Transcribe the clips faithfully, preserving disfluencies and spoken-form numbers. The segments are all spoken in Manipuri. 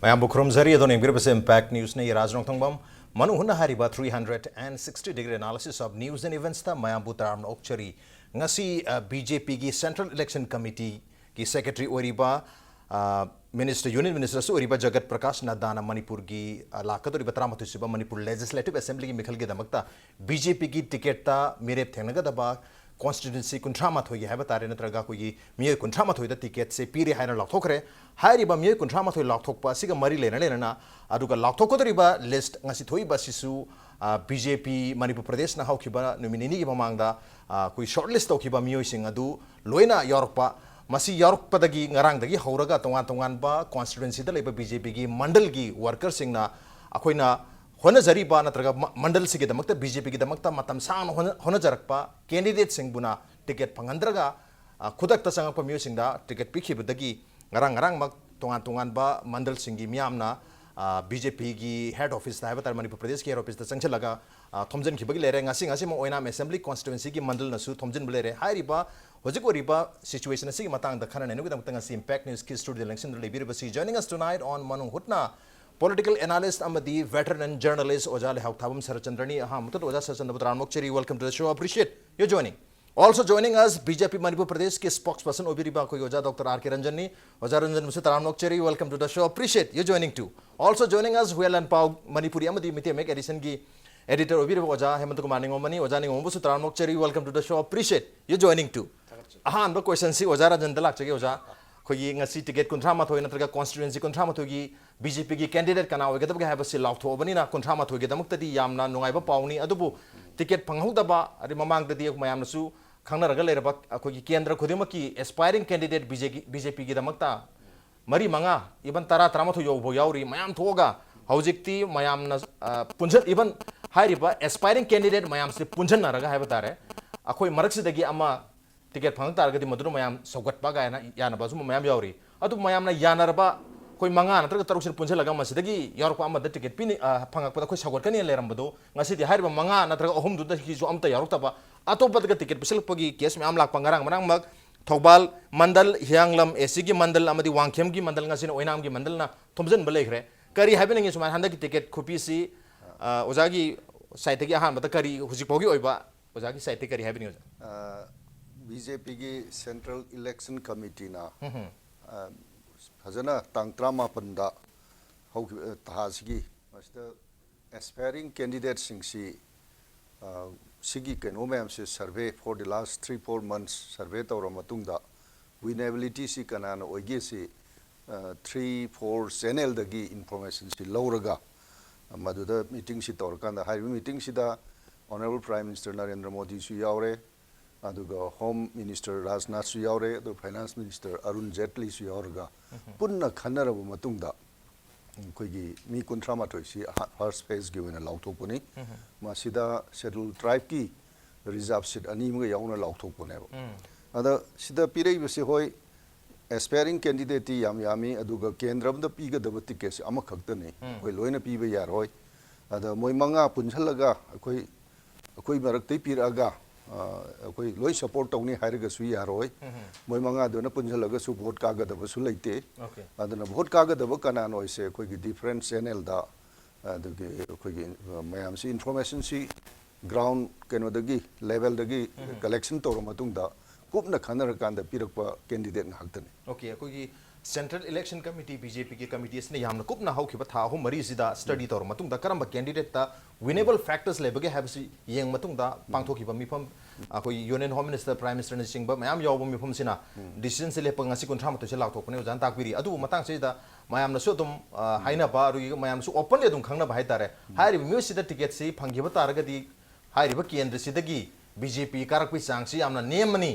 ꯃꯌꯥꯝꯕꯨ ꯈꯨꯔꯨꯝꯖꯔꯤ꯫ ꯑꯗꯣꯝꯅ ꯌꯦꯡꯕꯤꯔꯤꯕꯁꯦ Impact Newsꯅꯤ꯫ ꯔꯥꯖ ꯅꯣꯡꯊꯣꯡꯕꯝ꯫ ꯃꯅꯨꯡ ꯍꯨꯠꯅ ꯍꯥꯏꯔꯤꯕ three hundred and sixty degree analysis of news and eventsꯇ ꯃꯌꯥꯝꯕꯨ ꯇꯔꯥꯝꯅ ꯑꯣꯛꯆꯔꯤ꯫ ꯉꯁꯤ, ꯑ, BJPꯒꯤ Central Election Committeeꯒꯤ secretary ꯑꯣꯏꯔꯤꯕ, ꯑ, Minister, Union Ministerꯁꯨ ꯑꯣꯏꯔꯤꯕ ꯖꯒꯠ ꯄ꯭ꯔꯀꯥꯁ ꯅꯗ꯭ꯗꯥꯅ ꯃꯅꯤꯄꯨꯔꯒꯤ, ꯑ, ꯂꯥꯛꯀꯗꯧꯔꯤꯕ ꯇꯔꯥꯃꯥꯊꯣꯏ ꯁꯨꯕ ꯃꯅꯤꯄꯨꯔ Legislative Assemblyꯒꯤ ꯃꯤꯈꯜꯒꯤꯗꯃꯛꯇ BJPꯒꯤ ticketꯇ ꯃꯤꯔꯦꯞ ꯊꯦꯡꯅꯒꯗꯕ constituency ꯀꯨꯟꯊ꯭ꯔꯥ ꯃꯥꯊꯣꯏꯒꯤ ꯍꯥꯏꯕ ꯇꯥꯔꯦ, ꯅꯠꯇ꯭ꯔꯒ ꯑꯩꯈꯣꯏꯒꯤ ꯃꯤꯑꯣꯏ ꯀꯨꯟꯊ꯭ꯔꯥ ꯃꯥꯊꯣꯏꯗ ticketꯁꯦ ꯄꯤꯔꯦ ꯍꯥꯏꯅ ꯂꯥꯎꯊꯣꯛꯈ꯭ꯔꯦ꯫ ꯍꯥꯏꯔꯤꯕ ꯃꯤꯑꯣꯏ ꯀꯨꯟꯊ꯭ꯔꯥ ꯃꯥꯊꯣꯏ ꯂꯥꯎꯊꯣꯛꯄ ꯑꯁꯤꯒ ꯃꯔꯤ ꯂꯩꯅ ꯂꯩꯅꯅ, ꯑꯗꯨꯒ ꯂꯥꯎꯊꯣꯛꯀꯗꯧꯔꯤꯕ list ꯉꯁꯤ ꯊꯣꯛꯏꯕ ꯑꯁꯤꯁꯨ, ꯑ, BJP ꯃꯅꯤꯄꯨꯔ ꯄ꯭ꯔꯗꯦꯁꯅ ꯍꯧꯈꯤꯕ ꯅꯨꯃꯤꯠ ꯅꯤꯅꯤꯒꯤ ꯃꯃꯥꯡꯗ, ꯑ, ꯑꯩꯈꯣꯏ shortlist ꯇꯧꯈꯤꯕ ꯃꯤꯑꯣꯏꯁꯤꯡ ꯑꯗꯨ ꯂꯣꯏꯅ ꯌꯥꯎꯔꯛꯄ꯫ ꯃꯁꯤ ꯌꯥꯎꯔꯛꯄꯗꯒꯤ, ꯉꯔꯥꯡꯗꯒꯤ ꯍꯧꯔꯒ ꯇꯣꯉꯥꯟ ꯇꯣꯉꯥꯟꯕ constituencyꯗ ꯂꯩꯕ BJPꯒꯤ ꯃꯟꯗꯜꯒꯤ workerꯁꯤꯡꯅ ꯑꯩꯈꯣꯏꯅ ꯍꯣꯠꯅꯖꯔꯤꯕ ꯅꯠꯇ꯭ꯔꯒ ꯃ-, ꯃꯟꯗꯜꯁꯤꯒꯤꯗꯃꯛꯇ, BJPꯒꯤꯗꯃꯛꯇ ꯃꯇꯝ ꯁꯥꯡꯅ ꯍꯣꯠꯅ-, ꯍꯣꯠꯅꯖꯔꯛꯄ candidateꯁꯤꯡꯕꯨꯅ ticket ꯐꯪꯍꯟꯗ꯭ꯔꯒ, ꯑ, ꯈꯨꯗꯛꯇ ꯆꯪꯉꯛꯄ ꯃꯤꯑꯣꯏꯁꯤꯡꯗ ticket ꯄꯤꯈꯤꯕꯗꯒꯤ ꯉꯔꯥꯡ, ꯉꯔꯥꯡꯃꯛ ꯇꯣꯉꯥꯟ ꯇꯣꯉꯥꯟꯕ ꯃꯟꯗꯜꯁꯤꯡꯒꯤ ꯃꯤꯌꯥꯝꯅ, ꯑ, BJPꯒꯤ head officeꯇ ꯍꯥꯏꯕ ꯇꯥꯔꯦ, ꯃꯅꯤꯄꯨꯔ ꯄ꯭ꯔꯗꯦꯁꯀꯤ head officeꯇ ꯆꯪꯁꯤꯜꯂꯒ, ꯑ, ꯊꯣꯝꯖꯤꯟꯈꯤꯕꯒꯤ ꯂꯩꯔꯦ꯫ ꯉꯁꯤ, ꯉꯁꯤꯃꯛ ꯑꯣꯏꯅꯥꯝ Assembly constituencyꯒꯤ ꯃꯟꯗꯜꯅꯁꯨ ꯊꯣꯝꯖꯤꯟꯕ ꯂꯩꯔꯦ꯫ ꯍꯥꯏꯔꯤꯕ ꯍꯧꯖꯤꯛ ꯑꯣꯏꯔꯤꯕ situation ꯑꯁꯤꯒꯤ ꯃꯇꯥꯡꯗ ꯈꯟꯅ ꯅꯩꯅꯕꯒꯤꯗꯃꯛꯇ ꯉꯁꯤ Impact Newsꯀꯤ studioꯗ ꯂꯦꯡꯁꯤꯟꯗꯨꯅ ꯂꯩꯕꯤꯔꯤꯕꯁꯤ, joining us tonight on ꯃꯅꯨꯡ ꯍꯨꯠꯅ, political analyst ꯑꯃꯗꯤ veteran and journalist ꯑꯣꯖꯥ ꯂꯩꯍꯥꯎꯊꯥꯕꯝ ꯁꯔꯠꯆꯟꯗ꯭ꯔꯅꯤ꯫ ꯑꯍꯥꯟꯕꯗ ꯑꯣꯖꯥ ꯁꯔꯠꯆꯟꯗ꯭ꯔꯕꯨ ꯇꯔꯥꯝꯅ ꯑꯣꯛꯆꯔꯤ, welcome to the show, appreciate your joining. Also joining us, BJP Manipur ꯄ꯭ꯔꯗꯦꯁꯀꯤ spokesperson ꯑꯣꯏꯕꯤꯔꯤꯕ ꯑꯩꯈꯣꯏꯒꯤ ꯑꯣꯖꯥ ꯗꯣꯛꯇꯔ ꯑꯥꯔ ꯀꯦ ꯔꯟꯖꯟꯅꯤ꯫ ꯑꯣꯖꯥ ꯔꯟꯖꯟꯕꯨꯁꯨ ꯇꯔꯥꯝꯅ ꯑꯣꯛꯆꯔꯤ, welcome to the show, appreciate your joining too. Also joining us, Huiyen ꯂꯥꯟꯄꯥꯎ ꯃꯅꯤꯄꯨꯔꯤ ꯑꯃꯗꯤ ꯃꯩꯇꯩ ꯃꯌꯦꯛ editionꯒꯤ editor ꯑꯣꯏꯕꯤꯔꯤꯕ ꯑꯣꯖꯥ ꯍꯦꯃꯟꯇ ꯀꯨꯃꯥꯔ ꯅꯤꯉꯣꯝꯕꯅꯤ꯫ ꯑꯣꯖꯥ ꯅꯤꯉꯣꯝꯕꯨꯁꯨ ꯇꯔꯥꯝꯅ ꯑꯣꯛꯆꯔꯤ, welcome to the show, appreciate your joining too. ꯑꯍꯥꯟꯕ questionꯁꯤ ꯑꯣꯖꯥ ꯔꯟꯖꯟꯗ ꯂꯥꯛꯆꯒꯦ꯫ ꯑꯣꯖꯥ, ꯑꯩꯈꯣꯏꯒꯤ ꯉꯁꯤ ticket ꯀꯨꯟꯊ꯭ꯔꯥ ꯃꯥꯊꯣꯏ ꯅꯠꯇ꯭ꯔꯒ constituency ꯀꯨꯟꯊ꯭ꯔꯥ ꯃꯥꯊꯣꯏꯒꯤ BJPꯒꯤ candidate ꯀꯅꯥ ꯑꯣꯏꯒꯗꯕꯒꯦ ꯍꯥꯏꯕꯁꯤ ꯂꯥꯎꯊꯣꯛꯑꯕꯅꯤꯅ, ꯀꯨꯟꯊ꯭ꯔꯥ ꯃꯥꯊꯣꯏꯒꯤꯗꯃꯛꯇꯗꯤ ꯌꯥꯝꯅ ꯅꯨꯡꯉꯥꯏꯕ ꯄꯥꯎꯅꯤ꯫ ꯑꯗꯨꯕꯨ ticket ꯐꯪꯍꯧꯗꯕ, ꯑꯗꯩ ꯃꯃꯥꯡꯗꯗꯤ ꯃꯌꯥꯝꯅꯁꯨ ꯈꯪꯅꯔꯒ ꯂꯩꯔꯕ ꯑꯩꯈꯣꯏꯒꯤ ꯀꯦꯟꯗ꯭ꯔ ꯈꯨꯗꯤꯡꯃꯛꯀꯤ aspiring candidate BJP, BJPꯒꯤꯗꯃꯛꯇ ꯃꯔꯤ, ꯃꯉꯥ, even ꯇꯔꯥ, ꯇꯔꯥꯃꯥꯊꯣꯏ ꯌꯧꯕ ꯌꯥꯎꯔꯤ꯫ ꯃꯌꯥꯝ ꯊꯣꯛꯑꯒ ꯍꯧꯖꯤꯛꯇꯤ ꯃꯌꯥꯝꯅ, ꯑ, ꯄꯨꯟꯁꯤꯟ-, even ꯍꯥꯏꯔꯤꯕ aspiring candidate ꯃꯌꯥꯝꯁꯤ ꯄꯨꯟꯁꯤꯟꯅꯔꯒ ꯍꯥꯏꯕ ꯇꯥꯔꯦ, ꯑꯩꯈꯣꯏ ꯃꯔꯛꯁꯤꯗꯒꯤ ꯑꯃ ticket ꯐꯪꯉꯛ ꯇꯥꯔꯒꯗꯤ ꯃꯗꯨꯅ ꯃꯌꯥꯝ ꯁꯧꯒꯠꯄ ꯀꯥꯏꯅ ꯌꯥꯅꯕ ꯑꯁꯨꯝꯕ ꯃꯌꯥꯝ ꯌꯥꯎꯔꯤ꯫ ꯑꯗꯨ ꯃꯌꯥꯝꯅ ꯌꯥꯅꯔꯕ ꯑꯩꯈꯣꯏ ꯃꯉꯥ ꯅꯠꯇ꯭ꯔꯒ ꯇꯔꯨꯛꯁꯤꯅ ꯄꯨꯟꯁꯤꯜꯂꯒ ꯃꯁꯤꯗꯒꯤ ꯌꯥꯎꯔꯛꯄ ꯑꯃꯗ ticket ꯄꯤꯅꯤ, ꯑ, ꯐꯪꯉꯛꯄꯗ ꯑꯩꯈꯣꯏ ꯁꯧꯒꯠꯀꯅꯤꯅ ꯂꯩꯔꯝꯕꯗꯨ, ꯉꯁꯤꯗꯤ ꯍꯥꯏꯔꯤꯕ ꯃꯉꯥ ꯅꯠꯇ꯭ꯔꯒ ꯑꯍꯨꯝꯗꯨꯗꯒꯤꯁꯨ ꯑꯝꯇ ꯌꯥꯎꯔꯛꯇꯕ, ꯑꯇꯣꯞꯄꯗꯒ ticket ꯄꯤꯁꯤꯜꯂꯛꯄꯒꯤ case ꯃꯌꯥꯝ ꯂꯥꯛꯄ, ꯉꯔꯥꯡ ꯃꯔꯥꯡꯃꯛ ꯊꯧꯕꯥꯜ ꯃꯟꯗꯜ, ꯍꯤꯌꯥꯡꯂꯝ ꯑꯦ ꯁꯤꯒꯤ ꯃꯟꯗꯜ ꯑꯃꯗꯤ ꯋꯥꯡꯈꯦꯝꯒꯤ ꯃꯟꯗꯜ, ꯉꯁꯤꯅ ꯑꯣꯏꯅꯥꯝꯒꯤ ꯃꯟꯗꯜꯅ ꯊꯣꯝꯖꯤꯟꯕ ꯂꯩꯈ꯭ꯔꯦ꯫ ꯀꯔꯤ ꯍꯥꯏꯕꯤꯅꯤꯡꯉꯤ ꯁꯨꯃꯥꯏꯅ ꯍꯟꯗꯛꯀꯤ ꯇꯤꯀꯦꯠ ꯈꯨꯄꯤꯁꯤ, ꯑ, ꯑꯣꯖꯥꯒꯤ ꯁꯥꯏꯠꯇꯒꯤ ꯑꯍꯥꯟꯕꯗ ꯀꯔꯤ ꯍꯧꯖꯤꯛ ꯐꯥꯎꯒꯤ ꯑꯣꯏꯕ ꯑꯣꯖꯥꯒꯤ ꯁꯥꯏꯠꯇꯒꯤ ꯀꯔꯤ ꯍꯥꯏꯕꯤꯅꯤꯡꯉꯤ ꯑꯣꯖꯥ? ꯕꯤ ꯖꯦ ꯄꯤꯒꯤ ꯁꯦꯟꯇ꯭ꯔꯦꯜ ꯏꯂꯦꯛꯁꯟ ꯀꯃꯤꯇꯤꯅ ꯎꯝ, ꯎꯝ꯫ ꯐꯖꯅ ꯇꯥꯡ ꯇꯔꯥꯃꯥꯄꯟꯗ ꯍꯧꯈꯤꯕ ꯊꯥꯁꯤꯒꯤ ꯃꯁꯤꯗ ꯑꯦꯁꯄꯥꯏꯔꯤꯡ ꯀꯦꯟꯗꯤꯗꯦꯠꯁꯤꯡꯁꯤ ꯁꯤꯒꯤ ꯀꯩꯅꯣ ꯃꯌꯥꯝꯁꯦ survey for the last three four months survey ꯇꯧꯔ ꯃꯇꯨꯡꯗ ꯋꯤꯅꯦꯕꯤꯂꯤꯇꯤꯁꯤ ꯀꯅꯥꯅ ꯑꯣꯏꯒꯦ ꯁꯤ three four channelꯗꯒꯤ informationꯁꯤ ꯂꯧꯔꯒ ꯃꯗꯨꯗ meetingꯁꯤ ꯇꯧꯔꯀꯥꯟꯗ ꯍꯥꯏꯔꯤꯕ meetingꯁꯤꯗ Honourable Prime Minister ꯅꯔꯦꯟꯗ꯭ꯔ ꯃꯣꯗꯤꯁꯨ ꯌꯥꯎꯔꯦ, ꯑꯗꯨꯒ Home Minister ꯔꯥꯖꯅꯥꯊꯁꯨ ꯌꯥꯎꯔꯦ, ꯑꯗꯨꯒ Finance Minister ꯑꯔꯨꯟ ꯖꯦꯠꯂꯤꯁꯨ ꯌꯥꯎꯔꯒ ꯄꯨꯟꯅ ꯈꯟꯅꯔꯕ ꯃꯇꯨꯡꯗ ꯑꯩꯈꯣꯏꯒꯤ ꯃꯤ ꯀꯨꯟꯊ꯭ꯔꯥ ꯃꯥꯊꯣꯏꯁꯤ first phaseꯀꯤ ꯑꯣꯏꯅ ꯂꯥꯎꯊꯣꯛꯄꯅꯤ꯫ ꯃꯁꯤꯗ Scheduled Tribeꯀꯤ reserve seat ꯑꯅꯤ ꯑꯃꯒ ꯌꯥꯎꯅ ꯂꯥꯎꯊꯣꯛꯄꯅꯦꯕ꯫ ꯑꯗ ꯁꯤꯗ ꯄꯤꯔꯛꯏꯕꯁꯤ ꯍꯣꯏ aspiring candidateꯇꯤ ꯌꯥꯝ ꯌꯥꯝꯃꯤ, ꯑꯗꯨꯒ ꯀꯦꯟꯗ꯭ꯔ ꯑꯃꯗ ꯄꯤꯒꯗꯕ ticketꯁꯤ ꯑꯃꯈꯛꯇꯅꯤ꯫ ꯑꯩꯈꯣꯏ ꯂꯣꯏꯅ ꯄꯤꯕ ꯌꯥꯔꯣꯏ꯫ ꯑꯗ ꯃꯣꯏ ꯃꯉꯥ ꯄꯨꯟꯁꯤꯜꯂꯒ ꯑꯩꯈꯣꯏ ꯑꯩꯈꯣꯏ ꯃꯔꯛꯇꯩ ꯄꯤꯔꯛꯑꯒ ꯑꯩꯈꯣꯏ ꯂꯣꯏ support ꯇꯧꯅꯤ ꯍꯥꯏꯔꯒꯁꯨ ꯌꯥꯔꯣꯏ꯫ ꯃꯣꯏ ꯃꯉꯥꯗꯨꯅ ꯄꯨꯟꯁꯤꯜꯂꯒꯁꯨ vote ꯀꯥꯒꯗꯕꯁꯨ ꯂꯩꯇꯦ꯫ Okay. ꯑꯗꯨꯅ vote ꯀꯥꯒꯗꯕ ꯀꯅꯥꯅꯣ ꯍꯥꯏꯁꯦ ꯑꯩꯈꯣꯏꯒꯤ different channelꯗ ꯑꯗꯨꯒꯤ ꯑꯩꯈꯣꯏꯒꯤ ꯃꯌꯥꯝꯁꯤ informationꯁꯤ ground ꯀꯩꯅꯣꯗꯒꯤ levelꯗꯒꯤ collection ꯇꯧꯔ ꯃꯇꯨꯡꯗ ꯀꯨꯞꯅ ꯈꯟꯅꯔꯀꯥꯟꯗ ꯄꯤꯔꯛꯄ candidate ꯉꯥꯛꯇꯅꯤ꯫ Okay, ꯑꯩꯈꯣꯏꯒꯤ Central Election Committee, B J Pꯒꯤ committee ꯑꯁꯤꯅ ꯌꯥꯝꯅ ꯀꯨꯞꯅ ꯍꯧꯈꯤꯕ ꯊꯥ ꯑꯍꯨꯝ ꯃꯔꯤꯁꯤꯗ study ꯇꯧꯔ ꯃꯇꯨꯡꯗ ꯀꯔꯝꯕ candidateꯇ winnable factors ꯂꯩꯕꯒꯦ ꯍꯥꯏꯕꯁꯤ ꯌꯦꯡꯕ ꯃꯇꯨꯡꯗ ꯄꯥꯡꯊꯣꯛꯈꯤꯕ ꯃꯤꯐꯝ, ꯑꯩꯈꯣꯏ Union Home Minister, Prime Ministerꯅꯆꯤꯡꯕ ꯃꯌꯥꯝ ꯌꯥꯎꯕ ꯃꯤꯐꯝꯁꯤꯅ decisionꯁꯤ ꯂꯦꯞꯄ ꯉꯁꯤ ꯀꯨꯟꯊ꯭ꯔꯥ ꯃꯥꯊꯣꯏꯁꯦ ꯂꯥꯎꯊꯣꯛꯄꯅꯦ꯫ ꯑꯣꯖꯥꯅ ꯇꯥꯛꯄꯤꯔꯤ꯫ ꯑꯗꯨꯕꯨ ꯃꯇꯥꯡꯁꯤꯗ ꯃꯌꯥꯝꯅꯁꯨ ꯑꯗꯨꯝ, ꯑ, ꯍꯥꯏꯅꯕ, ꯑꯗꯨꯒ ꯃꯌꯥꯝꯅꯁꯨ openly ꯑꯗꯨꯝ ꯈꯪꯅꯕ ꯍꯥꯏꯇꯥꯔꯦ꯫ ꯍꯥꯏꯔꯤꯕ ꯃꯤꯑꯣꯏꯁꯤꯗ ticketꯁꯤ ꯐꯪꯈꯤꯕ ꯇꯥꯔꯒꯗꯤ ꯍꯥꯏꯔꯤꯕ ꯀꯦꯟꯗ꯭ꯔꯁꯤꯗꯒꯤ B J P ꯀꯥꯔꯛꯄꯒꯤ ꯆꯥꯡꯁꯤ ꯌꯥꯝꯅ ꯅꯦꯝꯃꯅꯤ,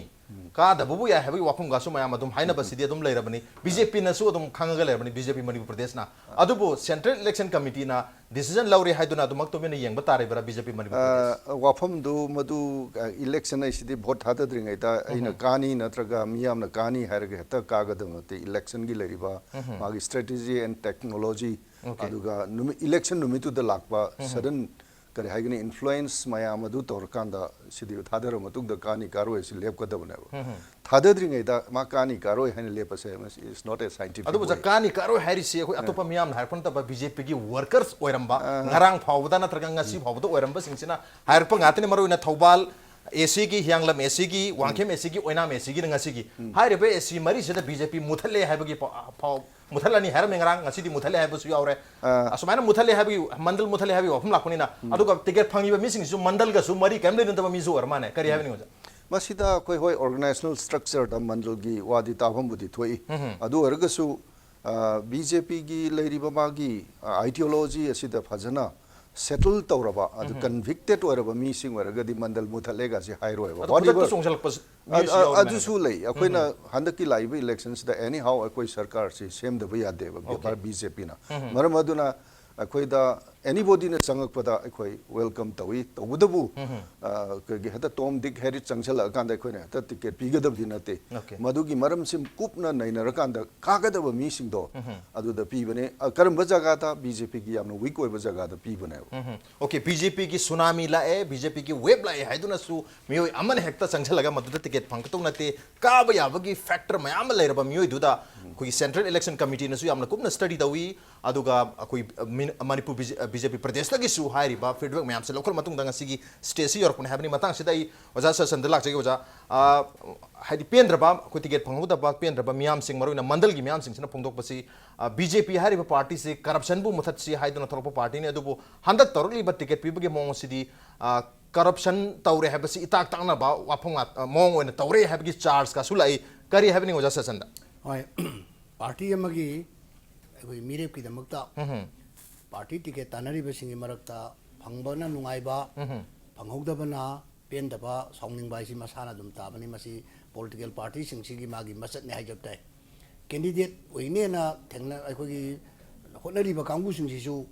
ꯀꯥꯗꯕꯕꯨ ꯌꯥꯏ ꯍꯥꯏꯕꯒꯤ ꯋꯥꯐꯝꯒꯁꯨ ꯃꯌꯥꯝ ꯑꯗꯨꯝ ꯍꯥꯏꯅꯕꯁꯤꯗꯤ ꯑꯗꯨꯝ ꯂꯩꯔꯕꯅꯤ꯫ B J Pꯅꯁꯨ ꯑꯗꯨꯝ ꯈꯪꯉꯒ ꯂꯩꯔꯕꯅꯤ, B J P ꯃꯅꯤꯄꯨꯔ ꯄ꯭ꯔꯗꯦꯁꯅ꯫ ꯑꯗꯨꯕꯨ Central Election Committeeꯅ decision ꯂꯧꯔꯦ ꯍꯥꯏꯗꯨꯅ ꯑꯗꯨꯃꯛ ꯇꯨꯃꯤꯟꯅ ꯌꯦꯡꯕ ꯇꯥꯔꯤꯕ꯭ꯔꯥ B J P Manipur Pradesh? ꯑ, ꯋꯥꯐꯝꯗꯨ ꯃꯗꯨ, ꯑ, election ꯍꯥꯏꯁꯤꯗꯤ vote ꯊꯥꯗꯗ꯭ꯔꯤꯉꯩꯗ ꯑꯩꯅ ꯀꯥꯅꯤ ꯅꯠꯇ꯭ꯔꯒ ꯃꯤꯌꯥꯝꯅ ꯀꯥꯅꯤ ꯍꯥꯏꯔꯒ ꯍꯦꯛꯇ ꯀꯥꯒꯗꯕ ꯅꯠꯇꯦ꯫ Electionꯒꯤ ꯂꯩꯔꯤꯕ ꯃꯥꯒꯤ strategy and technology, Okay. ꯑꯗꯨꯒ ꯅꯨꯃꯤꯠ, election ꯅꯨꯃꯤꯠꯇꯨꯗ ꯂꯥꯛꯄ sudden ꯀꯔꯤ ꯍꯥꯏꯒꯅꯤ, ꯏꯟꯐ꯭ꯂꯨꯌꯦꯟꯁ ꯃꯌꯥꯝ ꯑꯗꯨ ꯇꯧꯔꯀꯥꯟꯗ ꯁꯤꯗꯤ ꯊꯥꯗꯔ ꯃꯇꯨꯡꯗ ꯀꯥꯅꯤ ꯀꯥꯔꯣꯏ ꯑꯁꯤ ꯂꯦꯞꯀꯗꯕꯅꯦꯕ꯫ ꯊꯥꯗꯗ꯭ꯔꯤꯉꯩꯗ ꯃꯥ ꯀꯥꯅꯤ ꯀꯥꯔꯣꯏ ꯍꯥꯏꯅ ꯂꯦꯞꯄꯁꯦ, ꯃꯁꯤ is not a scientific ꯑꯗꯨꯕꯨ way. ꯀꯥꯅꯤ ꯀꯥꯔꯣꯏ ꯍꯥꯏꯔꯤꯁꯤ ꯑꯩꯈꯣꯏ ꯑꯇꯣꯞꯄ ꯃꯤꯌꯥꯝꯅ ꯍꯥꯏꯔꯛꯄ ꯅꯠꯇꯕ, ꯕꯤ ꯖꯦ ꯄꯤꯒꯤ ꯋꯥꯔꯀꯔꯁ ꯑꯣꯏꯔꯝꯕ, ꯉꯔꯥꯡ ꯐꯥꯎꯕꯗ ꯅꯠꯇ꯭ꯔꯒ ꯉꯁꯤ ꯐꯥꯎꯕꯗ ꯑꯣꯏꯔꯝꯕꯁꯤꯡꯁꯤꯅ ꯍꯥꯏꯔꯛꯄ ꯉꯥꯛꯇꯅꯤ꯫ ꯃꯔꯨꯑꯣꯏꯅ ꯊꯧꯕꯥꯜ ꯑꯦ ꯁꯤꯒꯤ, ꯍꯤꯌꯥꯡꯂꯝ ꯑꯦ ꯁꯤꯒꯤ, ꯋꯥꯡꯈꯦꯝ ꯑꯦ ꯁꯤꯒꯤ, ꯑꯣꯏꯅꯥꯝ ꯑꯦ ꯁꯤꯒꯤꯅ ꯉꯁꯤꯒꯤ ꯍꯥꯏꯔꯤꯕ ꯑꯦ ꯁꯤ ꯃꯔꯤꯁꯤꯗ ꯕꯤ ꯖꯦ ꯄꯤ ꯃꯨꯊꯠꯂꯦ ꯍꯥꯏꯕꯒꯤ ꯄꯥꯎ, ꯄꯥꯎ ꯃꯨꯊꯠꯂꯅꯤ ꯍꯥꯏꯔꯝꯃꯦ ꯉꯔꯥꯡ, ꯉꯁꯤꯗꯤ ꯃꯨꯊꯠꯂꯦ ꯍꯥꯏꯕꯁꯨ ꯌꯥꯎꯔꯦ꯫ ꯑꯁꯨꯃꯥꯏꯅ ꯃꯨꯊꯠꯂꯦ ꯍꯥꯏꯕꯒꯤ, ꯃꯟꯗꯜ ꯃꯨꯊꯠꯂꯦ ꯍꯥꯏꯕꯒꯤ ꯋꯥꯐꯝ ꯂꯥꯛꯄꯅꯤꯅ, ꯑꯗꯨꯒ ꯇꯤꯀꯦꯠ ꯐꯪꯉꯤꯕ ꯃꯤꯁꯤꯡꯁꯤꯁꯨ ꯃꯟꯗꯜꯒꯁꯨ ꯃꯔꯤ ꯀꯔꯤꯝ ꯂꯩꯅꯗꯕ ꯃꯤꯁꯨ ꯑꯣꯏꯔ ꯃꯥꯜꯂꯦ꯫ ꯀꯔꯤ ꯍꯥꯏꯕꯅꯤ ꯑꯣꯖꯥ? ꯃꯁꯤꯗ ꯑꯩꯈꯣꯏ, ꯍꯣꯏ, ꯑꯣꯔꯒꯅꯥꯏꯖꯦꯁꯅꯦꯜ ꯁ꯭ꯇ꯭ꯔꯛꯆꯔꯗ ꯃꯟꯗꯜꯒꯤ ꯋꯥꯗꯤ ꯇꯥꯐꯝꯕꯨꯗꯤ ꯊꯣꯛꯏ꯫ ꯑꯗꯨ ꯑꯣꯏꯔꯒꯁꯨ ꯕꯤ ꯖꯦ ꯄꯤꯒꯤ ꯂꯩꯔꯤꯕ ꯃꯥꯒꯤ ꯑꯥꯏꯗꯤꯌꯣꯂꯣꯖꯤ ꯑꯁꯤꯗ ꯐꯖꯅ ꯁꯦꯇꯜ ꯇꯧꯔꯕ, ꯑꯗꯨ ꯀꯟꯚꯤꯛꯇꯦꯠ ꯑꯣꯏꯔꯕ ꯃꯤꯁꯤꯡ ꯑꯣꯏꯔꯒꯗꯤ ꯃꯟꯗꯜ ꯃꯨꯊꯠꯂꯦꯒꯁꯤ ꯍꯥꯏꯔꯣꯏꯕ꯫ ꯑꯗꯨ ꯈꯨꯗꯛꯇ Whatever. ꯆꯣꯡꯁꯤꯜꯂꯛꯄ ꯑ-, ꯑ-, ꯑꯗꯨꯁꯨ ꯂꯩ꯫ ꯑꯩꯈꯣꯏꯅ ꯍꯟꯗꯛꯀꯤ ꯂꯥꯛꯏꯕ ꯏꯂꯦꯛꯁꯟꯁꯤꯗ ꯑꯦꯅꯤ ꯍꯥꯎ ꯑꯩꯈꯣꯏ ꯁꯔꯀꯥꯔꯁꯤ ꯁꯦꯝꯗꯕ ꯌꯥꯗꯦꯕ, Okay. ꯕꯤ ꯖꯦ ꯄꯤꯅ꯫ ꯃꯔꯝ ꯑꯗꯨꯅ ꯑꯩꯈꯣꯏꯗ ꯑꯦꯅꯤꯕꯣꯗꯤꯅ ꯆꯪꯉꯛꯄꯗ ꯑꯩꯈꯣꯏ ꯋꯦꯜꯀꯝ ꯇꯧꯏ꯫ ꯇꯧꯕꯇꯕꯨ, ꯑ, ꯑꯩꯈꯣꯏꯒꯤ ꯍꯦꯛꯇ ꯇꯣꯝ ꯗꯤꯛ ꯍꯦꯔꯤ ꯆꯪꯁꯤꯜꯂꯛꯑꯀꯥꯟꯗ ꯑꯩꯈꯣꯏꯅ ꯍꯦꯛꯇ ꯇꯤꯀꯦꯠ ꯄꯤꯒꯗꯕꯗꯤ ꯅꯠꯇꯦ꯫ Okay. ꯃꯗꯨꯒꯤ ꯃꯔꯝꯁꯤ ꯀꯨꯞꯅ ꯅꯩꯅꯔꯀꯥꯟꯗ ꯀꯥꯒꯗꯕ ꯃꯤꯁꯤꯡꯗꯣ ꯑꯗꯨꯗ ꯄꯤꯕꯅꯦ꯫ ꯑ, ꯀꯔꯝꯕ ꯖꯒꯥꯗ? ꯕꯤ ꯖꯦ ꯄꯤꯒꯤ ꯌꯥꯝꯅ ꯋꯤꯛ ꯑꯣꯏꯕ ꯖꯒꯥꯗ ꯄꯤꯕꯅꯦꯕ꯫ ꯎꯝ꯫ Okay, ꯕꯤ ꯖꯦ ꯄꯤꯒꯤ ꯁꯨꯅꯥꯃꯤ ꯂꯥꯛꯑꯦ, ꯕꯤ ꯖꯦ ꯄꯤꯒꯤ ꯋꯦꯕ ꯂꯥꯛꯑꯦ ꯍꯥꯏꯗꯨꯅꯁꯨ ꯃꯤꯑꯣꯏ ꯑꯃꯅ ꯍꯦꯛꯇ ꯆꯪꯁꯤꯜꯂꯒ ꯃꯗꯨꯗ ꯇꯤꯀꯦꯠ ꯐꯪꯒꯗꯧ ꯅꯠꯇꯦ꯫ ꯀꯥꯕ ꯌꯥꯕꯒꯤ ꯐꯦꯛꯇꯔ ꯃꯌꯥꯝ ꯑꯃ ꯂꯩꯔꯕ ꯃꯤꯑꯣꯏꯗꯨꯗ ꯑꯩꯈꯣꯏꯒꯤ ꯁꯦꯟꯇ꯭ꯔꯦꯜ ꯏꯂꯦꯛꯁꯟ ꯀꯃꯤꯇꯤꯅꯁꯨ ꯌꯥꯝꯅ ꯀꯨꯞꯅ ꯁ꯭ꯇꯗꯤ ꯇꯧꯏ꯫ ꯑꯗꯨꯒ ꯑꯩꯈꯣꯏ, ꯑ, ꯃꯤꯟ-, ꯃꯅꯤꯄꯨꯔ ꯕꯤ ꯖꯦ-, ꯑ, ꯕꯤ ꯖꯦ ꯄꯤ ꯄ꯭ꯔꯗꯦꯁꯇꯒꯤꯁꯨ ꯍꯥꯏꯔꯤꯕ ꯐꯤꯗꯕꯦꯛ ꯃꯌꯥꯝꯁꯦ ꯂꯧꯈꯠꯂ ꯃꯇꯨꯡꯗ ꯉꯁꯤꯒꯤ ꯁ꯭ꯇꯦꯖꯁꯤ ꯌꯧꯔꯛꯄꯅꯦ ꯍꯥꯏꯕꯅꯤ꯫ ꯃꯇꯥꯡꯁꯤꯗ ꯑꯩ ꯑꯣꯖꯥ ꯁꯦꯁꯟꯗ ꯂꯥꯛꯆꯒꯦ꯫ ꯑꯣꯖꯥ, ꯑ, ꯍꯥꯏꯗꯤ ꯄꯦꯟꯗ꯭ꯔꯕ, ꯑꯩꯈꯣꯏ ꯇꯤꯀꯦꯠ ꯐꯪꯍꯧꯗꯕ ꯄꯦꯟꯗ꯭ꯔꯕ ꯃꯤꯌꯥꯝꯁꯤꯡ, ꯃꯔꯨꯑꯣꯏꯅ ꯃꯟꯗꯜꯒꯤ ꯃꯤꯌꯥꯝꯁꯤꯡꯁꯤꯅ ꯐꯣꯡꯗꯣꯛꯄꯁꯤ, ꯑ, ꯕꯤ ꯖꯦ ꯄꯤ ꯍꯥꯏꯔꯤꯕ ꯄꯥꯔꯇꯤꯁꯤ ꯀꯔꯞꯁꯟꯕꯨ ꯃꯨꯊꯠꯁꯤ ꯍꯥꯏꯗꯨꯅ ꯊꯣꯛꯂꯛꯄ ꯄꯥꯔꯇꯤꯅꯤ꯫ ꯑꯗꯨꯕꯨ ꯍꯟꯗꯛ ꯇꯧꯔꯛꯂꯤꯕ ꯇꯤꯀꯦꯠ ꯄꯤꯕꯒꯤ ꯃꯑꯣꯡ ꯑꯁꯤꯗꯤ, ꯑ, ꯀꯔꯞꯁꯟ ꯇꯧꯔꯦ ꯍꯥꯏꯕꯁꯤ ꯏꯇꯥꯛ ꯇꯥꯛꯅꯕ ꯋꯥꯐꯝ ꯉꯥꯛ-, ꯑ, ꯃꯑꯣꯡ ꯑꯣꯏꯅ ꯇꯧꯔꯦ ꯍꯥꯏꯕꯒꯤ ꯆꯥꯔꯖꯀꯁꯨ ꯂꯥꯛꯏ꯫ ꯀꯔꯤ ꯍꯥꯏꯕꯅꯤ ꯑꯣꯖꯥ ꯁꯦꯁꯟꯗ? ꯍꯣꯏ, ꯄꯥꯔꯇꯤ ꯑꯃꯒꯤ ꯑꯩꯈꯣꯏ ꯃꯤꯔꯦꯞꯀꯤꯗꯃꯛꯇ ꯄꯥꯔꯇꯤ ꯇꯤꯀꯦꯠ ꯇꯥꯟꯅꯔꯤꯕꯁꯤꯡꯒꯤ ꯃꯔꯛꯇ ꯐꯪꯕꯅ ꯅꯨꯡꯉꯥꯏꯕ, ꯐꯪꯍꯧꯗꯕꯅ ꯄꯦꯟꯗꯕ, ꯁꯥꯎꯅꯤꯡꯕ ꯍꯥꯏꯁꯤ ꯃꯁꯥꯅ ꯑꯗꯨꯝ ꯇꯥꯕꯅꯤ꯫ ꯃꯁꯤ ꯄꯣꯂꯤꯇꯤꯀꯦꯜ ꯄꯥꯔꯇꯤꯁꯤꯡꯁꯤꯒꯤ ꯃꯥꯒꯤ ꯃꯆꯠꯅꯤ ꯍꯥꯏꯖꯕ ꯇꯥꯏ꯫ ꯀꯦꯟꯗꯤꯗꯦꯠ ꯑꯣꯏꯅꯦꯅ ꯊꯦꯡꯅ-, ꯑꯩꯈꯣꯏꯒꯤ ꯍꯣꯠꯅꯔꯤꯕ ꯀꯥꯡꯕꯨꯁꯤꯡꯁꯤꯁꯨ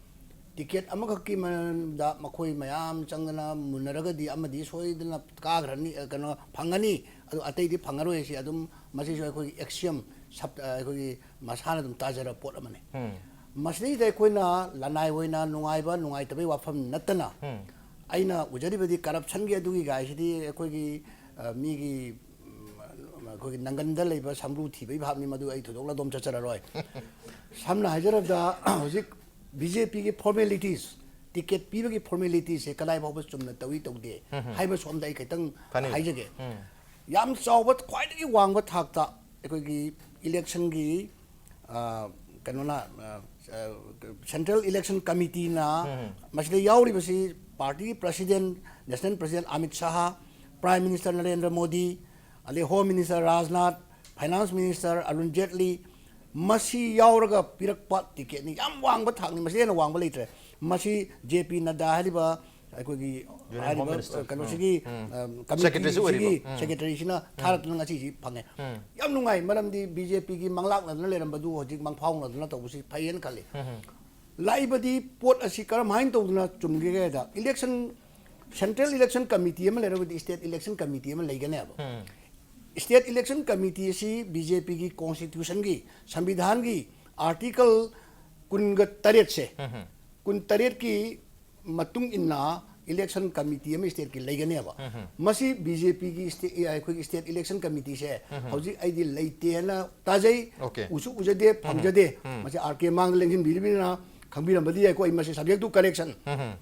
ꯇꯤꯀꯦꯠ ꯑꯃꯈꯛꯀꯤ ꯃꯔꯝꯗ ꯃꯈꯣꯏ ꯃꯌꯥꯝ ꯆꯪꯗꯅ ꯃꯨꯟꯅꯔꯒꯗꯤ ꯑꯃꯗꯤ ꯁꯣꯏꯗꯅ ꯀꯥꯈ꯭ꯔꯅꯤ, ꯑ, ꯀꯩꯅꯣ, ꯐꯪꯒꯅꯤ, ꯑꯗꯨ ꯑꯇꯩꯗꯤ ꯐꯪꯉꯔꯣꯏ ꯍꯥꯏꯁꯤ ꯑꯗꯨꯝ, ꯃꯁꯤꯁꯨ ꯑꯩꯈꯣꯏꯒꯤ ꯑꯦꯛꯁꯤꯌꯝ, ꯁꯞ-, ꯑ, ꯑꯩꯈꯣꯏꯒꯤ ꯃꯁꯥꯅ ꯑꯗꯨꯝ ꯇꯥꯖꯔꯕ ꯄꯣꯠ ꯑꯃꯅꯤ꯫ ꯃꯁꯤꯗꯩꯗ ꯑꯩꯈꯣꯏꯅ ꯂꯅꯥꯏ ꯑꯣꯏꯅ ꯅꯨꯡꯉꯥꯏꯕ ꯅꯨꯡꯉꯥꯏꯇꯕꯒꯤ ꯋꯥꯐꯝ ꯅꯠꯇꯅ, ꯑꯩꯅ ꯎꯖꯔꯤꯕꯗꯤ corruptionꯒꯤ ꯑꯗꯨꯒꯤ ꯒꯥꯏꯁꯤꯗꯤ ꯑꯩꯈꯣꯏꯒꯤ, ꯑ, ꯃꯤꯒꯤ, ꯎꯝ, ꯑꯩꯈꯣꯏꯒꯤ ꯅꯪꯒꯟꯗ ꯂꯩꯕ ꯁꯝꯕ꯭ꯔꯨ ꯊꯤꯕꯒꯤ ꯚꯥꯞꯅꯤ, ꯃꯗꯨ ꯑꯩ ꯊꯣꯏꯗꯣꯛꯅ ꯑꯗꯣꯝ ꯆꯠꯆꯔꯔꯣꯏ꯫ ꯁꯝꯅ ꯍꯥꯏꯖꯔꯕꯗ, ꯍꯧꯖꯤꯛ BJPꯒꯤ formalities, ticket ꯄꯤꯕꯒꯤ formalityꯁꯦ ꯀꯗꯥꯏ ꯐꯥꯎꯕ ꯆꯨꯝꯅ ꯇꯧꯏ ꯇꯧꯗꯦ ꯍꯥꯏꯕ ꯁꯣꯝꯗ ꯑꯩ ꯈꯤꯇꯪ ꯐꯅꯤ꯫ ꯍꯥꯏꯖꯒꯦ꯫ ꯌꯥꯝ ꯆꯥꯎꯕ, ꯈ꯭ꯋꯥꯏꯗꯒꯤ ꯋꯥꯡꯕ ꯊꯥꯛꯇ ꯑꯩꯈꯣꯏꯒꯤ electionꯒꯤ, ꯑ, ꯀꯩꯅꯣꯅ, ꯑ, ꯑ, Central Election Committeeꯅ ꯃꯁꯤꯗ ꯌꯥꯎꯔꯤꯕꯁꯤ partyꯒꯤ president, national president Amit Shah, Prime Minister Narendra Modi, ꯑꯗꯩ Home Minister Rajnath, Finance Minister Arun Jaitley, ꯃꯁꯤ ꯌꯥꯎꯔꯒ ꯄꯤꯔꯛꯄ ticketꯅꯤ꯫ ꯌꯥꯝ ꯋꯥꯡꯕ ꯊꯥꯛꯅꯤ, ꯃꯁꯤ ꯍꯦꯟꯅ ꯋꯥꯡꯕ ꯂꯩꯇ꯭ꯔꯦ꯫ ꯃꯁꯤ J P Nadda ꯍꯥꯏꯔꯤꯕ ꯑꯩꯈꯣꯏꯒꯤ Union Home ꯍꯥꯏꯔꯤꯕ Minister꯫ ꯀꯩꯅꯣꯁꯤꯒꯤ, ꯎꯝ꯫ ꯑ, Secretaryꯁꯨ ꯑꯣꯏꯔꯤꯕ꯫ committeeꯁꯤꯒꯤ ꯎꯝ꯫ Secretaryꯁꯤꯅ ꯊꯥꯔꯛꯇꯅ ꯉꯁꯤꯁꯤ ꯐꯪꯉꯦ꯫ ꯎꯝ꯫ ꯌꯥꯝ ꯅꯨꯡꯉꯥꯏ, ꯃꯔꯝꯗꯤ BJPꯒꯤ ꯃꯪꯂꯥꯛꯅꯗꯅ ꯂꯩꯔꯝꯕꯗꯨ ꯍꯧꯖꯤꯛ ꯃꯪꯐꯥꯎꯅꯗꯅ ꯇꯧꯕꯁꯤ ꯐꯩꯌꯦꯅ ꯈꯜꯂꯤ꯫ ꯎꯝ꯫ ꯂꯥꯛꯏꯕꯗꯤ ꯄꯣꯠ ꯑꯁꯤ ꯀꯔꯝꯍꯥꯏꯅ ꯇꯧꯗꯅ ꯆꯨꯝꯒꯦ ꯍꯥꯏꯗ, election, Central Election Committee ꯑꯃ ꯂꯩꯔꯕꯗꯤ State Election Committee ꯑꯃ ꯂꯩꯒꯅꯦꯕ꯫ ꯎꯝ꯫ State Election Committee ꯑꯁꯤ BJPꯒꯤ constitutionꯒꯤ, ꯁꯪꯕꯤꯙꯥꯟꯒꯤ article ꯀꯨꯟꯒ ꯇꯔꯦꯠꯁꯦ, ꯎꯝ꯫ ꯀꯨꯟꯇꯔꯦꯠꯀꯤ ꯃꯇꯨꯡ ꯏꯟꯅ election committee ꯑꯃ stateꯀꯤ ꯂꯩꯒꯅꯦꯕ꯫ ꯎꯝ꯫ ꯃꯁꯤ BJPꯒꯤ state, ꯑꯩꯈꯣꯏꯒꯤ State Election Committeeꯁꯦ ꯎꯝ꯫ ꯍꯧꯖꯤꯛ ꯑꯩꯗꯤ ꯂꯩꯇꯦꯅ ꯇꯥꯖꯩ, OK꯫ ꯎꯁꯨ ꯎꯖꯗꯦ, ꯎꯝ꯫ ꯐꯪꯖꯗꯦ꯫ ꯎꯝ꯫ ꯃꯁꯤ ꯑꯥꯔ ꯀꯦ ꯃꯥꯡꯗ ꯂꯦꯡꯁꯤꯟꯕꯤꯔꯤꯕꯅꯤꯅ ꯈꯪꯕꯤꯔꯝꯕꯗꯤ ꯌꯥꯏꯀꯣ, ꯑꯩ ꯃꯁꯤ subject to correction꯫ ꯎꯝ꯫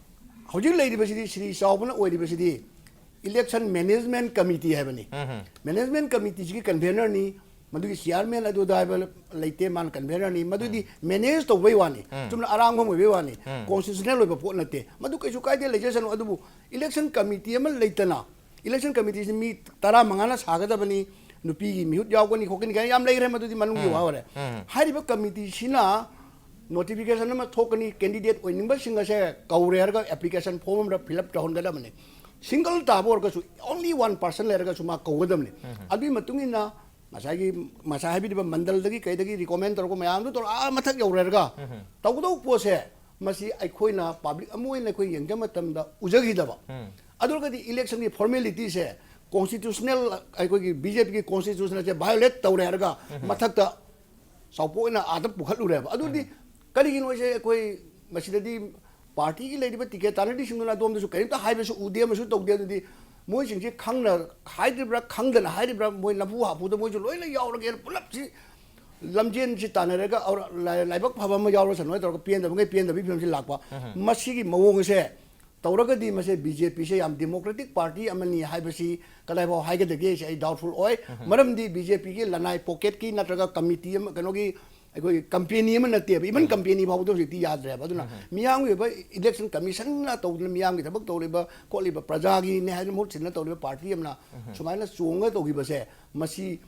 ꯍꯧꯖꯤꯛ ꯂꯩꯔꯤꯕꯁꯤꯗꯤ, ꯁ꯭ꯔꯤ ꯆꯥꯎꯕꯅ ꯑꯣꯏꯔꯤꯕꯁꯤꯗꯤ Election Management Committee ꯍꯥꯏꯕꯅꯤ꯫ ꯎꯝ꯫ Management Committeeꯁꯤꯒꯤ convenerꯅꯤ, ꯃꯗꯨꯒꯤ chairman ꯑꯗꯨꯗ ꯍꯥꯏꯕ ꯂꯩꯇꯦ, ꯃꯥꯅ convenerꯅꯤ, ꯃꯗꯨꯗꯤ ꯎꯝ꯫ Manage ꯇꯧꯕꯩ ꯋꯥꯅꯤ, ꯎꯝ꯫ ꯆꯨꯝꯅ ꯑꯔꯥꯡꯐꯝ ꯑꯣꯏꯕꯩ ꯋꯥꯅꯤ, ꯎꯝ꯫ Constitutional ꯑꯣꯏꯕ ꯄꯣꯠ ꯅꯠꯇꯦ꯫ ꯃꯗꯨ ꯀꯩꯁꯨ ꯀꯥꯏꯗꯦ, ꯂꯩꯖꯁꯅꯨ꯫ ꯑꯗꯨꯕꯨ Election Committee ꯑꯃ ꯂꯩꯇꯅ, Election Committeeꯁꯤ ꯃꯤ ꯇꯔꯥꯃꯉꯥꯅ ꯁꯥꯒꯗꯕꯅꯤ, ꯅꯨꯄꯤꯒꯤ ꯃꯤꯍꯨꯠ ꯌꯥꯎꯒꯅꯤ ꯈꯣꯠꯀꯅꯤ ꯀꯥꯏꯅ ꯌꯥꯝ ꯂꯩꯈ꯭ꯔꯦ, ꯃꯗꯨꯗꯤ ꯃꯅꯨꯡꯒꯤ ꯎꯝ꯫ ꯋꯥ ꯑꯣꯏꯔꯦ꯫ ꯎꯝ꯫ ꯍꯥꯏꯔꯤꯕ committeeꯁꯤꯅ notification ꯑꯃ ꯊꯣꯛꯀꯅꯤ, candidate ꯑꯣꯏꯅꯤꯡꯕꯁꯤꯡ ꯑꯁꯦ ꯀꯧꯔꯦ ꯍꯥꯏꯔꯒ application form ꯑꯃ fill up ꯇꯧꯍꯟꯒꯗꯕꯅꯤ꯫ Single ꯇꯥꯕ ꯑꯣꯏꯔꯒꯁꯨ, only one person ꯂꯩꯔꯒꯁꯨ ꯃꯥ ꯀꯧꯒꯗꯕꯅꯤ꯫ ꯎꯝ꯫ ꯑꯗꯨꯒꯤ ꯃꯇꯨꯡ ꯏꯟꯅ ꯉꯁꯥꯏꯒꯤ, ꯉꯁꯥꯏ ꯍꯥꯏꯕꯤꯔꯤꯕ ꯃꯟꯗꯜꯗꯒꯤ ꯀꯩꯗꯒꯤ recommend ꯇꯧꯔꯛꯄ ꯃꯌꯥꯝꯗꯨ ꯇꯧꯔꯒ ꯑꯥ ꯃꯊꯛ ꯌꯧꯔꯦ ꯍꯥꯏꯔꯒ ꯎꯝ꯫ ꯇꯧꯒꯗꯧꯕ ꯄꯣꯠꯁꯦ, ꯃꯁꯤ ꯑꯩꯈꯣꯏꯅ public ꯑꯃ ꯑꯣꯏꯅ ꯑꯩꯈꯣꯏ ꯌꯦꯡꯖꯕ ꯃꯇꯝꯗ ꯎꯖꯈꯤꯗꯕ꯫ ꯎꯝ꯫ ꯑꯗꯨ ꯑꯣꯏꯔꯒꯗꯤ electionꯒꯤ formalityꯁꯦ constitutional, ꯑꯩꯈꯣꯏꯒꯤ BJPꯒꯤ constitutionꯁꯦ violate ꯇꯧꯔꯦ ꯍꯥꯏꯔꯒ ꯎꯝ꯫ ꯃꯊꯛꯇ ꯆꯥꯎꯄꯣꯛ ꯑꯣꯏꯅ ꯑꯥꯗ ꯄꯨꯈꯠꯂꯨꯔꯦꯕ꯫ ꯑꯗꯨꯗꯤ ꯎꯝ꯫ ꯀꯔꯤꯒꯤꯅꯣ ꯍꯥꯏꯁꯦ? ꯑꯩꯈꯣꯏ ꯃꯁꯤꯗꯗꯤ ꯄꯥꯔꯇꯤꯒꯤ ꯂꯩꯔꯤꯕ ꯇꯤꯀꯦꯠ ꯇꯥꯟꯅꯔꯤꯁꯤꯡꯗꯨꯅ ꯑꯗꯣꯝꯗꯁꯨ ꯀꯔꯤꯝꯇ ꯍꯥꯏꯕꯁꯨ ꯎꯗꯦ, ꯑꯃꯁꯨ ꯇꯧꯗꯦ꯫ ꯑꯗꯨꯗꯤ ꯃꯣꯏꯁꯤꯡꯁꯦ ꯈꯪꯅ ꯍꯥꯏꯔꯤꯕ꯭ꯔꯥ, ꯈꯪꯗꯅ ꯍꯥꯏꯔꯤꯕ꯭ꯔꯥ, ꯃꯣꯏ ꯅꯝꯐꯨ ꯍꯥꯐꯨꯗ ꯃꯣꯏꯁꯨ ꯂꯣꯏꯅ ꯌꯥꯎꯔꯒꯦꯅ ꯄꯨꯂꯞꯁꯤ ꯂꯝꯖꯦꯟꯁꯤ ꯇꯥꯟꯅꯔꯒ ꯑꯧꯔ-, ꯂꯥꯏ-, ꯂꯥꯏꯕꯛ ꯐꯕ ꯑꯃ ꯌꯥꯎꯔꯁꯅꯨ ꯍꯥꯏ ꯇꯧꯔꯒ ꯄꯦꯟꯗꯕꯉꯩ ꯄꯦꯟꯗꯕꯒꯤ ꯐꯤꯕꯝꯁꯤ ꯂꯥꯛꯄ꯫ ꯃꯁꯤꯒꯤ ꯃꯑꯣꯡ ꯑꯁꯦ ꯇꯧꯔꯒꯗꯤ ꯃꯁꯦ ꯕꯤ ꯖꯦ ꯄꯤꯁꯦ ꯌꯥꯝ ꯗꯦꯃꯣꯀ꯭ꯔꯦꯇꯤꯛ ꯄꯥꯔꯇꯤ ꯑꯃꯅꯤ ꯍꯥꯏꯕꯁꯤ ꯀꯗꯥꯏꯐꯥꯎ ꯍꯥꯏꯒꯗꯒꯦ ꯁꯤ ꯑꯩ ꯗꯥꯎꯠꯐꯨꯜ ꯑꯣꯏ꯫ ꯃꯔꯝꯗꯤ ꯕꯤ ꯖꯦ ꯄꯤꯒꯤ ꯂꯅꯥꯏ ꯄꯣꯀꯦꯠꯀꯤ ꯅꯠꯇ꯭ꯔꯒ ꯀꯃꯤꯇꯤ ꯑꯃ, ꯀꯩꯅꯣꯒꯤ, ꯑꯩꯈꯣꯏ ꯀꯝꯄꯦꯅꯤ ꯑꯃ ꯅꯠꯇꯦꯕ, ꯏꯚꯟ ꯀꯝꯄꯦꯅꯤ ꯐꯥꯎꯕꯗ ꯍꯧꯖꯤꯛꯇꯤ ꯌꯥꯗ꯭ꯔꯦꯕ꯫ ꯑꯗꯨꯅ ꯃꯤꯌꯥꯝꯒꯤ ꯑꯣꯏꯕ ꯏꯂꯦꯛꯁꯟ ꯀꯃꯤꯁꯟꯅ ꯇꯧꯗꯅ ꯃꯤꯌꯥꯝꯒꯤ ꯊꯕꯛ ꯇꯧꯔꯤꯕ ꯈꯣꯠꯂꯤꯕ ꯄ꯭ꯔꯖꯥꯒꯤꯅꯦ ꯍꯥꯏꯅ ꯃꯍꯨꯠ ꯁꯤꯟꯅ ꯇꯧꯔꯤꯕ ꯄꯥꯔꯇꯤ ꯑꯃꯅ ꯁꯨꯃꯥꯏꯅ ꯆꯣꯡꯉ ꯇꯧꯈꯤꯕꯁꯦ, ꯃꯁꯤ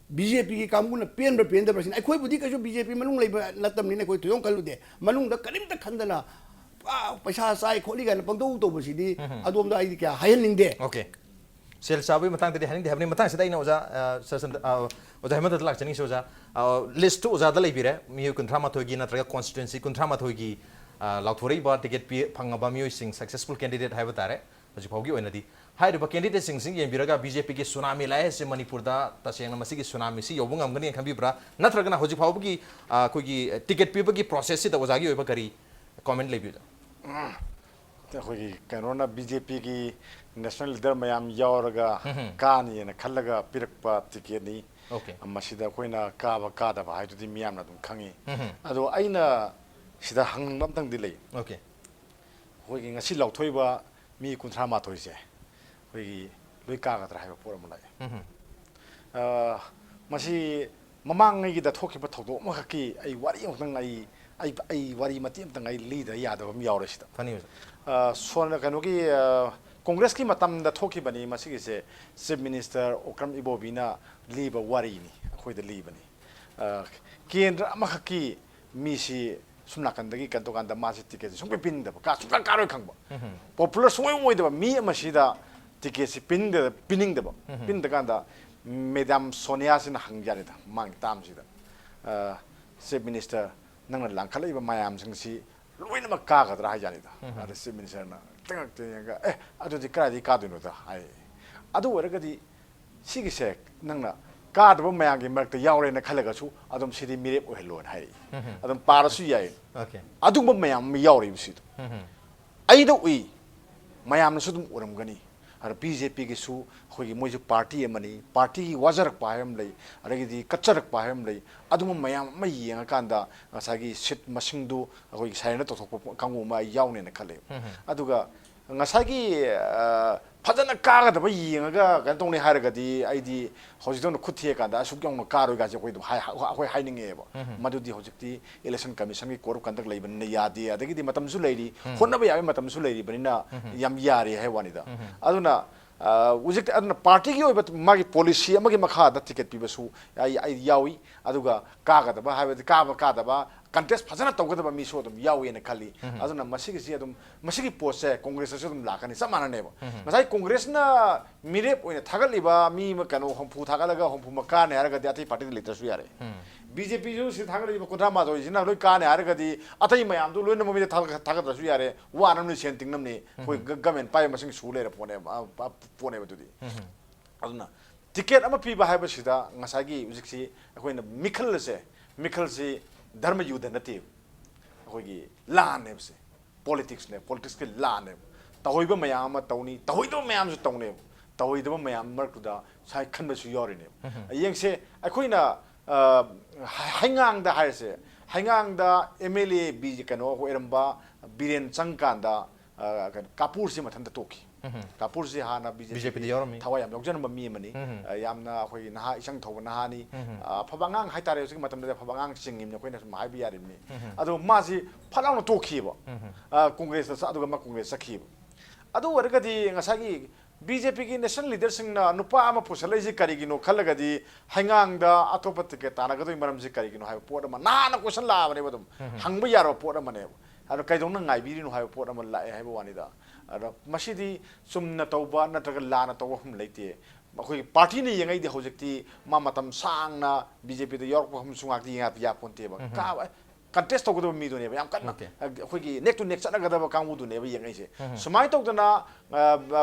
ꯕꯤ ꯖꯦ ꯄꯤꯒꯤ ꯀꯥꯡꯕꯨꯅ ꯄꯦꯟꯕ꯭ꯔꯥ ꯄꯦꯟꯗꯕ꯭ꯔꯥ ꯁꯤꯅꯤ꯫ ꯑꯩꯈꯣꯏꯕꯨꯗꯤ ꯀꯩꯁꯨ ꯕꯤ ꯖꯦ ꯄꯤ ꯃꯅꯨꯡ ꯂꯩꯕ ꯅꯠꯇꯕꯅꯤꯅ ꯑꯩꯈꯣꯏ ꯊꯣꯏꯗꯣꯛ ꯈꯜꯂꯨꯗꯦ꯫ ꯃꯅꯨꯡꯗ ꯀꯔꯤꯝꯇ ꯈꯟꯗꯅ, "ꯑꯥ, ꯄꯩꯁꯥ ꯆꯥꯏ ꯈꯣꯠꯂꯤ" ꯀꯥꯏꯅ ꯄꯪꯇꯧ ꯇꯧꯕꯁꯤꯗꯤ ꯑꯗꯣꯝꯗ ꯑꯩꯗꯤ ꯀꯌꯥ ꯍꯥꯏꯍꯟꯅꯤꯡꯗꯦ꯫ ꯑꯣꯀꯦ꯫ ꯁꯦꯜ ꯆꯥꯕꯒꯤ ꯃꯇꯥꯡꯗꯗꯤ ꯍꯥꯏꯅꯤꯡꯗꯦ ꯍꯥꯏꯕꯅꯤ꯫ ꯃꯇꯥꯡꯁꯤꯗ ꯑꯩꯅ ꯑꯣꯖꯥ, ꯑ, ꯁꯔ ꯆꯟꯗ꯭ꯔ-, ꯑ, ꯑꯣꯖꯥ ꯍꯦꯃꯟꯇꯗ ꯂꯥꯛꯆꯅꯤꯡꯁꯤ, ꯑꯣꯖꯥ꯫ ꯑ, ꯂꯤꯁ꯭ꯠꯇꯨ ꯑꯣꯖꯥꯗ ꯂꯩꯕꯤꯔꯦ, ꯃꯤꯑꯣꯏ ꯀꯨꯟꯊ꯭ꯔꯥ ꯃꯥꯊꯣꯏꯒꯤ ꯅꯠꯇ꯭ꯔꯒ ꯀꯣꯟꯁꯇꯤꯇ꯭ꯋꯦꯟꯁꯤ ꯀꯨꯟꯊ꯭ꯔꯥ ꯃꯥꯊꯣꯏꯒꯤ, ꯑ, ꯂꯥꯎꯊꯣꯔꯛꯏꯕ ꯇꯤꯀꯦꯠ ꯄꯤ-, ꯐꯪꯉꯕ ꯃꯤꯑꯣꯏꯁꯤꯡ, ꯁꯛꯁꯦꯁꯐꯨꯜ ꯀꯦꯟꯗꯤꯗꯦꯠ ꯍꯥꯏꯕ ꯇꯥꯔꯦ꯫ ꯍꯧꯖꯤꯛ ꯐꯥꯎꯒꯤ ꯑꯣꯏꯅꯗꯤ ꯍꯥꯏꯔꯤꯕ ꯀꯦꯟꯗꯤꯗꯦꯠꯁꯤꯡꯁꯤ ꯌꯦꯡꯕꯤꯔꯒ ꯕꯤ ꯖꯦ ꯄꯤꯒꯤ ꯁꯨꯅꯥꯃꯤ ꯂꯥꯛꯑꯦ ꯍꯥꯏꯁꯦ ꯃꯅꯤꯄꯨꯔꯗ ꯇꯁꯦꯡꯅ ꯃꯁꯤꯒꯤ ꯁꯨꯅꯥꯃꯤꯁꯤ ꯌꯧꯕ ꯉꯝꯒꯅꯤ ꯈꯟꯕꯤꯕ꯭ꯔꯥ? ꯅꯠꯇ꯭ꯔꯒꯅ ꯍꯧꯖꯤꯛ ꯐꯥꯎꯕꯒꯤ, ꯑ, ꯑꯩꯈꯣꯏꯒꯤ ꯇꯤꯀꯦꯠ ꯄꯤꯕꯒꯤ ꯄ꯭ꯔꯣꯁꯦꯁꯁꯤꯗ ꯑꯣꯖꯥꯒꯤ ꯑꯣꯏꯕ ꯀꯔꯤ ꯀꯣꯃꯦꯟ ꯂꯩꯕꯤꯕ꯭ꯔꯥ? ꯑꯩꯈꯣꯏꯒꯤ ꯀꯩꯅꯣꯅ, ꯕꯤ ꯖꯦ ꯄꯤꯒꯤ ꯅꯦꯁꯅꯦꯜ ꯂꯤꯗꯔ ꯃꯌꯥꯝ ꯌꯥꯎꯔꯒ ꯀꯥꯅꯤꯅ ꯈꯜꯂꯒ ꯄꯤꯔꯛꯄ ꯇꯤꯀꯦꯠꯅꯤ꯫ ꯑꯣꯀꯦ꯫ ꯃꯁꯤꯗ ꯑꯩꯈꯣꯏꯅ ꯀꯥꯕ ꯀꯥꯗꯕ ꯍꯥꯏꯗꯨꯗꯤ ꯃꯤꯌꯥꯝꯅ ꯑꯗꯨꯝ ꯈꯪꯉꯤ꯫ ꯑꯗꯣ ꯑꯩꯅ ꯁꯤꯗ ꯍꯪꯅꯤꯡꯕ ꯑꯝꯇꯪꯗꯤ ꯂꯩ꯫ ꯑꯣꯀꯦ꯫ ꯑꯩꯈꯣꯏꯒꯤ ꯉꯁꯤ ꯂꯥꯎꯊꯣꯛꯏꯕ ꯃꯤ ꯀꯨꯟꯊ꯭ꯔꯥ ꯃꯥꯊꯣꯏꯁꯦ ꯑꯩꯈꯣꯏꯒꯤ ꯂꯣꯏ ꯀꯥꯒꯗ꯭ꯔꯥ ꯍꯥꯏꯕ ꯄꯣꯠ ꯑꯃ ꯂꯥꯛꯑꯦ꯫ ꯑ, ꯃꯁꯤ ꯃꯃꯥꯡꯉꯩꯒꯤꯗ ꯊꯣꯛꯈꯤꯕ ꯊꯧꯗꯣꯛ ꯑꯃꯈꯛꯀꯤ ꯑꯩ ꯋꯥꯔꯤ ꯑꯃꯨꯛꯇꯪ ꯑꯩ, ꯑꯩ, ꯑꯩ ꯋꯥꯔꯤ ꯃꯇꯦꯛ ꯑꯃꯇꯪ ꯑꯩ ꯂꯤꯗ ꯌꯥꯗꯕ ꯑꯃ ꯌꯥꯎꯔꯦ ꯁꯤꯗ꯫ ꯐꯅꯤ ꯑꯣꯖꯥ꯫ ꯑ, ꯁꯣꯝꯅ ꯀꯩꯅꯣꯒꯤ, ꯑ, ꯀꯣꯡꯒ꯭ꯔꯦꯁꯀꯤ ꯃꯇꯝꯗ ꯊꯣꯛꯈꯤꯕꯅꯤ ꯃꯁꯤꯒꯤꯁꯦ, ꯆꯤꯐ ꯃꯤꯅꯤꯁꯇꯔ ꯑꯣꯀ꯭ꯔꯝ ꯏꯕꯣꯕꯤꯅ ꯂꯤꯕ ꯋꯥꯔꯤꯅꯤ, ꯑꯩꯈꯣꯏꯗ ꯂꯤꯕꯅꯤ꯫ ꯑ, ꯀꯦꯟꯗ꯭ꯔ ꯑꯃꯈꯛꯀꯤ ꯃꯤꯁꯤ ꯁꯨꯝ ꯅꯥꯀꯟꯗꯒꯤ ꯀꯩꯅꯣ ꯇꯧꯀꯥꯟꯗ ꯃꯥꯁꯤ ꯇꯤꯀꯦꯠꯁꯤ ꯁꯨꯡꯄꯤ ꯄꯤꯅꯤꯡꯗꯕ, ꯀꯥ ꯁꯨꯡꯀꯥ ꯀꯥꯔꯣꯏ ꯈꯪꯕ, ꯄꯣꯄꯨꯂꯔ ꯁꯨꯡꯑꯣꯏ ꯑꯣꯏꯗꯕ ꯃꯤ ꯑꯃꯁꯤꯗ ꯇꯤꯀꯦꯠꯁꯤ ꯄꯤꯅꯤꯡꯗ-, ꯄꯤꯅꯤꯡꯗꯕ꯫ ꯄꯤꯅꯤꯡꯗꯀꯥꯟꯗ ꯃꯦꯗꯥꯝ ꯁꯣꯅꯤꯌꯥꯁꯤꯅ ꯍꯪꯖꯥꯠꯅꯤꯗ ꯃꯃꯥꯡꯒꯤ ꯇꯥꯝꯁꯤꯗ, "ꯑ, ꯆꯤꯐ ꯃꯤꯅꯤꯁꯇꯔ, ꯅꯪꯅ ꯂꯥꯡꯈꯠꯂꯛꯏꯕ ꯃꯌꯥꯝꯁꯤꯡꯁꯤ ꯂꯣꯏꯅꯃꯛ ꯀꯥꯒꯗ꯭ꯔꯥ?" ꯍꯥꯏꯖꯥꯠꯅꯤꯗ꯫ ꯑꯗ ꯆꯤꯐ ꯃꯤꯅꯤꯁꯇꯔꯅ ꯈꯤꯇꯪ ꯈꯛꯇ ꯌꯦꯡꯉꯒ, "ꯑꯦ, ꯑꯗꯨꯗꯤ ꯀꯗꯥꯏꯗꯒꯤ ꯀꯥꯗꯣꯏꯅꯣꯗ?" ꯍꯥꯏ꯫ "ꯑꯗꯨ ꯑꯣꯏꯔꯒꯗꯤ ꯁꯤꯒꯤꯁꯦ ꯅꯪꯅ ꯀꯥꯗꯕ ꯃꯌꯥꯝꯒꯤ ꯃꯔꯛꯇ ꯌꯥꯎꯔꯦꯅ ꯈꯜꯂꯒꯁꯨ ꯑꯗꯨꯝ ꯁꯤꯗꯤ ꯃꯤꯔꯦꯞ ꯑꯣꯏꯍꯜꯂꯣꯅ ꯍꯥꯏꯔꯛꯏ꯫ ꯑꯗꯨꯝ ꯄꯥꯔꯁꯨ ꯌꯥꯏ꯫ Okay. ꯑꯗꯨꯒꯨꯝꯕ ꯃꯌꯥꯝ ꯑꯃ ꯌꯥꯎꯔꯤꯕꯁꯤꯗ ꯑꯩꯗ ꯎꯏ, ꯃꯌꯥꯝꯅꯁꯨ ꯑꯗꯨꯝ ꯎꯔꯝꯒꯅꯤ꯫ ꯑꯗ ꯕꯤ ꯖꯦ ꯄꯤꯒꯤꯁꯨ ꯑꯩꯈꯣꯏꯒꯤ ꯃꯣꯏꯁꯨ ꯄꯥꯔꯇꯤ ꯑꯃꯅꯤ, ꯄꯥꯔꯇꯤꯒꯤ ꯋꯥꯖꯔꯛꯄ ꯍꯥꯏꯕ ꯑꯃ ꯂꯩ, ꯑꯗꯒꯤꯗꯤ ꯀꯠꯆꯔꯛꯄ ꯍꯥꯏꯕ ꯑꯃ ꯂꯩ꯫ ꯑꯗꯨꯒꯨꯝꯕ ꯃꯌꯥꯝ ꯑꯃ ꯌꯦꯡꯉꯀꯥꯟꯗ ꯉꯁꯥꯏꯒꯤ ꯁꯤꯠ ꯃꯁꯤꯡꯗꯨ ꯑꯩꯈꯣꯏꯒꯤ ꯁꯥꯏꯂꯦꯟ ꯇꯧꯊꯣꯛꯄ ꯀꯥꯡꯕꯨ ꯑꯃ ꯑꯩ ꯌꯥꯎꯅꯦꯅ ꯈꯜꯂꯦ꯫ ꯑꯗꯨꯒ ꯉꯁꯥꯏꯒꯤ ꯑ, ꯐꯖꯅ ꯀꯥꯒꯗꯕ ꯌꯦꯡꯉꯒ ꯀꯩꯅꯣ ꯇꯧꯅꯤ ꯍꯥꯏꯔꯒꯗꯤ ꯑꯩꯗꯤ ꯍꯧꯖꯤꯛꯇꯧꯅ ꯈꯨꯠ ꯊꯦꯛꯑꯀꯥꯟꯗ ꯑꯁꯨꯛ ꯌꯧꯅ ꯀꯥꯔꯣꯏ ꯀꯥꯏꯁꯦ ꯑꯩꯈꯣꯏ ꯑꯗꯨꯝ ꯍꯥꯏ-, ꯑꯩꯈꯣꯏ ꯍꯥꯏꯅꯤꯡꯉꯛꯑꯦꯕ꯫ ꯃꯗꯨꯗꯤ ꯍꯧꯖꯤꯛꯇꯤ election commission ꯒꯤ code of conduct ꯂꯩꯕꯅꯤꯅ ꯌꯥꯗꯦ, ꯑꯗꯒꯤꯗꯤ ꯃꯇꯝꯁꯨ ꯂꯩꯔꯤ, ꯍꯣꯠꯅꯕ ꯌꯥꯕꯒꯤ ꯃꯇꯝꯁꯨ ꯂꯩꯔꯤꯕꯅꯤꯅ ꯌꯥꯝ ꯌꯥꯔꯤ ꯍꯥꯏꯕ ꯋꯥꯅꯤꯗ꯫ ꯑꯗꯨꯅ ꯑ, ꯍꯧꯖꯤꯛꯇꯤ ꯑꯗꯨꯅ ꯄꯥꯔꯇꯤꯒꯤ ꯑꯣꯏꯕ ꯃꯥꯒꯤ ꯄꯣꯂꯤꯁꯤ ꯑꯃꯒꯤ ꯃꯈꯥꯗ ꯇꯤꯀꯦꯠ ꯄꯤꯕꯁꯨ ꯑꯩ, ꯑꯩ ꯌꯥꯎꯏ꯫ ꯑꯗꯨꯒ ꯀꯥꯒꯗꯕ ꯍꯥꯏꯕꯗꯤ ꯀꯥꯕ ꯀꯥꯗꯕ ꯀꯟꯇꯦꯁ ꯐꯖꯅ ꯇꯧꯒꯗꯕ ꯃꯤꯁꯨ ꯑꯗꯨꯝ ꯌꯥꯎꯏꯅ ꯈꯜꯂꯤ꯫ ꯑꯗꯨꯅ ꯃꯁꯤꯒꯤꯁꯤ ꯑꯗꯨꯝ, ꯃꯁꯤꯒꯤ ꯄꯣꯠꯁꯦ ꯀꯣꯡꯒ꯭ꯔꯦꯁꯇꯁꯨ ꯑꯗꯨꯝ ꯂꯥꯛꯀꯅꯤ, ꯆꯞ ꯃꯥꯟꯅꯅꯦꯕ꯫ ꯉꯁꯥꯏ ꯀꯣꯡꯒ꯭ꯔꯦꯁꯅ ꯃꯤꯔꯦꯞ ꯑꯣꯏꯅ ꯊꯥꯒꯠꯂꯤꯕ ꯃꯤ ꯑꯃ ꯀꯩꯅꯣ ꯍꯨꯝꯐꯨ ꯊꯥꯒꯠꯂꯒ ꯍꯨꯝꯐꯨ ꯃꯛ ꯀꯥꯔꯅꯤ ꯍꯥꯏꯔꯒꯗꯤ ꯑꯇꯩ ꯄꯥꯔꯇꯤꯗ ꯂꯩꯇ꯭ꯔꯁꯨ ꯌꯥꯔꯦ꯫ ꯕꯤ ꯖꯦ ꯄꯤꯁꯨ ꯁꯤ ꯊꯥꯒꯠꯂꯤꯕ ꯀꯨꯟꯊ꯭ꯔꯥ ꯃꯥꯊꯣꯏꯁꯤꯅ ꯂꯣꯏ ꯀꯥꯔꯅꯤ ꯍꯥꯏꯔꯒꯗꯤ ꯑꯇꯩ ꯃꯌꯥꯝꯗꯨ ꯂꯣꯏꯅꯃꯛ ꯃꯤꯗ ꯊꯥꯒꯠ-, ꯊꯥꯒꯠꯇ꯭ꯔꯁꯨ ꯌꯥꯔꯦ꯫ ꯋꯥꯅꯕꯅꯤ, ꯁꯦꯟ ꯇꯤꯡꯅꯕꯅꯤ꯫ ꯑꯩꯈꯣꯏ ꯒ-, ꯒꯃꯦꯟ ꯄꯥꯏꯕ ꯃꯁꯤꯡ ꯁꯨ ꯂꯩꯔ ꯄꯣꯠꯅꯦꯕ, ꯑ, ꯑ, ꯄꯣꯠꯅꯦꯕ ꯑꯗꯨꯗꯤ꯫ ꯑꯗꯨꯅ ꯇꯤꯀꯦꯠ ꯑꯃ ꯄꯤꯕ ꯍꯥꯏꯕꯁꯤꯗ ꯉꯁꯥꯏꯒꯤ ꯍꯧꯖꯤꯛꯁꯤ ꯑꯩꯈꯣꯏꯅ ꯃꯤꯈꯜ ꯑꯁꯦ, ꯃꯤꯈꯜꯁꯤ ꯙꯔꯃ ꯌꯨꯗ ꯅꯠꯇꯦꯕ, ꯑꯩꯈꯣꯏꯒꯤ ꯂꯥꯟꯅꯦꯕꯁꯦ꯫ ꯄꯣꯂꯤꯇꯤꯛꯁꯅꯦ, ꯄꯣꯂꯤꯇꯤꯛꯁꯀꯤ ꯂꯥꯟꯅꯦꯕ꯫ ꯇꯧꯍꯩꯕ ꯃꯌꯥꯝ ꯑꯃ ꯇꯧꯅꯤ, ꯇꯧꯍꯩꯗꯕ ꯃꯌꯥꯝꯁꯨ ꯇꯧꯅꯦꯕ꯫ ꯇꯧꯍꯩꯗꯕ ꯃꯌꯥꯝ ꯃꯔꯛꯇꯨꯗ ꯁꯥꯏ ꯈꯟꯕꯁꯨ ꯌꯥꯎꯔꯤꯅꯦꯕ꯫ ꯌꯦꯡꯁꯦ, ꯑꯩꯈꯣꯏꯅ, ꯑ, ꯍꯩꯉꯥꯡꯗ ꯍꯥꯏꯔꯁꯦ, ꯍꯩꯉꯥꯡꯗ ꯑꯦꯝ ꯑꯦꯜ ꯑꯦ ꯕꯤ-, ꯀꯩꯅꯣ ꯑꯣꯏꯔꯝꯕ ꯕꯤꯔꯦꯟ ꯆꯪꯀꯥꯟꯗ, ꯑ, ꯀꯩꯅꯣ, ꯀꯥꯄꯨꯔꯁꯤ ꯃꯊꯟꯇ ꯇꯣꯛꯈꯤ꯫ ꯀꯥꯄꯨꯔꯁꯤ ꯍꯥꯟꯅ ꯕꯤ ꯖꯦ ꯄꯤꯗ ꯕꯤ ꯖꯦ ꯄꯤꯗ ꯌꯥꯎꯔꯝꯃꯤ꯫ ꯊꯋꯥꯏ ꯌꯥꯝ ꯌꯥꯎꯖꯔꯝꯕ ꯃꯤ ꯑꯃꯅꯤ꯫ ꯑ, ꯌꯥꯝꯅ ꯑꯩꯈꯣꯏꯒꯤ ꯅꯍꯥ, ꯏꯆꯪ ꯊꯧꯕ ꯅꯍꯥꯅꯤ꯫ ꯑ, ꯑꯐꯕ ꯑꯉꯥꯡ ꯍꯥꯏꯇꯥꯔꯦ, ꯍꯧꯖꯤꯛꯀꯤ ꯃꯇꯝꯗꯗꯤ ꯑꯐꯕ ꯑꯉꯥꯡ ꯆꯤꯡꯉꯤꯕꯅꯤ, ꯑꯩꯈꯣꯏꯅ ꯁꯨꯝ ꯍꯥꯏꯕ ꯌꯥꯔꯤꯕꯅꯤ꯫ ꯑꯗꯣ ꯃꯥꯁꯤ ꯐꯠ ꯂꯥꯎꯅ ꯇꯣꯛꯈꯤꯕ꯫ ꯑ, ꯀꯣꯡꯒ꯭ꯔꯦꯁꯇ ꯆꯠ-, ꯑꯗꯨꯒ ꯃꯥ ꯀꯣꯡꯒ꯭ꯔꯦꯁ ꯆꯠꯈꯤꯕ꯫ ꯑꯗꯨ ꯑꯣꯏꯔꯒꯗꯤ ꯉꯁꯥꯏꯒꯤ ꯕꯤ ꯖꯦ ꯄꯤꯒꯤ national leaderꯁꯤꯡꯅ ꯅꯨꯄꯥ ꯑꯃ ꯄꯨꯁꯜꯂꯛꯏꯁꯤ ꯀꯔꯤꯒꯤꯅꯣ ꯈꯜꯂꯒꯗꯤ, ꯍꯩꯉꯥꯡꯗ ꯑꯇꯣꯞꯄ ꯇꯤꯀꯦꯠ ꯇꯥꯟꯅꯒꯗꯣꯏ ꯃꯔꯝꯁꯤ ꯀꯔꯤꯒꯤꯅꯣ ꯍꯥꯏꯕ ꯄꯣꯠ ꯑꯃ ꯅꯍꯥꯟꯅ question ꯂꯥꯛꯑꯕꯅꯦꯕ, ꯑꯗꯨꯝ ꯍꯪꯕ ꯌꯥꯔꯕ ꯄꯣꯠ ꯑꯃꯅꯦꯕ꯫ ꯑꯗꯣ ꯀꯩꯗꯧꯅ ꯉꯥꯏꯕꯤꯔꯤꯅꯣ ꯍꯥꯏꯕ ꯄꯣꯠ ꯑꯃ ꯂꯥꯛꯑꯦ ꯍꯥꯏꯕ ꯋꯥꯅꯤꯗ꯫ ꯑꯗꯣ ꯃꯁꯤꯗꯤ ꯆꯨꯝꯅ ꯇꯧꯕ ꯅꯠꯇ꯭ꯔꯒ ꯂꯥꯟꯅ ꯇꯧꯕ ꯃꯐꯝ ꯂꯩꯇꯦ꯫ ꯑꯩꯈꯣꯏꯒꯤ ꯄꯥꯔꯇꯤꯅ ꯌꯦꯡꯉꯛꯏꯗꯤ ꯍꯧꯖꯤꯛꯇꯤ ꯃꯥ ꯃꯇꯝ ꯁꯥꯡꯅ ꯕꯤ ꯖꯦ ꯄꯤꯗ ꯌꯥꯎꯔꯛꯄ ꯃꯐꯝꯁꯨ ꯉꯥꯛꯇꯤ ꯌꯦꯡꯉꯛꯄ ꯌꯥꯄꯣꯟꯇꯦꯕ꯫ ꯀꯥꯕ ꯀꯟꯇꯦꯁ ꯇꯧꯒꯗꯕ ꯃꯤꯗꯨꯅꯦꯕ ꯌꯥꯝ ꯀꯟꯅ Okay. ꯑꯩꯈꯣꯏꯒꯤ ꯅꯦꯛ ꯇꯨ ꯅꯦꯛ ꯆꯠꯅꯒꯗꯕ ꯀꯥꯡꯕꯨꯗꯨꯅꯦꯕ ꯌꯦꯡꯉꯛꯏꯁꯦ꯫ ꯁꯨꯃꯥꯏꯅ ꯇꯧꯗꯅ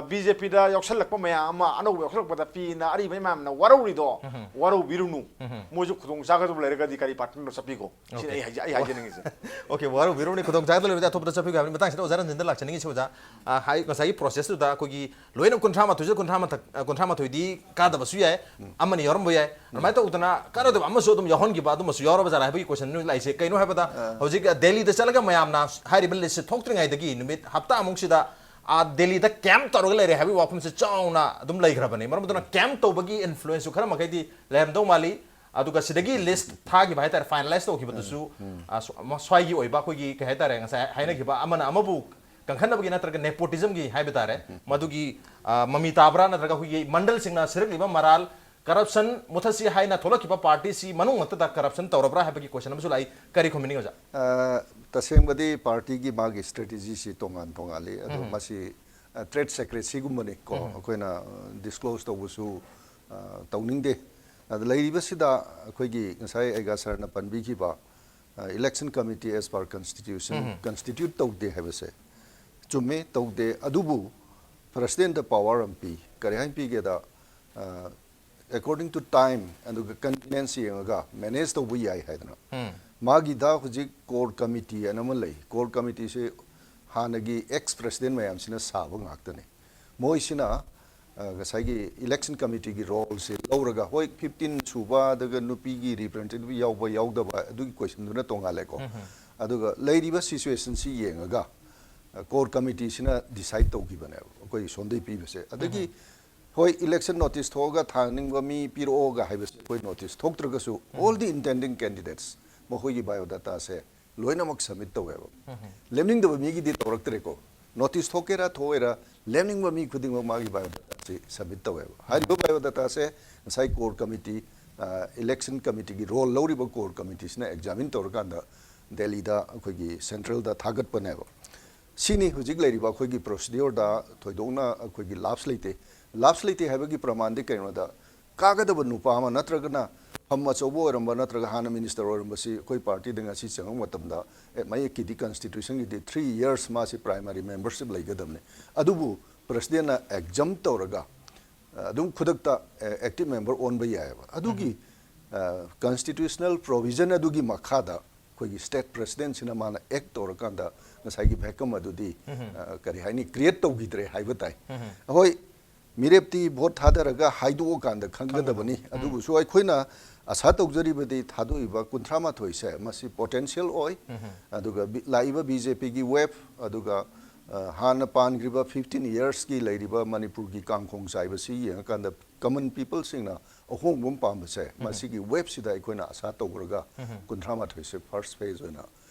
ꯕꯤ ꯖꯦ ꯄꯤꯗ ꯌꯥꯎꯁꯜꯂꯛꯄ ꯃꯌꯥꯝ ꯑꯃ ꯑꯅꯧꯕ ꯌꯥꯎꯁꯜꯂꯛꯄꯗ ꯄꯤꯅ ꯑꯔꯤꯕ ꯃꯌꯥꯝꯅ ꯋꯥꯔꯧꯔꯤꯗꯣ ꯋꯥꯔꯧꯕꯤꯔꯨꯅꯨ꯫ ꯃꯣꯏꯁꯨ ꯈꯨꯗꯣꯡ ꯆꯥꯒꯗꯕ ꯂꯩꯔꯒꯗꯤ ꯀꯔꯤ ꯄꯥꯔꯇꯤꯅꯣ ꯆꯠꯄꯤꯈꯣ꯫ ꯁꯤꯅ ꯑꯩ ꯍꯥꯏꯖ- ꯑꯩ ꯍꯥꯏꯖꯅꯤꯡꯉꯤꯁꯦ꯫ Okay, ꯋꯥꯔꯧꯕꯤꯔꯣꯅꯦ, ꯈꯨꯗꯣꯡ ꯆꯥꯒꯗꯕ ꯂꯩꯔꯗꯤ ꯑꯇꯣꯞꯄꯗ ꯆꯠꯄꯤꯌꯨ ꯍꯥꯏꯕꯅꯤ꯫ ꯃꯇꯥꯡꯁꯤꯗ ꯑꯣꯖꯥ ꯔꯟꯖꯟꯗ ꯂꯥꯛꯆꯅꯤꯡꯉꯤꯁꯤ ꯑꯣꯖꯥ꯫ ꯑ, ꯍꯥꯏ, ꯉꯁꯥꯏꯒꯤ ꯄ꯭ꯔꯣꯁꯦꯁꯇꯨꯗ ꯑꯩꯈꯣꯏꯒꯤ ꯂꯣꯏꯅ ꯀꯨꯟꯊ꯭ꯔꯥ ꯃꯥꯊꯣꯏꯁꯦ ꯀꯨꯟꯊ꯭ꯔꯥ ꯃꯊꯛ, ꯑ, ꯀꯨꯟꯊ꯭ꯔꯥ ꯃꯥꯊꯣꯏꯗꯤ ꯀꯥꯗꯕꯁꯨ ꯌꯥꯏ, ꯑꯃꯅꯤ ꯌꯥꯎꯔꯝꯕ ꯌꯥꯏ꯫ ꯑꯗꯨꯃꯥꯏꯅ ꯇꯧꯗꯅ ꯀꯥꯟꯅꯗꯕ ꯑꯃꯁꯨ ꯑꯗꯨꯝ ꯌꯥꯎꯍꯟꯈꯤꯕ ꯑꯗꯨꯃꯁꯨ ꯌꯥꯎꯔꯕ ꯖꯥꯠꯂ ꯍꯥꯏꯕꯒꯤ ꯀꯣꯏꯁꯟ ꯂꯥꯛꯏꯁꯦ꯫ ꯀꯩꯅꯣ ꯍꯥꯏꯕꯗ ꯍꯧꯖꯤꯛ, ꯑ, ꯗꯦꯜꯂꯤꯗ ꯆꯠꯂꯒ ꯃꯌꯥꯝꯅ ꯍꯥꯏꯔꯤꯕ ꯂꯤꯁꯁꯦ ꯊꯣꯛꯇ꯭ꯔꯤꯉꯩꯗꯒꯤ ꯅꯨꯃꯤꯠ ꯍꯞꯇꯥꯃꯨꯛꯁꯤꯗ, ꯑ, ꯗꯦꯜꯂꯤꯗ ꯀꯦꯝꯞ ꯇꯧꯔꯒ ꯂꯩꯔꯦ ꯍꯥꯏꯕꯒꯤ ꯋꯥꯐꯝꯁꯦ ꯆꯥꯎꯅ ꯑꯗꯨꯝ ꯂꯩꯈ꯭ꯔꯕꯅꯤ꯫ ꯃꯔꯝ ꯑꯗꯨꯅ ꯀꯦꯝꯞ ꯇꯧꯕꯒꯤ ꯏꯟꯐ꯭ꯂꯨꯌꯦꯟꯁꯁꯨ ꯈꯔ ꯃꯈꯩꯗꯤ ꯂꯩꯔꯝꯗꯧ ꯃꯥꯜꯂꯤ꯫ ꯑꯗꯨꯒ ꯁꯤꯗꯒꯤ ꯂꯤꯁ ꯊꯥꯈꯤꯕ ꯍꯥꯏꯇꯥꯔꯦ, ꯐꯥꯏꯅꯂꯥꯏꯁ ꯇꯧꯈꯤꯕꯗꯨꯁꯨ, ꯑ, ꯁ꯭ꯋ-, ꯃ-, ꯁ꯭ꯋꯥꯏꯒꯤ ꯑꯣꯏꯕ ꯑꯩꯈꯣꯏꯒꯤ ꯀꯩ ꯍꯥꯏꯇꯥꯔꯦ, ꯉꯁꯥꯏ ꯍꯥꯏꯅꯈꯤꯕ ꯑꯃꯅ ꯑꯃꯕꯨ ꯀꯟꯈꯠꯅꯕꯒꯤ ꯅꯠꯇ꯭ꯔꯒ ꯅꯦꯄꯣꯇꯤꯖꯝꯒꯤ ꯍꯥꯏꯕ ꯇꯥꯔꯦ, ꯃꯗꯨꯒꯤ, ꯑ, ꯃꯃꯤ ꯇꯥꯕ꯭ꯔꯥ, ꯅꯠꯇ꯭ꯔꯒ ꯑꯩꯈꯣꯏꯒꯤ ꯃꯟꯗꯜꯁꯤꯡꯅ ꯁꯤꯔꯛꯂꯤꯕ ꯃꯔꯥꯜ, ꯀꯔꯞꯁꯟ ꯃꯨꯊꯠꯁꯤ ꯍꯥꯏꯅ ꯊꯣꯛꯂꯛꯈꯤꯕ ꯄꯥꯔꯇꯤꯁꯤ ꯃꯅꯨꯡ ꯅꯠꯇꯗ ꯀꯔꯞꯁꯟ ꯇꯧꯔꯕ꯭ꯔꯥ ꯍꯥꯏꯕꯒꯤ ꯀꯣꯏꯁꯟ ꯑꯃꯁꯨ ꯂꯥꯛꯏ꯫ ꯀꯔꯤ ꯈꯨꯝꯕꯤꯅꯤꯡꯉꯤ ꯑꯣꯖꯥ? ꯑ, ꯇꯁꯦꯡꯕꯗꯤ ꯄꯥꯔꯇꯤꯒꯤ ꯃꯥꯒꯤ ꯁ꯭ꯇ꯭ꯔꯦꯇꯦꯖꯤꯁꯤ ꯇꯣꯉꯥꯟ ꯇꯣꯉꯥꯜꯂꯤ꯫ ꯑꯗꯣ ꯃꯁꯤ, ꯑ, ꯇ꯭ꯔꯦꯗ ꯁꯦꯀ꯭ꯔꯦꯠꯁꯤꯒꯨꯝꯕꯅꯤ ꯀꯣ, ꯑꯩꯈꯣꯏꯅ, ꯑ, ꯗꯤꯁꯀ꯭ꯂꯣꯖ ꯇꯧꯕꯁꯨ, ꯑ, ꯇꯧꯅꯤꯡꯗꯦ꯫ ꯑꯗ ꯂꯩꯔꯤꯕꯁꯤꯗ ꯑꯩꯈꯣꯏꯒꯤ ꯉꯁꯥꯏ ꯑꯩꯒꯥ ꯁꯥꯔꯅ ꯄꯟꯕꯤꯈꯤꯕ, ꯑ, election committee as per constitution constitute ꯇꯧꯗꯦ ꯍꯥꯏꯕꯁꯦ ꯆꯨꯝꯃꯦ, ꯇꯧꯗꯦ꯫ ꯑꯗꯨꯕꯨ ꯄ꯭ꯔꯁꯤꯗꯦꯟꯗ ꯄꯥꯋꯔ ꯑꯃ ꯄꯤ꯫ ꯀꯔꯤ ꯍꯥꯏꯅ ꯄꯤꯒꯦꯗ, ꯑ, according to time ꯑꯗꯨꯒ ꯀꯟꯚꯤꯅꯦꯟꯁ ꯌꯦꯡꯉꯒ ꯃꯦꯅꯦꯖ ꯇꯧꯕ ꯌꯥꯏ ꯍꯥꯏꯗꯅ꯫ ꯃꯥꯒꯤꯗ ꯍꯧꯖꯤꯛ ꯀꯣꯔ ꯀꯃꯤꯇꯤ ꯍꯥꯏꯅ ꯑꯃ ꯂꯩ꯫ ꯀꯣꯔ ꯀꯃꯤꯇꯤꯁꯦ ꯍꯥꯟꯅꯒꯤ ꯑꯦꯛꯁ ꯄ꯭ꯔꯁꯤꯗꯦꯟ ꯃꯌꯥꯝꯁꯤꯅ ꯁꯥꯕ ꯉꯥꯛꯇꯅꯤ꯫ ꯃꯣꯏꯁꯤꯅ, ꯑ, ꯉꯁꯥꯏꯒꯤ ꯏꯂꯦꯛꯁꯟ ꯀꯃꯤꯇꯤꯒꯤ ꯔꯣꯜꯁꯦ ꯂꯧꯔꯒ, ꯍꯣꯏ, ꯐꯤꯐꯇꯤꯟ ꯁꯨꯕ ꯑꯗꯨꯒ ꯅꯨꯄꯤꯒꯤ ꯔꯤꯄ꯭ꯔꯖꯦꯟꯇꯦꯇꯤꯚ ꯌꯥꯎꯕ ꯌꯥꯎꯗꯕ ꯑꯗꯨꯒꯤ ꯀꯣꯏꯁꯟꯗꯨꯅ ꯇꯣꯉꯥꯜꯂꯦꯀꯣ꯫ ꯑꯗꯨꯒ ꯂꯩꯔꯤꯕ ꯁꯤꯆꯨꯋꯦꯁꯟꯁꯤ ꯌꯦꯡꯉꯒ, ꯑ, ꯀꯣꯔ ꯀꯃꯤꯇꯤꯁꯤꯅ ꯗꯤꯁꯥꯏꯠ ꯇꯧꯈꯤꯕꯅꯦꯕ ꯑꯩꯈꯣꯏ ꯁꯣꯟꯗꯩ ꯄꯤꯕꯁꯦ꯫ ꯑꯗꯒꯤ ꯍꯣꯏ, ꯏꯂꯦꯛꯁꯟ ꯅꯣꯇꯤꯁ ꯊꯣꯛꯑꯒ ꯊꯥꯅꯤꯡꯕ ꯃꯤ ꯄꯤꯔꯛꯑꯣꯒ ꯍꯥꯏꯕꯁꯦ ꯑꯩꯈꯣꯏ notice ꯊꯣꯛꯇ꯭ꯔꯒꯁꯨ, all the intending candidates ꯃꯈꯣꯏꯒꯤ ꯕꯥꯏꯑꯣꯗꯥꯇꯥꯁꯦ ꯂꯣꯏꯅꯃꯛ ꯁꯕꯃꯤꯠ ꯇꯧꯋꯦꯕ꯫ ꯂꯦꯝꯅꯤꯡꯗꯕ ꯃꯤꯒꯤꯗꯤ ꯇꯧꯔꯛꯇ꯭ꯔꯦꯀꯣ꯫ ꯅꯣꯇꯤꯁ ꯊꯣꯛꯀꯦꯔꯥ ꯊꯣꯛꯑꯣꯏꯔꯥ, ꯂꯦꯝꯅꯤꯡꯕ ꯃꯤ ꯈꯨꯗꯤꯡꯃꯛ ꯃꯥꯒꯤ ꯕꯥꯏꯑꯣꯗꯥꯇꯥꯁꯤ ꯁꯕꯃꯤꯠ ꯇꯧꯋꯦꯕ꯫ ꯍꯥꯏꯔꯤꯕ ꯕꯥꯏꯑꯣꯗꯥꯇꯥꯁꯦ ꯉꯁꯥꯏ ꯀꯣꯔ ꯀꯃꯤꯇꯤ, ꯑ, ꯏꯂꯦꯛꯁꯟ ꯀꯃꯤꯇꯤꯒꯤ ꯔꯣꯜ ꯂꯧꯔꯤꯕ ꯀꯣꯔ ꯀꯃꯤꯇꯤꯁꯤꯅ ꯑꯦꯛꯖꯥꯃꯤꯟ ꯇꯧꯔꯀꯥꯟꯗ ꯗꯦꯜꯂꯤꯗ ꯑꯩꯈꯣꯏꯒꯤ ꯁꯦꯟꯇ꯭ꯔꯦꯜꯗ ꯊꯥꯒꯠꯄꯅꯦꯕ꯫ ꯁꯤꯅꯤ ꯍꯧꯖꯤꯛ ꯂꯩꯔꯤꯕ ꯑꯩꯈꯣꯏꯒꯤ ꯄ꯭ꯔꯣꯁꯤꯗ꯭ꯌꯣꯔꯗ ꯊꯣꯏꯗꯣꯛꯅ ꯑꯩꯈꯣꯏꯒꯤ ꯂꯥꯞꯁ ꯂꯩꯇꯦ꯫ ꯂꯥꯞꯁ ꯂꯩꯇꯦ ꯍꯥꯏꯕꯒꯤ ꯄ꯭ꯔꯃꯥꯟꯗꯤ ꯀꯩꯅꯣꯗ, ꯀꯥꯒꯗꯕ ꯅꯨꯄꯥ ꯑꯃ ꯅꯠꯇ꯭ꯔꯒꯅ ꯐꯝ ꯑꯆꯧꯕ ꯑꯣꯏꯔꯝꯕ ꯅꯠꯇ꯭ꯔꯒ ꯍꯥꯟꯅ ꯃꯤꯅꯤꯁꯇꯔ ꯑꯣꯏꯔꯝꯕꯁꯤ ꯑꯩꯈꯣꯏ ꯄꯥꯔꯇꯤꯗ ꯉꯁꯤ ꯆꯪꯉꯛꯄ ꯃꯇꯝꯗ, ꯑꯦ, ꯃꯌꯦꯛꯀꯤꯗꯤ ꯀꯟꯁꯇꯤꯇ꯭ꯌꯨꯁꯟꯒꯤꯗꯤ ꯊ꯭ꯔꯤ ꯌꯔꯁ ꯃꯥꯁꯤ ꯄ꯭ꯔꯥꯏꯃꯔꯤ ꯃꯦꯝꯕꯔꯁꯤꯞ ꯂꯩꯒꯗꯕꯅꯤ꯫ ꯑꯗꯨꯕꯨ ꯄ꯭ꯔꯦꯁꯤꯗꯦꯟꯅ ꯑꯦꯛꯖꯝ ꯇꯧꯔꯒ, ꯑ, ꯑꯗꯨꯝ ꯈꯨꯗꯛꯇ, ꯑ, ꯑꯦꯛꯇꯤꯚ ꯃꯦꯝꯕꯔ ꯑꯣꯟꯕ ꯌꯥꯏꯑꯕ꯫ ꯑꯗꯨꯒꯤ, ꯑ, ꯀꯟꯁꯇꯤꯇ꯭ꯌꯨꯁꯅꯦꯜ ꯄ꯭ꯔꯣꯚꯤꯖꯟ ꯑꯗꯨꯒꯤ ꯃꯈꯥꯗ ꯑꯩꯈꯣꯏꯒꯤ ꯁ꯭ꯇꯦꯠ ꯄ꯭ꯔꯦꯁꯤꯗꯦꯟꯁꯤꯅ ꯃꯥꯅ ꯑꯦꯛ ꯇꯧꯔꯀꯥꯟꯗ ꯉꯁꯥꯏꯒꯤ ꯚꯦꯀꯝ ꯑꯗꯨꯗꯤ, ꯑ, ꯀꯔꯤ ꯍꯥꯏꯅꯤ, ꯀ꯭ꯔꯤꯌꯦꯠ ꯇꯧꯈꯤꯗ꯭ꯔꯦ ꯍꯥꯏꯕ ꯇꯥꯏ꯫ ꯑꯩꯈꯣꯏ ꯃꯤꯔꯦꯞꯇꯤ ꯚꯣꯠ ꯊꯥꯗꯔꯒ ꯍꯥꯏꯗꯣꯛꯑꯀꯥꯟꯗ ꯈꯪꯒꯗꯕꯅꯤ꯫ ꯎꯝ꯫ ꯑꯗꯨꯕꯨꯁꯨ ꯑꯩꯈꯣꯏꯅ ꯑꯁꯥ ꯇꯧꯖꯔꯤꯕꯗꯤ ꯊꯥꯗꯣꯛꯏꯕ ꯀꯨꯟꯊ꯭ꯔꯥ ꯃꯥꯊꯣꯏꯁꯦ ꯃꯁꯤ ꯄꯣꯇꯦꯟꯁꯤꯌꯦꯜ ꯑꯣꯏ꯫ ꯎꯝ꯫ ꯑꯗꯨꯒ ꯕꯤ-, ꯂꯥꯛꯏꯕ ꯕꯤ ꯖꯦ ꯄꯤꯒꯤ ꯋꯦꯕ, ꯑꯗꯨꯒ, ꯑ, ꯍꯥꯟꯅ ꯄꯥꯟꯈ꯭ꯔꯤꯕ ꯐꯤꯐꯇꯤꯟ ꯌꯔꯁꯀꯤ ꯂꯩꯔꯤꯕ ꯃꯅꯤꯄꯨꯔꯒꯤ ꯀꯥꯡꯈꯣꯡ ꯆꯥꯏꯕꯁꯤ ꯌꯦꯡꯉꯀꯥꯟꯗ ꯀꯃꯟ ꯄꯤꯄꯜꯁꯤꯡꯅ ꯑꯍꯣꯡꯕ ꯑꯃ ꯄꯥꯝꯕꯁꯦ, ꯎꯝ꯫ ꯃꯁꯤꯒꯤ ꯋꯦꯕꯁꯤꯗ ꯑꯩꯈꯣꯏꯅ ꯑꯁꯥ ꯇꯧꯔꯒ ꯎꯝ꯫ ꯀꯨꯟꯊ꯭ꯔꯥ ꯃꯥꯊꯣꯏꯁꯦ ꯐꯥꯔꯁ ꯐꯦꯖ ꯑꯣꯏꯅ,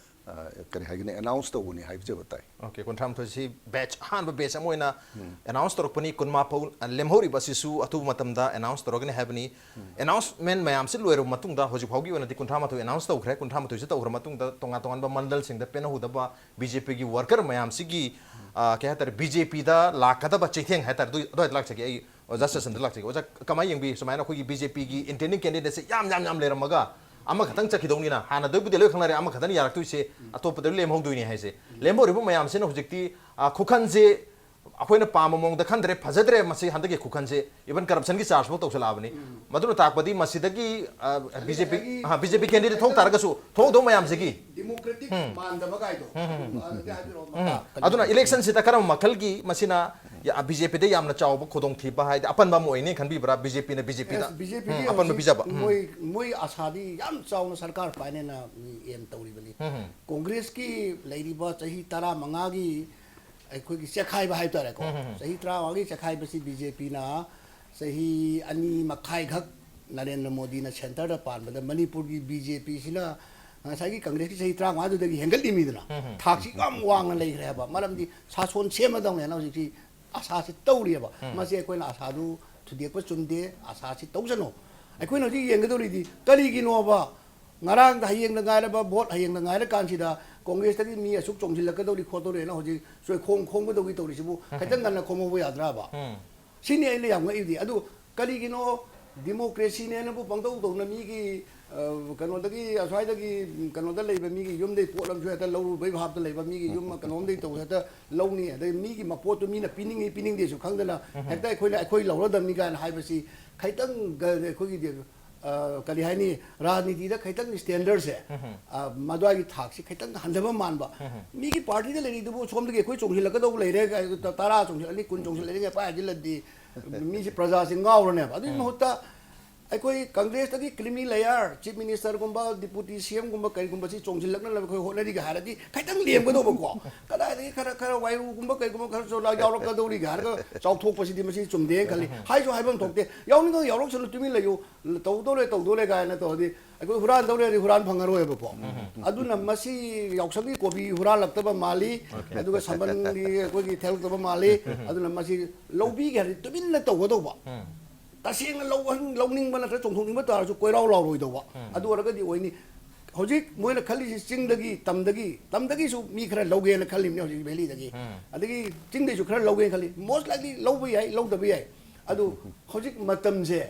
ꯑ, ꯀꯔꯤ ꯍꯥꯏꯒꯅꯤ, ꯑꯦꯅꯥꯎꯟꯁ ꯇꯧꯕꯅꯤ ꯍꯥꯏꯖꯕ ꯇꯥꯏ꯫ ꯑꯣꯀꯦ, ꯀꯨꯟꯊ꯭ꯔꯥ ꯃꯥꯊꯣꯏꯁꯤ ꯕꯦꯆ, ꯑꯍꯥꯟꯕ ꯕꯦꯆ ꯑꯃ ꯑꯣꯏꯅ ꯎꯝ꯫ ꯑꯦꯅꯥꯎꯟꯁ ꯇꯧꯔꯛꯄꯅꯤ꯫ ꯀꯨꯟꯃꯥꯄꯧ, ꯑ, ꯂꯦꯝꯍꯧꯔꯤꯕ ꯑꯁꯤꯁꯨ ꯑꯊꯨꯕ ꯃꯇꯝꯗ ꯑꯦꯅꯥꯎꯟꯁ ꯇꯧꯔꯒꯅꯤ ꯍꯥꯏꯕꯅꯤ꯫ ꯎꯝ꯫ ꯑꯦꯅꯥꯎꯟꯁꯃꯦꯟ ꯃꯌꯥꯝꯁꯤ ꯂꯣꯏꯔꯕ ꯃꯇꯨꯡꯗ, ꯍꯧꯖꯤꯛ ꯐꯥꯎꯒꯤ ꯑꯣꯏꯅꯗꯤ ꯀꯨꯟꯊ꯭ꯔꯥ ꯃꯥꯊꯣꯏ ꯑꯦꯅꯥꯎꯟꯁ ꯇꯧꯈ꯭ꯔꯦ꯫ ꯀꯨꯟꯊ꯭ꯔꯥ ꯃꯥꯊꯣꯏꯁꯤ ꯇꯧꯈ꯭ꯔ ꯃꯇꯨꯡꯗ ꯇꯣꯉꯥꯟ ꯇꯣꯉꯥꯟꯕ ꯃꯟꯗꯜꯁꯤꯡꯗ ꯄꯦꯟꯅꯍꯧꯗꯕ ꯕꯤ ꯖꯦ ꯄꯤꯒꯤ ꯋꯥꯔꯀꯔ ꯃꯌꯥꯝꯁꯤꯒꯤ, ꯎꯝ꯫ ꯑ, ꯀꯩ ꯍꯥꯏꯇꯥꯔꯦ, ꯕꯤ ꯖꯦ ꯄꯤꯗ ꯂꯥꯛꯀꯗꯕ ꯆꯩꯊꯦꯡ ꯍꯥꯏꯇꯥꯔꯦ, ꯑꯗꯨ, ꯑꯗꯨꯋꯥꯏꯗ ꯂꯥꯛꯆꯒꯦ꯫ ꯑꯩ ꯑꯣꯖꯥ ꯁꯦꯁꯟꯗ ꯂꯥꯛꯆꯒꯦ꯫ ꯑꯣꯖꯥ, ꯀꯃꯥꯏꯅ ꯌꯦꯡꯕꯤ? ꯁꯨꯃꯥꯏꯅ ꯑꯩꯈꯣꯏꯒꯤ ꯕꯤ ꯖꯦ ꯄꯤꯒꯤ ꯏꯟꯇꯦꯟꯗꯤꯡ ꯀꯦꯟꯗꯤꯗꯦꯠꯁꯦ ꯌꯥꯝ, ꯌꯥꯝ, ꯌꯥꯝ ꯂꯩꯔꯝꯃꯒ ꯑꯃꯈꯛꯇꯪ ꯆꯠꯈꯤꯗꯧꯅꯤꯅ, ꯍꯥꯟꯅꯗꯕꯨꯗꯤ ꯂꯣꯏ ꯈꯪꯅꯔꯦ, ꯑꯃꯈꯛꯇꯅ ꯌꯥꯔꯛꯇꯣꯏꯁꯦ, ꯎꯝ꯫ ꯑꯇꯣꯞꯄꯗ ꯂꯣꯏ ꯂꯦꯝꯍꯧꯗꯣꯏꯅꯤ ꯍꯥꯏꯁꯦ꯫ ꯎꯝ꯫ ꯂꯦꯝꯍꯧꯔꯤꯕ ꯃꯌꯥꯝꯁꯤꯅ ꯍꯧꯖꯤꯛꯇꯤ, ꯑ, ꯈꯨꯈꯟꯁꯦ ꯑꯩꯈꯣꯏꯅ ꯄꯥꯝꯕ ꯃꯑꯣꯡꯗ ꯈꯟꯗ꯭ꯔꯦ, ꯐꯖꯗ꯭ꯔꯦ꯫ ꯃꯁꯤ ꯍꯟꯗꯛꯀꯤ ꯈꯨꯈꯟꯁꯦ even ꯀꯔꯞꯁꯟꯒꯤ ꯆꯥꯔꯖ ꯐꯥꯎ ꯇꯧꯁꯜꯂꯛꯑꯕꯅꯤ꯫ ꯎꯝ꯫ ꯃꯗꯨꯅ ꯇꯥꯛꯄꯗꯤ ꯃꯁꯤꯗꯒꯤ, ꯑ, ꯕꯤ ꯖꯦ ꯄꯤ, ꯑꯗꯨꯗꯒꯤ ꯑ, ꯕꯤ ꯖꯦ ꯄꯤ ꯀꯦꯟꯗꯤꯗꯦꯠ ꯊꯣꯛ ꯇꯥꯔꯒꯁꯁꯨ ꯊꯣꯛꯗꯧ ꯃꯌꯥꯝꯁꯤꯒꯤ ꯗꯤꯃꯣꯀ꯭ꯔꯦꯇꯤꯛ ꯎꯝ꯫ ꯃꯥꯟꯗꯕ ꯀꯥꯏꯗꯣ꯫ ꯎꯝ, ꯎꯝ, ꯎꯝ꯫ ꯑꯗꯨꯗꯤ ꯍꯥꯏꯕꯤꯔꯛꯑꯣ, ꯎꯝ꯫ ꯃꯈꯥ ꯀꯔꯤ ꯑꯗꯨꯅ ꯏꯂꯦꯛꯁꯟꯁꯤꯗ ꯀꯔꯝꯕ ꯃꯈꯜꯒꯤ ꯃꯁꯤꯅ ꯌꯥ-, ꯕꯤ ꯖꯦ ꯄꯤꯗ ꯌꯥꯝꯅ ꯆꯥꯎꯕ ꯈꯨꯗꯣꯡꯊꯤꯕ ꯍꯥꯏꯗꯤ ꯑꯄꯟꯕ ꯑꯃ ꯑꯣꯏꯅꯤ ꯈꯟꯕꯤꯕ꯭ꯔꯥ? ꯕꯤ ꯖꯦ ꯄꯤꯅ ꯕꯤ ꯖꯦ ꯄꯤꯗ, ꯑꯦꯁ, ꯕꯤ ꯖꯦ ꯄꯤꯒꯤ ꯎꯝ, ꯑꯄꯟꯕ ꯍꯧꯖꯤꯛ ꯄꯤꯖꯕ꯫ ꯎꯝ꯫ ꯃꯣꯏ, ꯃꯣꯏ ꯑꯁꯥꯗꯤ ꯌꯥꯝ ꯆꯥꯎꯅ ꯁꯔꯀꯥꯔ ꯄꯥꯏꯅꯦꯅ ꯃꯤ ꯑꯦꯝ ꯇꯧꯔꯤꯕꯅꯤ꯫ ꯎꯝ, ꯎꯝ꯫ ꯀꯣꯡꯒ꯭ꯔꯦꯁꯀꯤ ꯂꯩꯔꯤꯕ ꯆꯍꯤ ꯇꯔꯥꯃꯉꯥꯒꯤ ꯑꯩꯈꯣꯏꯒꯤ ꯆꯦꯈꯥꯏꯕ ꯍꯥꯏꯕ ꯇꯥꯔꯦꯀꯣ꯫ ꯎꯝ, ꯎꯝ, ꯎꯝ꯫ ꯆꯍꯤ ꯇꯔꯥꯃꯉꯥꯒꯤ ꯆꯦꯈꯥꯏꯕꯁꯤ ꯕꯤ ꯖꯦ ꯄꯤꯅ ꯆꯍꯤ ꯑꯅꯤ ꯃꯈꯥꯏꯈꯛ ꯅꯔꯦꯟꯗ꯭ꯔ ꯃꯣꯗꯤꯅ ꯁꯦꯟꯇꯔꯗ ꯄꯥꯟꯕꯗ ꯃꯅꯤꯄꯨꯔꯒꯤ ꯕꯤ ꯖꯦ ꯄꯤꯁꯤꯅ ꯉꯁꯥꯏꯒꯤ ꯀꯪꯒ꯭ꯔꯦꯁꯀꯤ ꯆꯍꯤ ꯇꯔꯥꯃꯉꯥꯗꯨꯗꯒꯤ ꯍꯦꯟꯒꯠꯂꯤꯃꯤꯗꯅ, ꯎꯝ, ꯎꯝ꯫ ꯊꯥꯛꯁꯤ ꯌꯥꯝ ꯋꯥꯡꯅ ꯂꯩꯈ꯭ꯔꯦ ꯍꯥꯏꯕ꯫ ꯃꯔꯝꯗꯤ ꯁꯥꯁꯣꯟ ꯁꯦꯝꯃꯗꯧꯅꯦꯅ ꯍꯧꯖꯤꯛꯁꯤ ꯑꯁꯥꯁꯤ ꯇꯧꯔꯤꯑꯕ꯫ ꯎꯝ꯫ ꯃꯁꯤ ꯑꯩꯈꯣꯏꯅ ꯑꯁꯥꯗꯨ ꯊꯨꯗꯦꯛꯄ ꯆꯨꯝꯗꯦ, ꯑꯁꯥꯁꯤ ꯇꯧꯁꯅꯨ꯫ ꯑꯩꯈꯣꯏꯅ ꯍꯧꯖꯤꯛ ꯌꯦꯡꯒꯗꯧꯔꯤꯗꯤ ꯀꯔꯤꯒꯤꯅꯣꯕ? ꯉꯔꯥꯡꯗ ꯍꯌꯦꯡꯗ ꯉꯥꯏꯔꯕ ꯚꯣꯠ ꯍꯌꯦꯡꯗ ꯉꯥꯏꯔꯀꯥꯟꯁꯤꯗ ꯀꯣꯡꯒ꯭ꯔꯦꯁꯇꯒꯤ ꯃꯤ ꯑꯁꯨꯛ ꯆꯣꯡꯁꯤꯜꯂꯛꯀꯗꯧꯔꯤ ꯈꯣꯠꯇꯧꯔꯤꯅ ꯍꯧꯖꯤꯛ ꯆꯣꯏꯈꯣꯡ ꯈꯣꯡꯒꯗꯧꯒꯤ ꯇꯧꯔꯤꯁꯤꯕꯨ ꯎꯝ꯫ ꯈꯤꯇꯪ ꯉꯟꯅ ꯈꯣꯡꯍꯧꯕ ꯌꯥꯗ꯭ꯔꯕ? ꯎꯝ꯫ ꯁꯤꯅꯤ ꯑꯩꯅ ꯌꯥꯝ ꯉꯛꯏꯗꯤ꯫ ꯑꯗꯨ ꯀꯔꯤꯒꯤꯅꯣ ꯗꯤꯃꯣꯀ꯭ꯔꯦꯁꯤꯅꯦꯅꯕꯨ ꯄꯪꯇꯧ ꯇꯧꯅ ꯃꯤꯒꯤ, ꯑ, ꯀꯩꯅꯣꯗꯒꯤ, ꯑꯁ꯭ꯋꯥꯏꯗꯒꯤ, ꯀꯩꯅꯣꯗ ꯂꯩꯕ ꯃꯤꯒꯤ ꯌꯨꯝꯗꯩ ꯄꯣꯠ ꯑꯃꯁꯨ ꯍꯦꯛꯇ ꯂꯧꯔꯨꯕꯩ ꯚꯥꯞꯇ ꯂꯩꯕ, ꯃꯤꯒꯤ ꯌꯨꯝ ꯀꯩꯅꯣꯝꯗꯩ ꯇꯧꯕ ꯍꯦꯛꯇ ꯂꯧꯅꯤ, ꯑꯗꯩ ꯃꯤꯒꯤ ꯃꯄꯣꯠꯇꯨ ꯃꯤꯅ ꯄꯤꯅꯤꯡꯉꯤ ꯄꯤꯅꯤꯡꯗꯦꯁꯨ ꯈꯪꯗꯅ ꯍꯦꯛꯇ ꯑꯩꯈꯣꯏꯅ, ꯑꯩꯈꯣꯏ ꯂꯧꯔꯗꯕꯅꯤ ꯀꯥꯏꯅ ꯍꯥꯏꯕꯁꯤ ꯈꯤꯇꯪ ꯒ-, ꯑꯩꯈꯣꯏꯒꯤꯗꯤ, ꯑ, ꯀꯔꯤ ꯍꯥꯏꯅꯤ, ꯔꯥꯖꯅꯤꯇꯤꯗ ꯈꯤꯇꯪ ꯁ꯭ꯇꯦꯟꯗꯔꯁꯦ, ꯑ, ꯃꯗꯨꯋꯥꯏꯒꯤ ꯊꯥꯛꯁꯤ ꯈꯤꯇꯪ ꯍꯟꯊꯕ ꯃꯥꯟꯕ꯫ ꯃꯤꯒꯤ ꯄꯥꯔꯇꯤꯗ ꯂꯩꯔꯤꯗꯨꯕꯨ ꯁꯣꯝꯗꯒꯤ ꯑꯩꯈꯣꯏ ꯆꯣꯡꯁꯤꯜꯂꯛꯀꯗꯧꯕ ꯂꯩꯔꯦ, ꯇꯔꯥ ꯆꯣꯡꯁꯤꯜꯂꯛꯑꯅꯤ, ꯀꯨꯟ ꯆꯣꯡꯁꯤꯜꯂꯛꯑꯅꯤ, ꯄꯥꯏ ꯍꯥꯏꯖꯤꯜꯂꯗꯤ ꯃꯤꯁꯤ, ꯄ꯭ꯔꯖꯥꯁꯤ ꯉꯥꯎꯔꯅꯦꯕ꯫ ꯑꯗꯨꯒꯤ ꯃꯍꯨꯠꯇ ꯑꯩꯈꯣꯏ ꯀꯪꯒ꯭ꯔꯦꯁꯇꯒꯤ ꯀ꯭ꯔꯤꯃꯤ ꯂꯦꯌꯔ, ꯆꯤꯐ ꯃꯤꯅꯤꯁꯇꯔꯒꯨꯝꯕ, ꯗꯤꯄꯨꯇꯤ ꯁꯤ ꯑꯦꯝꯒꯨꯝꯕ, ꯀꯩꯒꯨꯝꯕꯁꯤ ꯆꯣꯡꯁꯤꯜꯂꯛꯅꯅꯕ ꯑꯩꯈꯣꯏ ꯍꯣꯠꯅꯔꯤꯒ ꯍꯥꯏꯔꯗꯤ ꯈꯤꯇꯪ ꯂꯦꯝꯒꯗꯧꯕꯀꯣ꯫ ꯀꯗꯥꯏꯗꯒꯤ ꯈꯔ, ꯈꯔ ꯋꯥꯏꯔꯨꯒꯨꯝꯕ ꯀꯩꯒꯨꯝꯕ ꯈꯔ ꯆꯣꯂꯥ ꯌꯥꯎꯔꯛꯀꯗꯧꯔꯤꯒ ꯍꯥꯏꯔꯒ ꯆꯥꯎꯊꯣꯛꯄꯁꯤꯗꯤ ꯃꯁꯤ ꯆꯨꯝꯗꯦꯅ ꯈꯜꯂꯤ꯫ ꯍꯥꯏꯁꯨ ꯍꯥꯏꯐꯝ ꯊꯣꯛꯇꯦ꯫ ꯌꯥꯎꯅꯤꯡꯉ ꯌꯥꯎꯔꯛꯁꯅꯨ, ꯇꯨꯃꯤꯟ ꯂꯩꯌꯨ꯫ ꯇꯧꯗꯣꯔꯦ, ꯇꯧꯗꯣꯔꯦ ꯀꯥꯏꯅ ꯇꯧꯔꯗꯤ ꯑꯩꯈꯣꯏ ꯍꯨꯔꯥꯟꯗꯧꯔꯦ ꯍꯥꯏꯔꯗꯤ ꯍꯨꯔꯥꯟ ꯐꯪꯉꯔꯣꯏꯕꯀꯣ꯫ ꯑꯗꯨꯅ ꯃꯁꯤ ꯌꯥꯎꯁꯪꯒꯤ ꯀꯣꯕꯤ ꯍꯨꯔꯥꯜꯂꯛꯇꯕ ꯃꯥꯜꯂꯤ, ꯑꯗꯨꯒ ꯁꯝꯕꯟꯒꯤ ꯑꯩꯈꯣꯏꯒꯤ ꯊꯦꯜꯂꯛꯇꯕ ꯃꯥꯜꯂꯤ꯫ ꯑꯗꯨꯅ ꯃꯁꯤ ꯂꯧꯕꯤꯒꯦ ꯍꯥꯏꯔꯗꯤ ꯇꯨꯃꯤꯟꯅ ꯇꯧꯒꯗꯧꯕ꯫ ꯇꯁꯦꯡꯅ ꯂꯧꯍꯟ-, ꯂꯧꯅꯤꯡꯕ ꯅꯠꯇ꯭ꯔꯒ ꯆꯣꯡꯊꯣꯛꯅꯤꯡꯕ ꯇꯥꯔꯁꯨ ꯀꯣꯏꯔꯥꯎ ꯂꯥꯎꯔꯣꯏꯗꯧꯕ꯫ ꯑꯗꯨ ꯑꯣꯏꯔꯒꯗꯤ ꯑꯣꯏꯅꯤ꯫ ꯍꯧꯖꯤꯛ ꯃꯣꯏꯅ ꯈꯜꯂꯤꯁꯤ ꯆꯤꯡꯗꯒꯤ, ꯇꯝꯗꯒꯤ, ꯇꯝꯗꯒꯤꯁꯨ ꯃꯤ ꯈꯔ ꯂꯧꯒꯦꯅ ꯈꯜꯂꯤꯕꯅꯤ ꯍꯧꯖꯤꯛ ꯚꯦꯂꯤꯗꯒꯤ꯫ ꯑꯗꯒꯤ ꯆꯤꯡꯗꯩꯁꯨ ꯈꯔ ꯂꯧꯒꯦꯅ ꯈꯜꯂꯤ꯫ Most likely ꯂꯧꯕ ꯌꯥꯏ, ꯂꯧꯗꯕ ꯌꯥꯏ꯫ ꯑꯗꯨ ꯍꯧꯖꯤꯛ ꯃꯇꯝꯁꯦ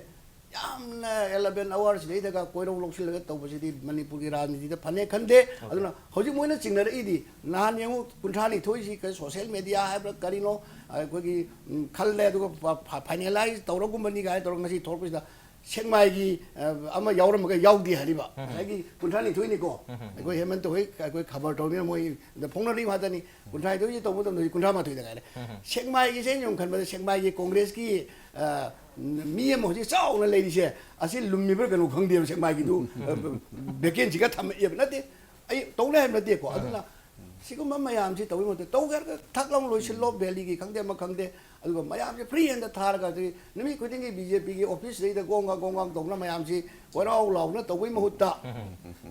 ꯌꯥꯝꯅ eleven hour ꯁꯤꯗꯩꯗꯒ ꯀꯣꯏꯔꯧ ꯂꯧꯁꯤꯜꯂꯒ ꯇꯧꯕꯁꯤꯗꯤ ꯃꯅꯤꯄꯨꯔꯒꯤ ꯔꯥꯖꯅꯤꯇꯤꯗ ꯐꯅꯦ ꯈꯟꯗꯦ꯫ ꯑꯗꯨꯅ ꯍꯧꯖꯤꯛ ꯃꯣꯏꯅ ꯆꯤꯡꯅꯔꯛꯏꯗꯤ, ꯅꯍꯥꯟ ꯌꯦꯡꯉꯨ, ꯀꯨꯟꯊ꯭ꯔꯥ ꯅꯤꯊꯣꯏꯁꯤ ꯀ-, ꯁꯣꯁꯤꯌꯦꯜ ꯃꯦꯗꯤꯌꯥ ꯍꯥꯏꯕ꯭ꯔꯥ ꯀꯔꯤꯅꯣ, ꯑꯩꯈꯣꯏꯒꯤ, ꯎꯝ, ꯈꯜꯂꯦ, ꯑꯗꯨꯒ ꯐ-, ꯐ-, ꯐꯥꯏꯅꯦꯂꯥꯏꯖ ꯇꯧꯔꯒꯨꯝꯕꯅꯤ ꯀꯥꯏꯅ ꯇꯧꯔꯒ ꯉꯁꯤ ꯊꯣꯛꯂꯛꯄꯁꯤꯗ ꯁꯦꯛꯃꯥꯏꯒꯤ, ꯑ, ꯑꯃ ꯌꯥꯎꯔꯝꯃꯒ ꯌꯥꯎꯗꯦ ꯍꯥꯏꯔꯤꯕ꯫ ꯉꯁꯥꯏꯒꯤ ꯀꯨꯟꯊ꯭ꯔꯥ ꯅꯤꯊꯣꯏꯅꯤꯀꯣ, ꯑꯩꯈꯣꯏ ꯍꯦꯃꯟꯇ ꯍꯣꯏ ꯑꯩꯈꯣꯏ ꯈꯕꯔ ꯇꯧꯅꯤꯅ ꯃꯣꯏꯗ ꯐꯣꯡꯅꯔꯤꯕ ꯉꯥꯛꯇꯅꯤ꯫ ꯀꯨꯟꯊ꯭ꯔꯥ ꯅꯤꯊꯣꯏꯁꯤ ꯇꯧꯕ ꯃꯇꯝꯗ ꯍꯧꯖꯤꯛ ꯀꯨꯟꯊ꯭ꯔꯥ ꯃꯥꯊꯣꯏꯗ ꯉꯥꯏꯔꯦ꯫ ꯁꯦꯛꯃꯥꯏꯒꯤꯁꯦ ꯑꯩꯅ ꯁꯨꯝ ꯈꯟꯕꯗ ꯁꯦꯛꯃꯥꯏꯒꯤ ꯀꯣꯡꯒ꯭ꯔꯦꯁꯀꯤ, ꯑ, ꯃꯤ ꯑꯃ ꯍꯧꯖꯤꯛ ꯆꯥꯎꯅ ꯂꯩꯔꯤꯁꯦ ꯑꯁꯤ ꯂꯨꯝꯃꯤꯕ꯭ꯔꯥ ꯀꯩꯅꯣ ꯈꯪꯗꯦꯕ꯫ ꯁꯦꯛꯃꯥꯏꯒꯤꯗꯨ, ꯑ, ꯚꯦꯀꯦꯟꯁꯤꯒ ꯊꯝꯃꯛꯑꯦꯕ ꯅꯠꯇꯦ꯫ ꯑꯩ ꯇꯧꯅꯤ ꯍꯥꯏꯕ ꯅꯠꯇꯦꯀꯣ꯫ ꯑꯗꯨꯅ ꯁꯤꯒꯨꯝꯕ ꯃꯌꯥꯝꯁꯤ ꯇꯧꯕ ꯃꯇꯝꯗ ꯇꯧꯒꯦ ꯍꯥꯏꯔꯒ ꯊꯛ ꯂꯥꯎꯅ ꯂꯣꯏꯁꯤꯜꯂꯣ, ꯚꯦꯂꯤꯒꯤ ꯈꯪꯗꯦ ꯑꯃ ꯈꯪꯗꯦ, ꯑꯗꯨꯒ ꯃꯌꯥꯝꯁꯦ ꯐ꯭ꯔꯤ ꯍꯦꯟꯗ ꯊꯥꯔꯒ ꯑꯗꯒꯤ ꯅꯨꯃꯤꯠ ꯈꯨꯗꯤꯡꯒꯤ ꯕꯤ ꯖꯦ ꯄꯤꯒꯤ ꯑꯣꯐꯤꯁꯁꯤꯗꯩꯗ ꯒꯣꯡꯒ ꯒꯣꯡꯒꯥꯡ ꯇꯧꯅ ꯃꯌꯥꯝꯁꯤ ꯀꯣꯏꯔꯥꯎ ꯂꯥꯎꯅ ꯇꯧꯕꯩ ꯃꯍꯨꯠꯇ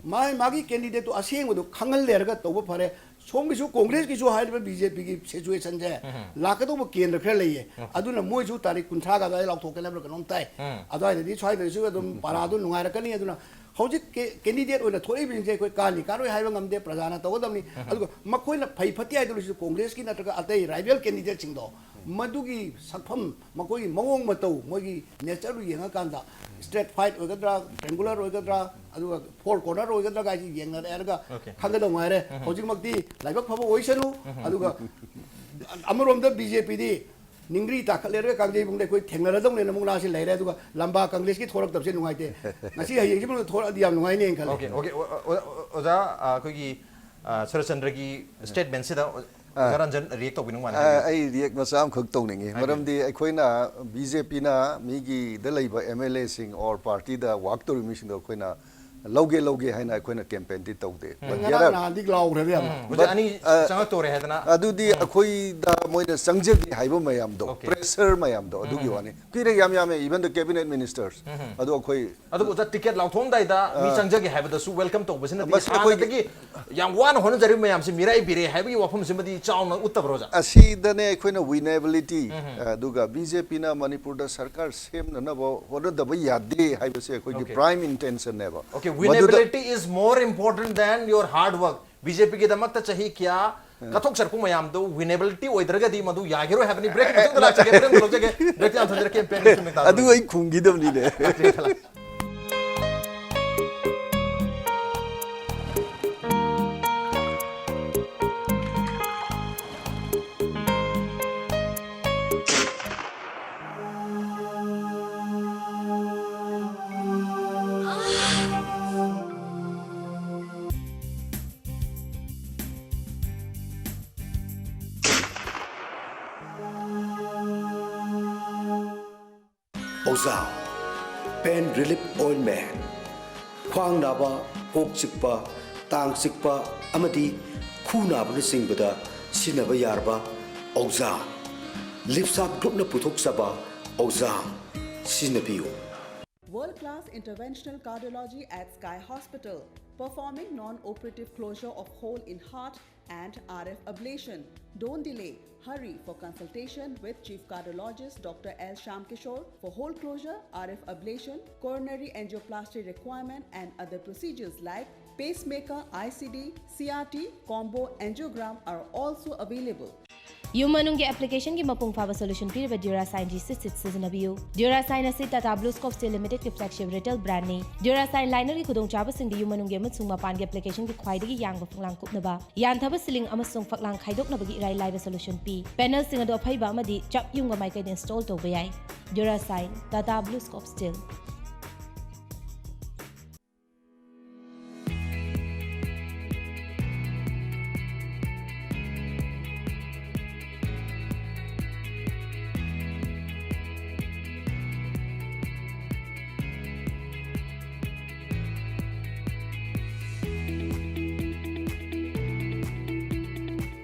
ꯃꯥꯒꯤ ꯃꯥꯒꯤ ꯀꯦꯟꯗꯤꯗꯦꯠꯇꯨ ꯑꯁꯦꯡꯕꯗꯨ ꯈꯪꯍꯜꯂꯦ ꯍꯥꯏꯔꯒ ꯇꯧꯕ ꯐꯔꯦ꯫ ꯁꯣꯝꯒꯤꯁꯨ ꯀꯣꯡꯒ꯭ꯔꯦꯁꯀꯤꯁꯨ ꯍꯥꯏꯔꯤꯕ ꯕꯤ ꯖꯦ ꯄꯤꯒꯤ ꯁꯤꯆꯨꯋꯦꯁꯟꯁꯦ ꯂꯥꯛꯀꯗꯧꯕ ꯀꯦꯟꯗ꯭ꯔ ꯈꯔ ꯂꯩꯌꯦ꯫ ꯑꯗꯨꯅ ꯃꯣꯏꯁꯨ ꯇꯥꯔꯤꯛ ꯀꯨꯟꯊ꯭ꯔꯥꯒ ꯑꯗꯨꯋꯥꯏꯗ ꯂꯥꯎꯊꯣꯛꯀꯅꯤ ꯍꯥꯏꯕ꯭ꯔꯥ ꯀꯩꯅꯣꯝ ꯇꯥꯏ꯫ ꯑꯗꯨꯋꯥꯏꯗꯗꯤ ꯁ꯭ꯋꯥꯏꯗꯁꯨ ꯑꯗꯨꯝ ꯄꯥꯔꯥꯗꯨ ꯅꯨꯡꯉꯥꯏꯔꯛꯀꯅꯤ꯫ ꯑꯗꯨꯅ ꯍꯧꯖꯤꯛ ꯀꯦ-, ꯀꯦꯟꯗꯤꯗꯦꯠ ꯑꯣꯏꯅ ꯊꯣꯛꯂꯛꯏꯕꯁꯤꯡꯁꯦ ꯑꯩꯈꯣꯏ ꯀꯥꯅꯤ ꯀꯥꯔꯣꯏ ꯍꯥꯏꯕ ꯉꯝꯗꯦ, ꯄ꯭ꯔꯖꯥꯅ ꯇꯧꯒꯗꯕꯅꯤ꯫ ꯑꯗꯨꯒ ꯃꯈꯣꯏꯅ ꯐꯩ ꯐꯠꯇꯦ ꯍꯥꯏꯗꯧꯔꯤꯁꯤꯁꯨ ꯀꯣꯡꯒ꯭ꯔꯦꯁꯀꯤ ꯅꯠꯇ꯭ꯔꯒ ꯑꯇꯩ ꯔꯥꯏꯕꯦꯜ ꯀꯦꯟꯗꯤꯗꯦꯠꯁꯤꯡꯗꯣ ꯃꯗꯨꯒꯤ ꯁꯛꯐꯝ, ꯃꯈꯣꯏꯒꯤ ꯃꯑꯣꯡ ꯃꯇꯧ, ꯃꯣꯏꯒꯤ ꯅꯦꯆꯔꯗꯨ ꯌꯦꯡꯉꯀꯥꯟꯗ ꯁ꯭ꯇ꯭ꯔꯦꯠ ꯐꯥꯏꯠ ꯑꯣꯏꯒꯗ꯭ꯔꯥ, ꯇ꯭ꯔꯦꯡꯒꯨꯂꯔ ꯑꯣꯏꯒꯗ꯭ꯔꯥ, ꯑꯗꯨꯒ ꯐꯣꯔ ꯀꯣꯔꯅꯔ ꯑꯣꯏꯒꯗ꯭ꯔꯥ ꯀꯥꯏꯁꯤ ꯌꯦꯡꯅꯔꯦ ꯍꯥꯏꯔꯒ Okay. ꯈꯪꯒꯗꯧ ꯉꯥꯏꯔꯦ꯫ ꯍꯧꯖꯤꯛꯃꯛꯇꯤ ꯂꯥꯏꯕꯛ ꯐꯕ ꯑꯣꯏꯁꯅꯨ꯫ ꯑꯗꯨꯒ ꯑꯃꯔꯣꯝꯗ ꯕꯤ ꯖꯦ ꯄꯤꯗꯤ ꯅꯤꯡꯒ꯭ꯔꯤ ꯇꯥꯈꯠꯂꯦꯔꯒ ꯀꯥꯡꯖꯩꯕꯨꯡꯗ ꯑꯩꯈꯣꯏ ꯊꯦꯡꯅꯔꯗꯧꯅꯦꯅ ꯃꯨꯛꯅꯥꯁꯤ ꯂꯩꯔꯦ꯫ ꯑꯗꯨꯒ ꯂꯝꯕꯥ ꯀꯪꯒ꯭ꯔꯦꯁꯀꯤ ꯊꯣꯔꯛꯇꯕꯁꯦ ꯅꯨꯡꯉꯥꯏꯇꯦ꯫ ꯉꯁꯤ ꯍꯌꯦꯡꯁꯤ ꯃꯅꯨꯡꯗ ꯊꯣꯔꯛꯑꯗꯤ ꯌꯥꯝ ꯅꯨꯡꯉꯥꯏꯅꯦꯅ ꯈꯜꯂꯦ꯫ Okay, okay. ꯑꯣ- ꯑꯣ- ꯑꯣ- ꯑꯣꯖꯥ, ꯑ, ꯑꯩꯈꯣꯏꯒꯤ, ꯑ, ꯁꯔꯠꯆꯟꯗ꯭ꯔꯒꯤ ꯁ꯭ꯇꯦꯠꯃꯦꯟꯁꯤꯗ ꯑꯣꯖꯥ ꯔꯟꯖꯟ ꯔꯤꯌꯦꯛ ꯇꯧꯕꯤꯅꯤꯡꯕ ꯃꯥꯜꯂꯦ꯫ ꯑ, ꯑꯩ ꯔꯤꯌꯦꯛ ꯃꯆꯥ ꯑꯃꯈꯛ ꯇꯧꯅꯤꯡꯉꯤ꯫ ꯃꯔꯝꯗꯤ ꯑꯩꯈꯣꯏꯅ ꯕꯤ ꯖꯦ ꯄꯤꯅ ꯃꯤꯒꯤꯗ ꯂꯩꯕ ꯑꯦꯝ ꯑꯦꯜ ꯑꯦꯁꯤꯡ ꯑꯣꯔ ꯄꯥꯔꯇꯤꯗ ꯋꯥꯛ ꯇꯧꯔꯤꯕ ꯃꯤꯁꯤꯡꯗꯣ ꯑꯩꯈꯣꯏꯅ ꯂꯧꯒꯦ ꯂꯧꯒꯦ ꯍꯥꯏꯅ ꯑꯩꯈꯣꯏꯅ ꯀꯦꯝꯄꯦꯟꯗꯤ ꯇꯧꯗꯦ꯫ But there ꯉꯔꯥꯡ are- ꯅꯍꯥꯟꯗꯤ ꯂꯥꯎꯈ꯭ꯔꯦ ꯌꯥꯝ꯫ ꯎꯝ, ꯍꯧꯖꯤꯛ ꯑꯅꯤ ꯆꯪꯉꯛꯇꯧꯔꯦ ꯍꯥꯏꯗꯅ꯫ ꯑꯗꯨꯗꯤ ꯑꯩꯈꯣꯏꯗ ꯃꯣꯏꯅ ꯆꯪꯖꯒꯦ ꯍꯥꯏꯕ ꯃꯌꯥꯝꯗꯣ, Okay. ꯄ꯭ꯔꯦꯁꯔ ꯃꯌꯥꯝꯗꯣ ꯑꯗꯨꯒꯤ ꯋꯥꯅꯤ꯫ ꯀꯨꯏꯔꯦ ꯌꯥꯝ ꯌꯥꯝꯃꯦ, even the cabinet ministers꯫ ꯑꯗꯣ ꯑꯩꯈꯣꯏ ꯑꯗꯨꯕꯨ ꯑꯣꯖꯥ, ꯇꯤꯀꯦꯠ ꯂꯥꯎꯊꯣꯛꯑꯝꯗꯥꯏꯗ ꯃꯤ ꯆꯪꯖꯒꯦ ꯍꯥꯏꯕꯗꯁꯨ ꯋꯦꯜꯀꯝ ꯇꯧꯕꯁꯤꯅꯗꯤ ꯃꯁꯤ ꯑꯩꯈꯣꯏꯒꯤ ꯍꯥꯟꯅꯗꯒꯤ ꯌꯥꯝ ꯋꯥꯅ ꯍꯣꯠꯅꯖꯔꯤꯕ ꯃꯌꯥꯝꯁꯤ ꯃꯤꯔꯥꯏꯕꯤꯔꯦ ꯍꯥꯏꯕꯒꯤ ꯋꯥꯐꯝꯁꯤꯃꯗꯤ ꯆꯥꯎꯅ ꯎꯠꯇꯕ꯭ꯔꯣ ꯑꯣꯖꯥ? ꯑꯁꯤꯗꯅꯦ ꯑꯩꯈꯣꯏꯅ ꯋꯤꯅꯦꯕꯤꯂꯤꯇꯤ, ꯑꯗꯨꯒ ꯕꯤ ꯖꯦ ꯄꯤꯅ ꯃꯅꯤꯄꯨꯔꯗ ꯁꯔꯀꯥꯔ ꯁꯦꯝꯅꯅꯕ ꯍꯣꯠꯅꯗꯕ ꯌꯥꯗꯦ ꯍꯥꯏꯕꯁꯦ ꯑꯩꯈꯣꯏꯒꯤ Okay. ꯄ꯭ꯔꯥꯏꯝ ꯏꯟꯇꯦꯟꯁꯟꯅꯦꯕ꯫ Okay, ꯃꯗꯨꯗ- winnability is more important than your hard work. B J ꯄꯤꯒꯤꯗꯃꯛꯇ ꯆꯍꯤ ꯀꯌꯥ ꯀꯠꯊꯣꯛꯆꯔꯛꯄ ꯃꯌꯥꯝꯗꯣ ꯋꯤꯅꯦꯕꯤꯂꯤꯇꯤ ꯑꯣꯏꯗ꯭ꯔꯒꯗꯤ ꯃꯗꯨ ꯌꯥꯒꯤꯔꯣꯏ ꯍꯥꯏꯕꯅꯤ꯫ ꯕ꯭ꯔꯦꯛꯀꯤ ꯃꯇꯨꯡꯗ ꯂꯥꯛꯆꯒꯦ, ꯕ꯭ꯔꯦꯛ ꯑꯃ ꯂꯧꯖꯒꯦ, ꯕ꯭ꯔꯦꯛꯇꯤ ꯌꯥꯝ ꯊꯝꯖꯔꯦ, ꯀꯦꯝꯄꯦꯟꯒꯤ ꯁꯨꯝ ꯃꯤꯡ ꯇꯥꯕꯤꯔꯣ꯫ ꯑꯗꯨ ꯑꯩ ꯈꯨꯝꯈꯤꯗꯕꯅꯤꯅꯦ꯫ ꯑꯣꯖꯥ, ꯄꯦꯟ ꯔꯤꯂꯤꯐ ꯑꯣꯏꯟꯃꯦꯟ, ꯈ꯭ꯋꯥꯡ ꯅꯥꯕ, ꯀꯣꯛ ꯆꯤꯛꯄ, ꯇꯥꯡ ꯆꯤꯛꯄ ꯑꯃꯗꯤ ꯈꯨ ꯅꯥꯕꯅꯆꯤꯡꯕꯗ ꯁꯤꯖꯤꯟꯅꯕ ꯌꯥꯔꯕ ꯑꯣꯖꯥ, ꯂꯤꯞꯁꯥꯞ ꯒ꯭ꯔꯨꯞꯅ ꯄꯨꯊꯣꯛꯆꯕ ꯑꯣꯖꯥ ꯁꯤꯖꯤꯟꯅꯕꯤꯌꯨ꯫ World-class interventional cardiology at Sky Hospital, performing non-operative closure of hole in heart and R F ablation. Don't delay. Hurry for consultation with Chief Cardiologist Doctor L Shyamkishore for hole closure, R F ablation, coronary angioplasty requirement, and other procedures like pacemaker, I C D, C R T, combo angiogram are also available. ꯌꯨꯝ ꯃꯅꯨꯡꯒꯤ ꯑꯦꯄ꯭ꯂꯤꯀꯦꯁꯟꯒꯤ ꯃꯄꯨꯡ ꯐꯥꯕ ꯁꯣꯂꯨꯁꯟ ꯄꯤꯔꯤꯕ Durasine G C Sit ꯁꯤꯖꯤꯟꯅꯕꯤꯌꯨ꯫ Durasine ꯑꯁꯤ Tata Blue Scope Steel Limited ꯒꯤ flagship retail brand ꯅꯤ꯫ Durasine liner ꯒꯤ ꯈꯨꯗꯣꯡꯆꯥꯕꯁꯤꯡꯗꯤ ꯌꯨꯝ ꯃꯅꯨꯡꯒꯤ ꯑꯃꯁꯨꯡ ꯃꯄꯥꯟꯒꯤ ꯑꯦꯄ꯭ꯂꯤꯀꯦꯁꯟꯒꯤ ꯈ꯭ꯋꯥꯏꯗꯒꯤ ꯌꯥꯡꯕ ꯐꯛꯂꯥꯡ ꯀꯨꯞꯅꯕ, ꯌꯥꯟꯊꯕ ꯁꯤꯂꯤꯡ ꯑꯃꯁꯨꯡ ꯐꯛꯂꯥꯡ ꯈꯥꯏꯗꯣꯛꯅꯕꯒꯤ ꯏꯔꯥꯏ ꯂꯥꯏꯕ ꯁꯣꯂꯨꯁꯟ ꯄꯤ꯫ ꯄꯦꯅꯦꯜꯁꯤꯡ ꯑꯗꯨ ꯑꯐꯩꯕ ꯑꯃꯗꯤ ꯆꯞ ꯌꯨꯡꯕ ꯃꯥꯏꯀꯩꯗ ꯏꯟꯁꯇꯣꯜ ꯇꯧꯕ ꯌꯥꯏ꯫ Durasine, Tata Blue Scope Steel.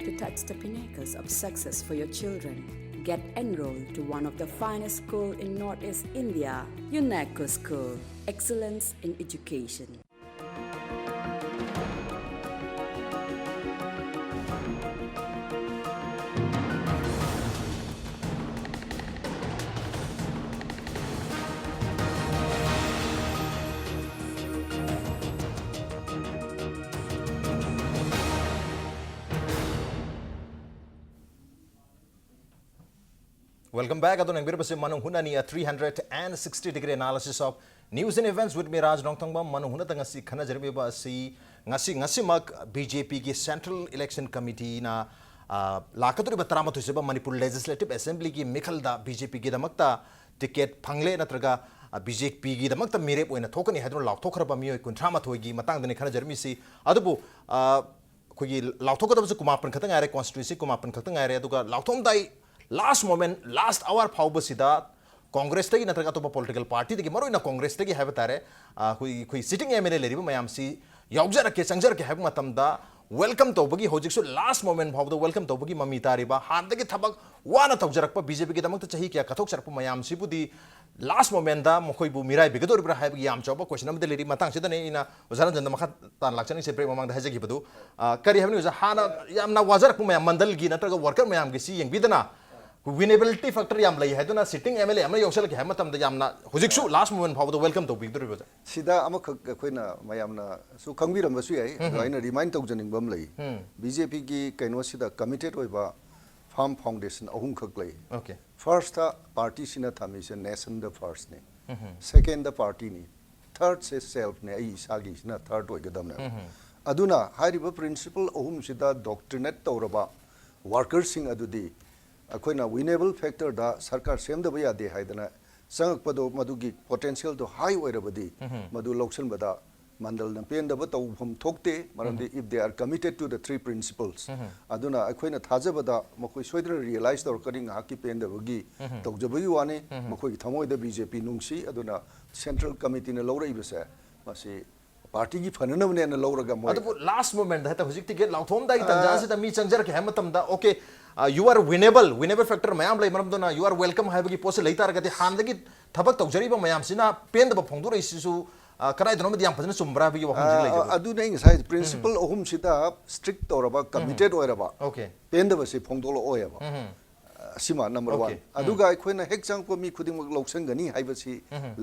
To touch the pinnacles of success for your children, get enrolled to one of the finest school in Northeast India, UNESCO School. Excellence in education. Welcome back. ꯑꯗꯣ ꯌꯦꯡꯕꯤꯔꯤꯕꯁꯤ ꯃꯅꯨꯡ ꯍꯨꯠꯅꯅꯤ, a three hundred and sixty degree analysis of news and events with me, Raj Nongthangba. ꯃꯅꯨꯡ ꯍꯨꯠꯅꯗ ꯉꯁꯤ ꯈꯟꯅꯖꯔꯝꯃꯤꯕ ꯑꯁꯤ ꯉꯁꯤ, ꯉꯁꯤꯃꯛ B J P ꯒꯤ Central Election Committee ꯅ, ꯑ, ꯂꯥꯛꯀꯗꯧꯔꯤꯕ ꯇꯔꯥꯃꯥꯊꯣꯏ ꯁꯨꯕ ꯃꯅꯤꯄꯨꯔ Legislative Assembly ꯒꯤ ꯃꯤꯈꯜꯗ B J P ꯒꯤꯗꯃꯛꯇ ꯇꯤꯀꯦꯠ ꯐꯪꯂꯦ ꯅꯠꯇ꯭ꯔꯒ, ꯑ, B J P ꯒꯤꯗꯃꯛꯇ ꯃꯤꯔꯦꯞ ꯑꯣꯏꯅ ꯊꯣꯛꯀꯅꯤ ꯍꯥꯏꯗꯨꯅ ꯂꯥꯎꯊꯣꯛꯈ꯭ꯔꯕ ꯃꯤꯑꯣꯏ ꯀꯨꯟꯊ꯭ꯔꯥ ꯃꯥꯊꯣꯏꯒꯤ ꯃꯇꯥꯡꯗꯅꯤ ꯈꯟꯅꯖꯔꯝꯃꯤꯁꯤ꯫ ꯑꯗꯨꯕꯨ, ꯑ, ꯑꯩꯈꯣꯏꯒꯤ ꯂꯥꯎꯊꯣꯛꯀꯗꯕꯁꯨ ꯀꯨꯟꯃꯥꯄꯟ ꯈꯛꯇ ꯉꯥꯏꯔꯦ, constituency ꯀꯨꯟꯃꯥꯄꯟ ꯈꯛꯇ ꯉꯥꯏꯔꯦ꯫ ꯑꯗꯨꯒ ꯂꯥꯎꯊꯣꯛꯑꯝꯗꯥꯏ, last moment, last hour ꯐꯥꯎꯕꯁꯤꯗ ꯀꯣꯡꯒ꯭ꯔꯦꯁꯇꯒꯤ ꯅꯠꯇ꯭ꯔꯒ ꯑꯇꯣꯞꯄ political party ꯗꯒꯤ, ꯃꯔꯨꯑꯣꯏꯅ ꯀꯣꯡꯒ꯭ꯔꯦꯁꯇꯒꯤ ꯍꯥꯏꯕ ꯇꯥꯔꯦ, ꯑ, ꯑꯩꯈꯣꯏ, ꯑꯩꯈꯣꯏ sitting M L A ꯂꯩꯔꯤꯕ ꯃꯌꯥꯝꯁꯤ ꯌꯥꯎꯖꯔꯛꯀꯦ, ꯆꯪꯖꯔꯛꯀꯦ ꯍꯥꯏꯕ ꯃꯇꯝꯗ welcome ꯇꯧꯕꯒꯤ, ꯍꯧꯖꯤꯛꯁꯨ last moment ꯐꯥꯎꯕꯗ welcome ꯇꯧꯕꯒꯤ ꯃꯃꯤ ꯇꯥꯔꯤꯕ, ꯍꯥꯟꯅꯗꯒꯤ ꯊꯕꯛ ꯋꯥꯅ ꯇꯧꯖꯔꯛꯄ, B J P ꯒꯤꯗꯃꯛꯇ ꯆꯍꯤ ꯀꯌꯥ ꯀꯠꯊꯣꯛꯆꯔꯛꯄ ꯃꯌꯥꯝꯁꯤꯕꯨꯗꯤ last moment ꯗ ꯃꯈꯣꯏꯕꯨ ꯃꯤꯔꯥꯏꯕꯤꯒꯗꯧꯔꯤꯕ꯭ꯔꯥ ꯍꯥꯏꯕꯒꯤ ꯌꯥꯝ ꯆꯥꯎꯕ question ꯑꯃꯗꯤ ꯂꯩꯔꯤ꯫ ꯃꯇꯥꯡꯁꯤꯗꯅꯦ ꯑꯩꯅ ꯑꯣꯖꯥ ꯔꯟꯖꯟꯗ ꯃꯈꯥ ꯇꯥꯅ ꯂꯥꯛꯆꯅꯤꯡꯉꯤꯁꯦ꯫ Break ꯃꯃꯥꯡꯗ ꯍꯥꯏꯖꯈꯤꯕꯗꯨ, ꯑ, ꯀꯔꯤ ꯍꯥꯏꯕꯅꯤ ꯑꯣꯖꯥ? ꯍꯥꯟꯅ ꯌꯥꯝꯅ ꯋꯥꯖꯔꯛꯄ ꯃꯌꯥꯝ, ꯃꯟꯗꯜꯒꯤ ꯅꯠꯇ꯭ꯔꯒ worker ꯃꯌꯥꯝꯒꯤꯁꯤ ꯌꯦꯡꯕꯤꯗꯅ, winnability factor ꯌꯥꯝ ꯂꯩ ꯍꯥꯏꯗꯨꯅ sitting M L A ꯑꯃ ꯌꯧꯁꯜꯂꯛꯀꯦ ꯍꯥꯏꯕ ꯃꯇꯝꯗ ꯌꯥꯝꯅ ꯍꯧꯖꯤꯛꯁꯨ last moment ꯐꯥꯎꯕꯗ welcome ꯇꯧꯕꯤꯗꯧꯔꯤꯕ ꯑꯣꯖꯥ? ꯁꯤꯗ ꯑꯃꯈꯛ ꯑꯩꯈꯣꯏꯅ ꯃꯌꯥꯝꯅꯁꯨ ꯈꯪꯕꯤꯔꯝꯕꯁꯨ ꯌꯥꯏ, ꯑꯗꯣ ꯎꯝ꯫ ꯑꯩꯅ remind ꯇꯧꯖꯅꯤꯡꯕ ꯑꯃ ꯂꯩ꯫ ꯎꯝ꯫ B J P ꯒꯤ ꯀꯩꯅꯣꯁꯤꯗ committed ꯑꯣꯏꯕ firm foundation ꯑꯍꯨꯝꯈꯛ ꯂꯩ꯫ Okay. First partyꯁꯤꯅ ꯊꯝꯃꯤꯁꯦ nationꯗ firstꯅꯤ, secondꯗ partyꯅꯤ, thirdꯁꯦ selfꯅꯦ, ꯑꯩ ꯏꯁꯥꯒꯤꯁꯤꯅ third ꯑꯣꯏꯒꯗꯕꯅꯦꯕ꯫ ꯑꯗꯨꯅ ꯍꯥꯏꯔꯤꯕ principle ꯑꯍꯨꯝꯁꯤꯗ doctrinate ꯇꯧꯔꯕ workerꯁꯤꯡ ꯑꯗꯨꯗꯤ ꯑꯩꯈꯣꯏꯅ winnable factorꯗ ꯁꯔꯀꯥꯔ ꯁꯦꯝꯗꯕ ꯌꯥꯗꯦ ꯍꯥꯏꯗꯅ ꯆꯪꯉꯛꯄꯗꯣ, ꯃꯗꯨꯒꯤ potentialꯗꯣ high ꯑꯣꯏꯔꯕꯗꯤ ꯃꯗꯨ ꯂꯧꯁꯤꯟꯕꯗ ꯃꯟꯗꯜꯅ ꯄꯦꯟꯗꯕ ꯇꯧꯐꯝ ꯊꯣꯛꯇꯦ꯫ ꯃꯔꯝꯗꯤ if they are committed to the three principles, ꯑꯗꯨꯅ ꯑꯩꯈꯣꯏꯅ ꯊꯥꯖꯕꯗ ꯃꯈꯣꯏ ꯁꯣꯏꯗꯅ realize ꯇꯧꯔꯛꯀꯅꯤ꯫ ꯉꯥꯏꯍꯥꯛꯀꯤ ꯄꯦꯟꯗꯕꯒꯤ ꯇꯧꯖꯕꯒꯤ ꯋꯥꯅꯤ꯫ ꯃꯈꯣꯏꯒꯤ ꯊꯃꯣꯏꯗ BJP ꯅꯨꯡꯁꯤ꯫ ꯑꯗꯨꯅ central committeeꯅ ꯂꯧꯔꯛꯏꯕꯁꯦ ꯃꯁꯤ partyꯒꯤ ꯐꯅꯅꯕꯅꯦꯅ ꯂꯧꯔꯒ ꯃꯣꯏ ꯑꯗꯨꯕꯨ last moment ꯍꯦꯛꯇ ꯍꯧꯖꯤꯛ ticket ꯂꯥꯎꯊꯣꯛꯑꯝꯗꯥꯏꯒꯤ ꯇꯥꯟꯖꯥꯁꯤꯗ ꯃꯤ ꯆꯪꯖꯔꯛꯀꯦ ꯍꯥꯏꯕ ꯃꯇꯝꯗ, okay, you are winnable, winnable factor ꯃꯌꯥꯝ ꯂꯩ, ꯃꯔꯝ ꯑꯗꯨꯅ you are welcome ꯍꯥꯏꯕꯒꯤ ꯄꯣꯠꯁꯤ ꯂꯩ ꯇꯥꯔꯒꯗꯤ ꯍꯥꯟꯅꯗꯒꯤ ꯊꯕꯛ ꯇꯧꯖꯔꯤꯕ ꯃꯌꯥꯝꯁꯤꯅ ꯄꯦꯟꯗꯕ ꯐꯣꯡꯗꯣꯔꯛꯏꯁꯤꯁꯨ, ꯑ, ꯀꯗꯥꯏꯗꯅꯣꯃꯗꯤ ꯌꯥꯝ ꯐꯖꯅ ꯆꯨꯝꯕ꯭ꯔꯥ ꯍꯥꯏꯕꯒꯤ ꯋꯥꯐꯝꯁꯤ ꯂꯩꯖꯕ꯫ ꯑꯗꯨꯅ ꯑꯩ ꯉꯁꯥꯏ principle ꯑꯍꯨꯝꯁꯤꯗ strict ꯇꯧꯔꯕ, committed ꯑꯣꯏꯔꯕ, Okay. ꯄꯦꯟꯗꯕꯁꯤ ꯐꯣꯡꯗꯣꯛꯂꯛꯑꯣꯏꯕ꯫ ꯑꯁꯤꯃ number one꯫ Okay. ꯑꯗꯨꯒ ꯑꯩꯈꯣꯏꯅ ꯍꯦꯛ ꯆꯪꯉꯛꯄ ꯃꯤ ꯈꯨꯗꯤꯡꯃꯛ ꯂꯧꯁꯤꯟꯒꯅꯤ ꯍꯥꯏꯕꯁꯤ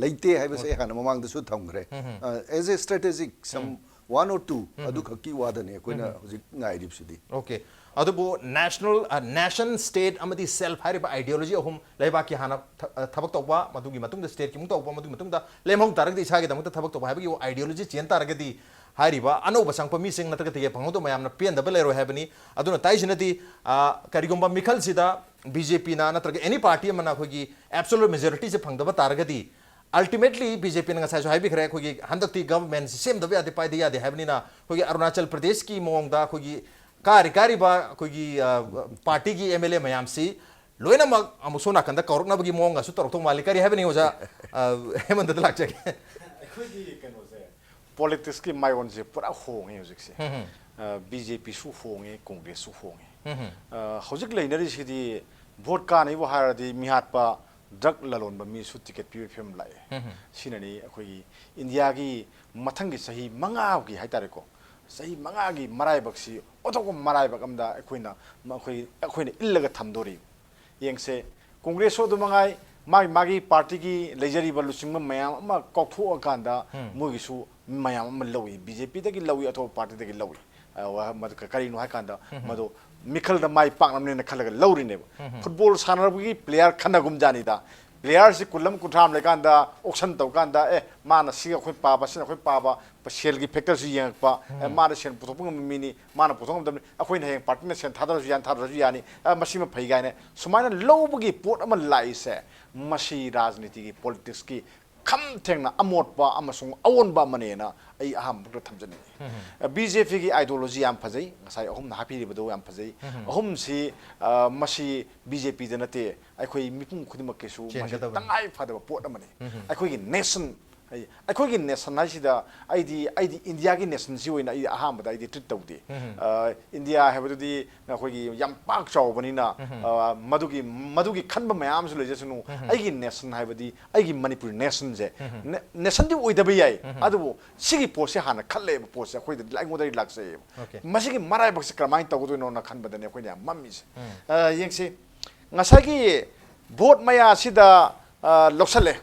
ꯂꯩꯇꯦ ꯍꯥꯏꯕꯁꯤ ꯑꯩ ꯍꯥꯟꯅ ꯃꯃꯥꯡꯗꯁꯨ ꯊꯝꯈ꯭ꯔꯦ꯫ Uh, as a strategic, some one or two ꯑꯗꯨꯈꯛꯀꯤ ꯋꯥꯗꯅꯤ ꯑꯩꯈꯣꯏꯅ ꯍꯧꯖꯤꯛ ꯉꯥꯏꯔꯤꯕꯁꯤꯗꯤ꯫ Okay. ꯑꯗꯨꯕꯨ national, ꯑ, nation, state ꯑꯃꯗꯤ self ꯍꯥꯏꯔꯤꯕ ideology ꯑꯍꯨꯝ, ꯂꯩꯕꯥꯛꯀꯤ ꯍꯥꯟꯅ ꯊ-, ꯑ, ꯊꯕꯛ ꯇꯧꯕ, ꯃꯗꯨꯒꯤ ꯃꯇꯨꯡꯗ stateꯀꯤ ꯑꯃꯨꯛ ꯇꯧꯕ, ꯃꯗꯨꯒꯤ ꯃꯇꯨꯡꯗ ꯂꯦꯝꯍꯧ ꯇꯥꯔꯒꯗꯤ ꯏꯁꯥꯒꯤꯗꯃꯛꯇ ꯊꯕꯛ ꯇꯧꯕ ꯍꯥꯏꯕꯒꯤ ideology ꯆꯦꯟ ꯇꯥꯔꯒꯗꯤ ꯍꯥꯏꯔꯤꯕ ꯑꯅꯧꯕ ꯆꯪꯉꯛꯄ ꯃꯤꯁꯤꯡ ꯅꯠꯇ꯭ꯔꯒ ticket ꯐꯪꯍꯧꯗꯕ ꯃꯌꯥꯝꯅ ꯄꯦꯟꯗꯕ ꯂꯩꯔꯣꯏ ꯍꯥꯏꯕꯅꯤ꯫ ꯑꯗꯨꯅ ꯇꯥꯏꯁꯤꯅꯗꯤ, ꯑ, ꯀꯔꯤꯒꯨꯝꯕ ꯃꯤꯈꯜꯁꯤꯗ BJPꯅ ꯅꯠꯇ꯭ꯔꯒ any party ꯑꯃꯅ ꯑꯩꯈꯣꯏꯒꯤ absolute majorityꯁꯦ ꯐꯪꯗꯕ ꯇꯥꯔꯒꯗꯤ, ultimately BJPꯅ ꯉꯁꯥꯏꯁꯨ ꯍꯥꯏꯕꯤꯈ꯭ꯔꯦ, ꯑꯩꯈꯣꯏꯒꯤ ꯍꯟꯗꯛꯇꯤ governmentꯁꯤ ꯁꯦꯝꯗꯕ ꯌꯥꯗꯦ, ꯄꯥꯏꯗ ꯌꯥꯗꯦ ꯍꯥꯏꯕꯅꯤꯅ, ꯑꯩꯈꯣꯏꯒꯤ ꯑꯔꯨꯅꯥꯆꯜ ꯄ꯭ꯔꯗꯦꯁꯀꯤ ꯃꯑꯣꯡꯗ ꯑꯩꯈꯣꯏꯒꯤ ꯀꯥꯔꯤ ꯀꯥꯔꯤꯕ ꯑꯩꯈꯣꯏꯒꯤ, ꯑ, partyꯒꯤ MLA ꯃꯌꯥꯝꯁꯤ ꯂꯣꯏꯅꯃꯛ ꯑꯃꯨꯛ ꯁꯣꯝ ꯅꯥꯀꯟꯗ ꯀꯧꯔꯛꯅꯕꯒꯤ ꯃꯑꯣꯡꯒꯁꯨ ꯇꯧꯔꯛꯇꯧ ꯃꯥꯜꯂꯤ꯫ ꯀꯔꯤ ꯍꯥꯏꯕꯅꯤ ꯑꯣꯖꯥ, ꯑ, ꯍꯦꯃꯟꯇꯗ ꯂꯥꯛꯆꯒꯦ꯫ ꯑꯩꯈꯣꯏꯒꯤ ꯀꯩꯅꯣꯁꯦ, politicsꯀꯤ ꯃꯥꯏꯑꯣꯟꯁꯦ ꯄꯨꯔꯥ ꯍꯣꯡꯉꯦ ꯍꯧꯖꯤꯛꯁꯦ꯫ ꯑ, BJPꯁꯨ ꯍꯣꯡꯉꯦ, Congressꯁꯨ ꯍꯣꯡꯉꯦ꯫ ꯑ, ꯍꯧꯖꯤꯛ ꯂꯩꯅꯔꯤꯁꯤꯗꯤ vote ꯀꯥꯅꯤꯕꯨ ꯍꯥꯏꯔꯗꯤ ꯃꯤꯍꯥꯠꯄ, drug ꯂꯂꯣꯟꯕ ꯃꯤꯁꯨ ticket ꯄꯤꯕꯒꯤ ꯐꯤꯕꯝ ꯂꯥꯛꯑꯦ꯫ ꯁꯤꯅꯅꯤ ꯑꯩꯈꯣꯏꯒꯤ ꯏꯟꯗꯤꯌꯥꯒꯤ ꯃꯊꯪꯒꯤ ꯆꯍꯤ ꯃꯉꯥꯒꯤ ꯍꯥꯏꯇꯥꯔꯦꯀꯣ, ꯆꯍꯤ ꯃꯉꯥꯒꯤ ꯃꯔꯥꯏꯕꯛꯁꯤ ꯑꯣꯟꯊꯣꯛꯄ ꯃꯔꯥꯏꯕꯛ ꯑꯃꯗ ꯑꯩꯈꯣꯏꯅ, ꯑꯩꯈꯣꯏ, ꯑꯩꯈꯣꯏꯅ ꯏꯜꯂꯒ ꯊꯝꯗꯣꯔꯤ꯫ ꯌꯦꯡꯁꯦ, Congressꯁꯨ ꯑꯗꯨ ꯃꯉꯥꯏ, ꯃꯥꯒꯤ, ꯃꯥꯒꯤ partyꯒꯤ ꯂꯩꯖꯔꯤꯕ ꯂꯨꯆꯤꯡꯕ ꯃꯌꯥꯝ ꯑꯃ ꯀꯥꯎꯊꯣꯛꯑꯀꯥꯟꯗ ꯃꯣꯏꯒꯤꯁꯨ ꯃꯌꯥꯝ ꯑꯃ ꯂꯧꯏ, BJPꯗꯒꯤ ꯂꯧꯏ, ꯑꯇꯣꯞꯄ partyꯗꯒꯤ ꯂꯧꯏ꯫ ꯑ, ꯋꯥ-, ꯃꯗꯨ ꯀ-, ꯀꯔꯤꯅꯣ ꯍꯥꯏ ꯀꯥꯟꯗ, ꯃꯗꯨ ꯃꯤꯈꯜꯗ ꯃꯥꯏ ꯄꯥꯛꯅꯕꯅꯦꯅ ꯈꯜꯂꯒ ꯂꯧꯔꯤꯅꯦꯕ꯫ ꯐꯨꯠꯕꯣꯜ ꯁꯥꯟꯅꯕꯒꯤ ꯄ꯭ꯂꯦꯌꯥꯔ ꯈꯟꯅꯒꯨꯝꯖꯥꯅꯤꯗ꯫ ꯄ꯭ꯂꯦꯌꯥꯔꯁꯤ ꯀꯨꯟ ꯑꯃ, ꯀꯨꯟꯊ꯭ꯔꯥ ꯑꯃ ꯂꯩꯀꯥꯟꯗ ꯑꯣꯛꯁꯟ ꯇꯧꯀꯥꯟꯗ, ꯑꯦ, ꯃꯥꯅ ꯁꯤꯒ ꯑꯩꯈꯣꯏ ꯄꯥꯕ, ꯁꯤꯅ ꯑꯩꯈꯣꯏ ꯄꯥꯕ, ꯁꯦꯜꯒꯤ ꯐꯦꯛꯇꯔꯁꯨ ꯌꯦꯡꯉꯛꯄ, ꯑꯦ, ꯃꯥꯅ ꯁꯦꯜ ꯄꯨꯊꯣꯛꯄ ꯉꯝꯕ ꯃꯤꯅꯤ, ꯃꯥꯅ ꯄꯨꯊꯣꯛ ꯉꯝꯗꯕꯅꯤ, ꯑꯩꯈꯣꯏꯅ ꯍꯌꯦꯡ ꯄꯥꯔꯇꯤꯅ ꯁꯦꯜ ꯊꯥꯗꯔꯁꯨ ꯌꯥꯅꯤ, ꯊꯥꯗꯔꯁꯨ ꯌꯥꯅꯤ, ꯑ, ꯃꯁꯤꯃ ꯐꯩ ꯀꯥꯏꯅ ꯁꯨꯃꯥꯏꯅ ꯂꯧꯕꯒꯤ ꯄꯣꯠ ꯑꯃ ꯂꯥꯛꯏꯁꯦ, ꯃꯁꯤ ꯔꯥꯖꯅꯤꯇꯤꯒꯤ, ꯄꯣꯂꯤꯇꯤꯛꯁꯀꯤ ꯈꯝ ꯊꯦꯡꯅ ꯑꯃꯣꯠꯄ ꯑꯃꯁꯨꯡ ꯑꯑꯣꯟꯕ ꯑꯃꯅꯦꯅ ꯑꯩ ꯑꯍꯥꯟꯕꯗ ꯊꯝꯖꯅꯤꯡꯉꯤ꯫ ꯕꯤ ꯖꯦ ꯄꯤꯒꯤ ꯑꯥꯏꯗꯤꯌꯣꯂꯣꯖꯤ ꯌꯥꯝ ꯐꯖꯩ, ꯉꯁꯥꯏ ꯑꯍꯨꯝꯅ ꯍꯥꯞꯄꯤꯔꯤꯕꯗꯨ ꯌꯥꯝ ꯐꯖꯩ꯫ ꯑꯍꯨꯝꯁꯤ, ꯑ, ꯃꯁꯤ ꯕꯤ ꯖꯦ ꯄꯤꯗ ꯅꯠꯇꯦ, ꯑꯩꯈꯣꯏ ꯃꯤꯄꯨꯝ ꯈꯨꯗꯤꯡꯃꯛꯀꯤꯁꯨ ꯃꯁꯤ ꯆꯦꯟꯒꯗꯕꯅꯤ꯫ ꯇꯉꯥꯏ ꯐꯗꯕ ꯄꯣꯠ ꯑꯃꯅꯤ꯫ ꯑꯩꯈꯣꯏꯒꯤ ꯅꯦꯁꯟ, ꯑꯩ-, ꯑꯩꯈꯣꯏꯒꯤ ꯅꯦꯁꯟ ꯍꯥꯏꯁꯤꯗ ꯑꯩꯗꯤ, ꯑꯩꯗꯤ ꯏꯟꯗꯤꯌꯥꯒꯤ ꯅꯦꯁꯟꯁꯤ ꯑꯣꯏꯅ ꯑꯩ ꯑꯍꯥꯟꯕꯗ ꯑꯩꯗꯤ ꯇ꯭ꯔꯤꯠ ꯇꯧꯗꯦ꯫ ꯑ, ꯏꯟꯗꯤꯌꯥ ꯍꯥꯏꯕꯗꯨꯗꯤ ꯑꯩꯈꯣꯏꯒꯤ ꯌꯥꯝ ꯄꯥꯛ ꯆꯥꯎꯕꯅꯤꯅ, ꯑ, ꯃꯗꯨꯒꯤ, ꯃꯗꯨꯒꯤ ꯈꯟꯕ ꯃꯌꯥꯝ ꯑꯃꯁꯨ ꯂꯩꯖꯁꯅꯨ꯫ ꯑꯩꯒꯤ ꯅꯦꯁꯟ ꯍꯥꯏꯕꯗꯤ ꯑꯩꯒꯤ ꯃꯅꯤꯄꯨꯔꯤ ꯅꯦꯁꯟꯁꯦ, ꯅꯦ-, ꯅꯦꯁꯟꯗꯤ ꯑꯣꯏꯗꯕ ꯌꯥꯏ, ꯑꯗꯨꯕꯨ ꯁꯤꯒꯤ ꯄꯣꯠꯁꯦ ꯍꯥꯟꯅ ꯈꯜꯂꯛꯑꯦꯕ, ꯄꯣꯠꯁꯦ ꯑꯩꯈꯣꯏꯗ, ꯑꯩꯉꯣꯟꯗꯗꯤ ꯂꯥꯛꯆꯩꯌꯦꯕ꯫ ꯑꯣꯀꯦ꯫ ꯃꯁꯤꯒꯤ ꯃꯔꯥꯏꯕꯛꯁꯦ ꯀꯔꯝꯍꯥꯏꯅ ꯇꯧꯒꯗꯣꯏꯅꯣꯅ ꯈꯟꯕꯗꯅꯦ ꯑꯩꯈꯣꯏꯅ ꯌꯥꯝ ꯃꯝꯃꯤꯁꯦ꯫ ꯑ, ꯌꯦꯡꯁꯤ, ꯉꯁꯥꯏꯒꯤ ꯚꯣꯠ ꯃꯌꯥꯁꯤꯗ, ꯑ, ꯂꯧꯁꯜꯂꯦ꯫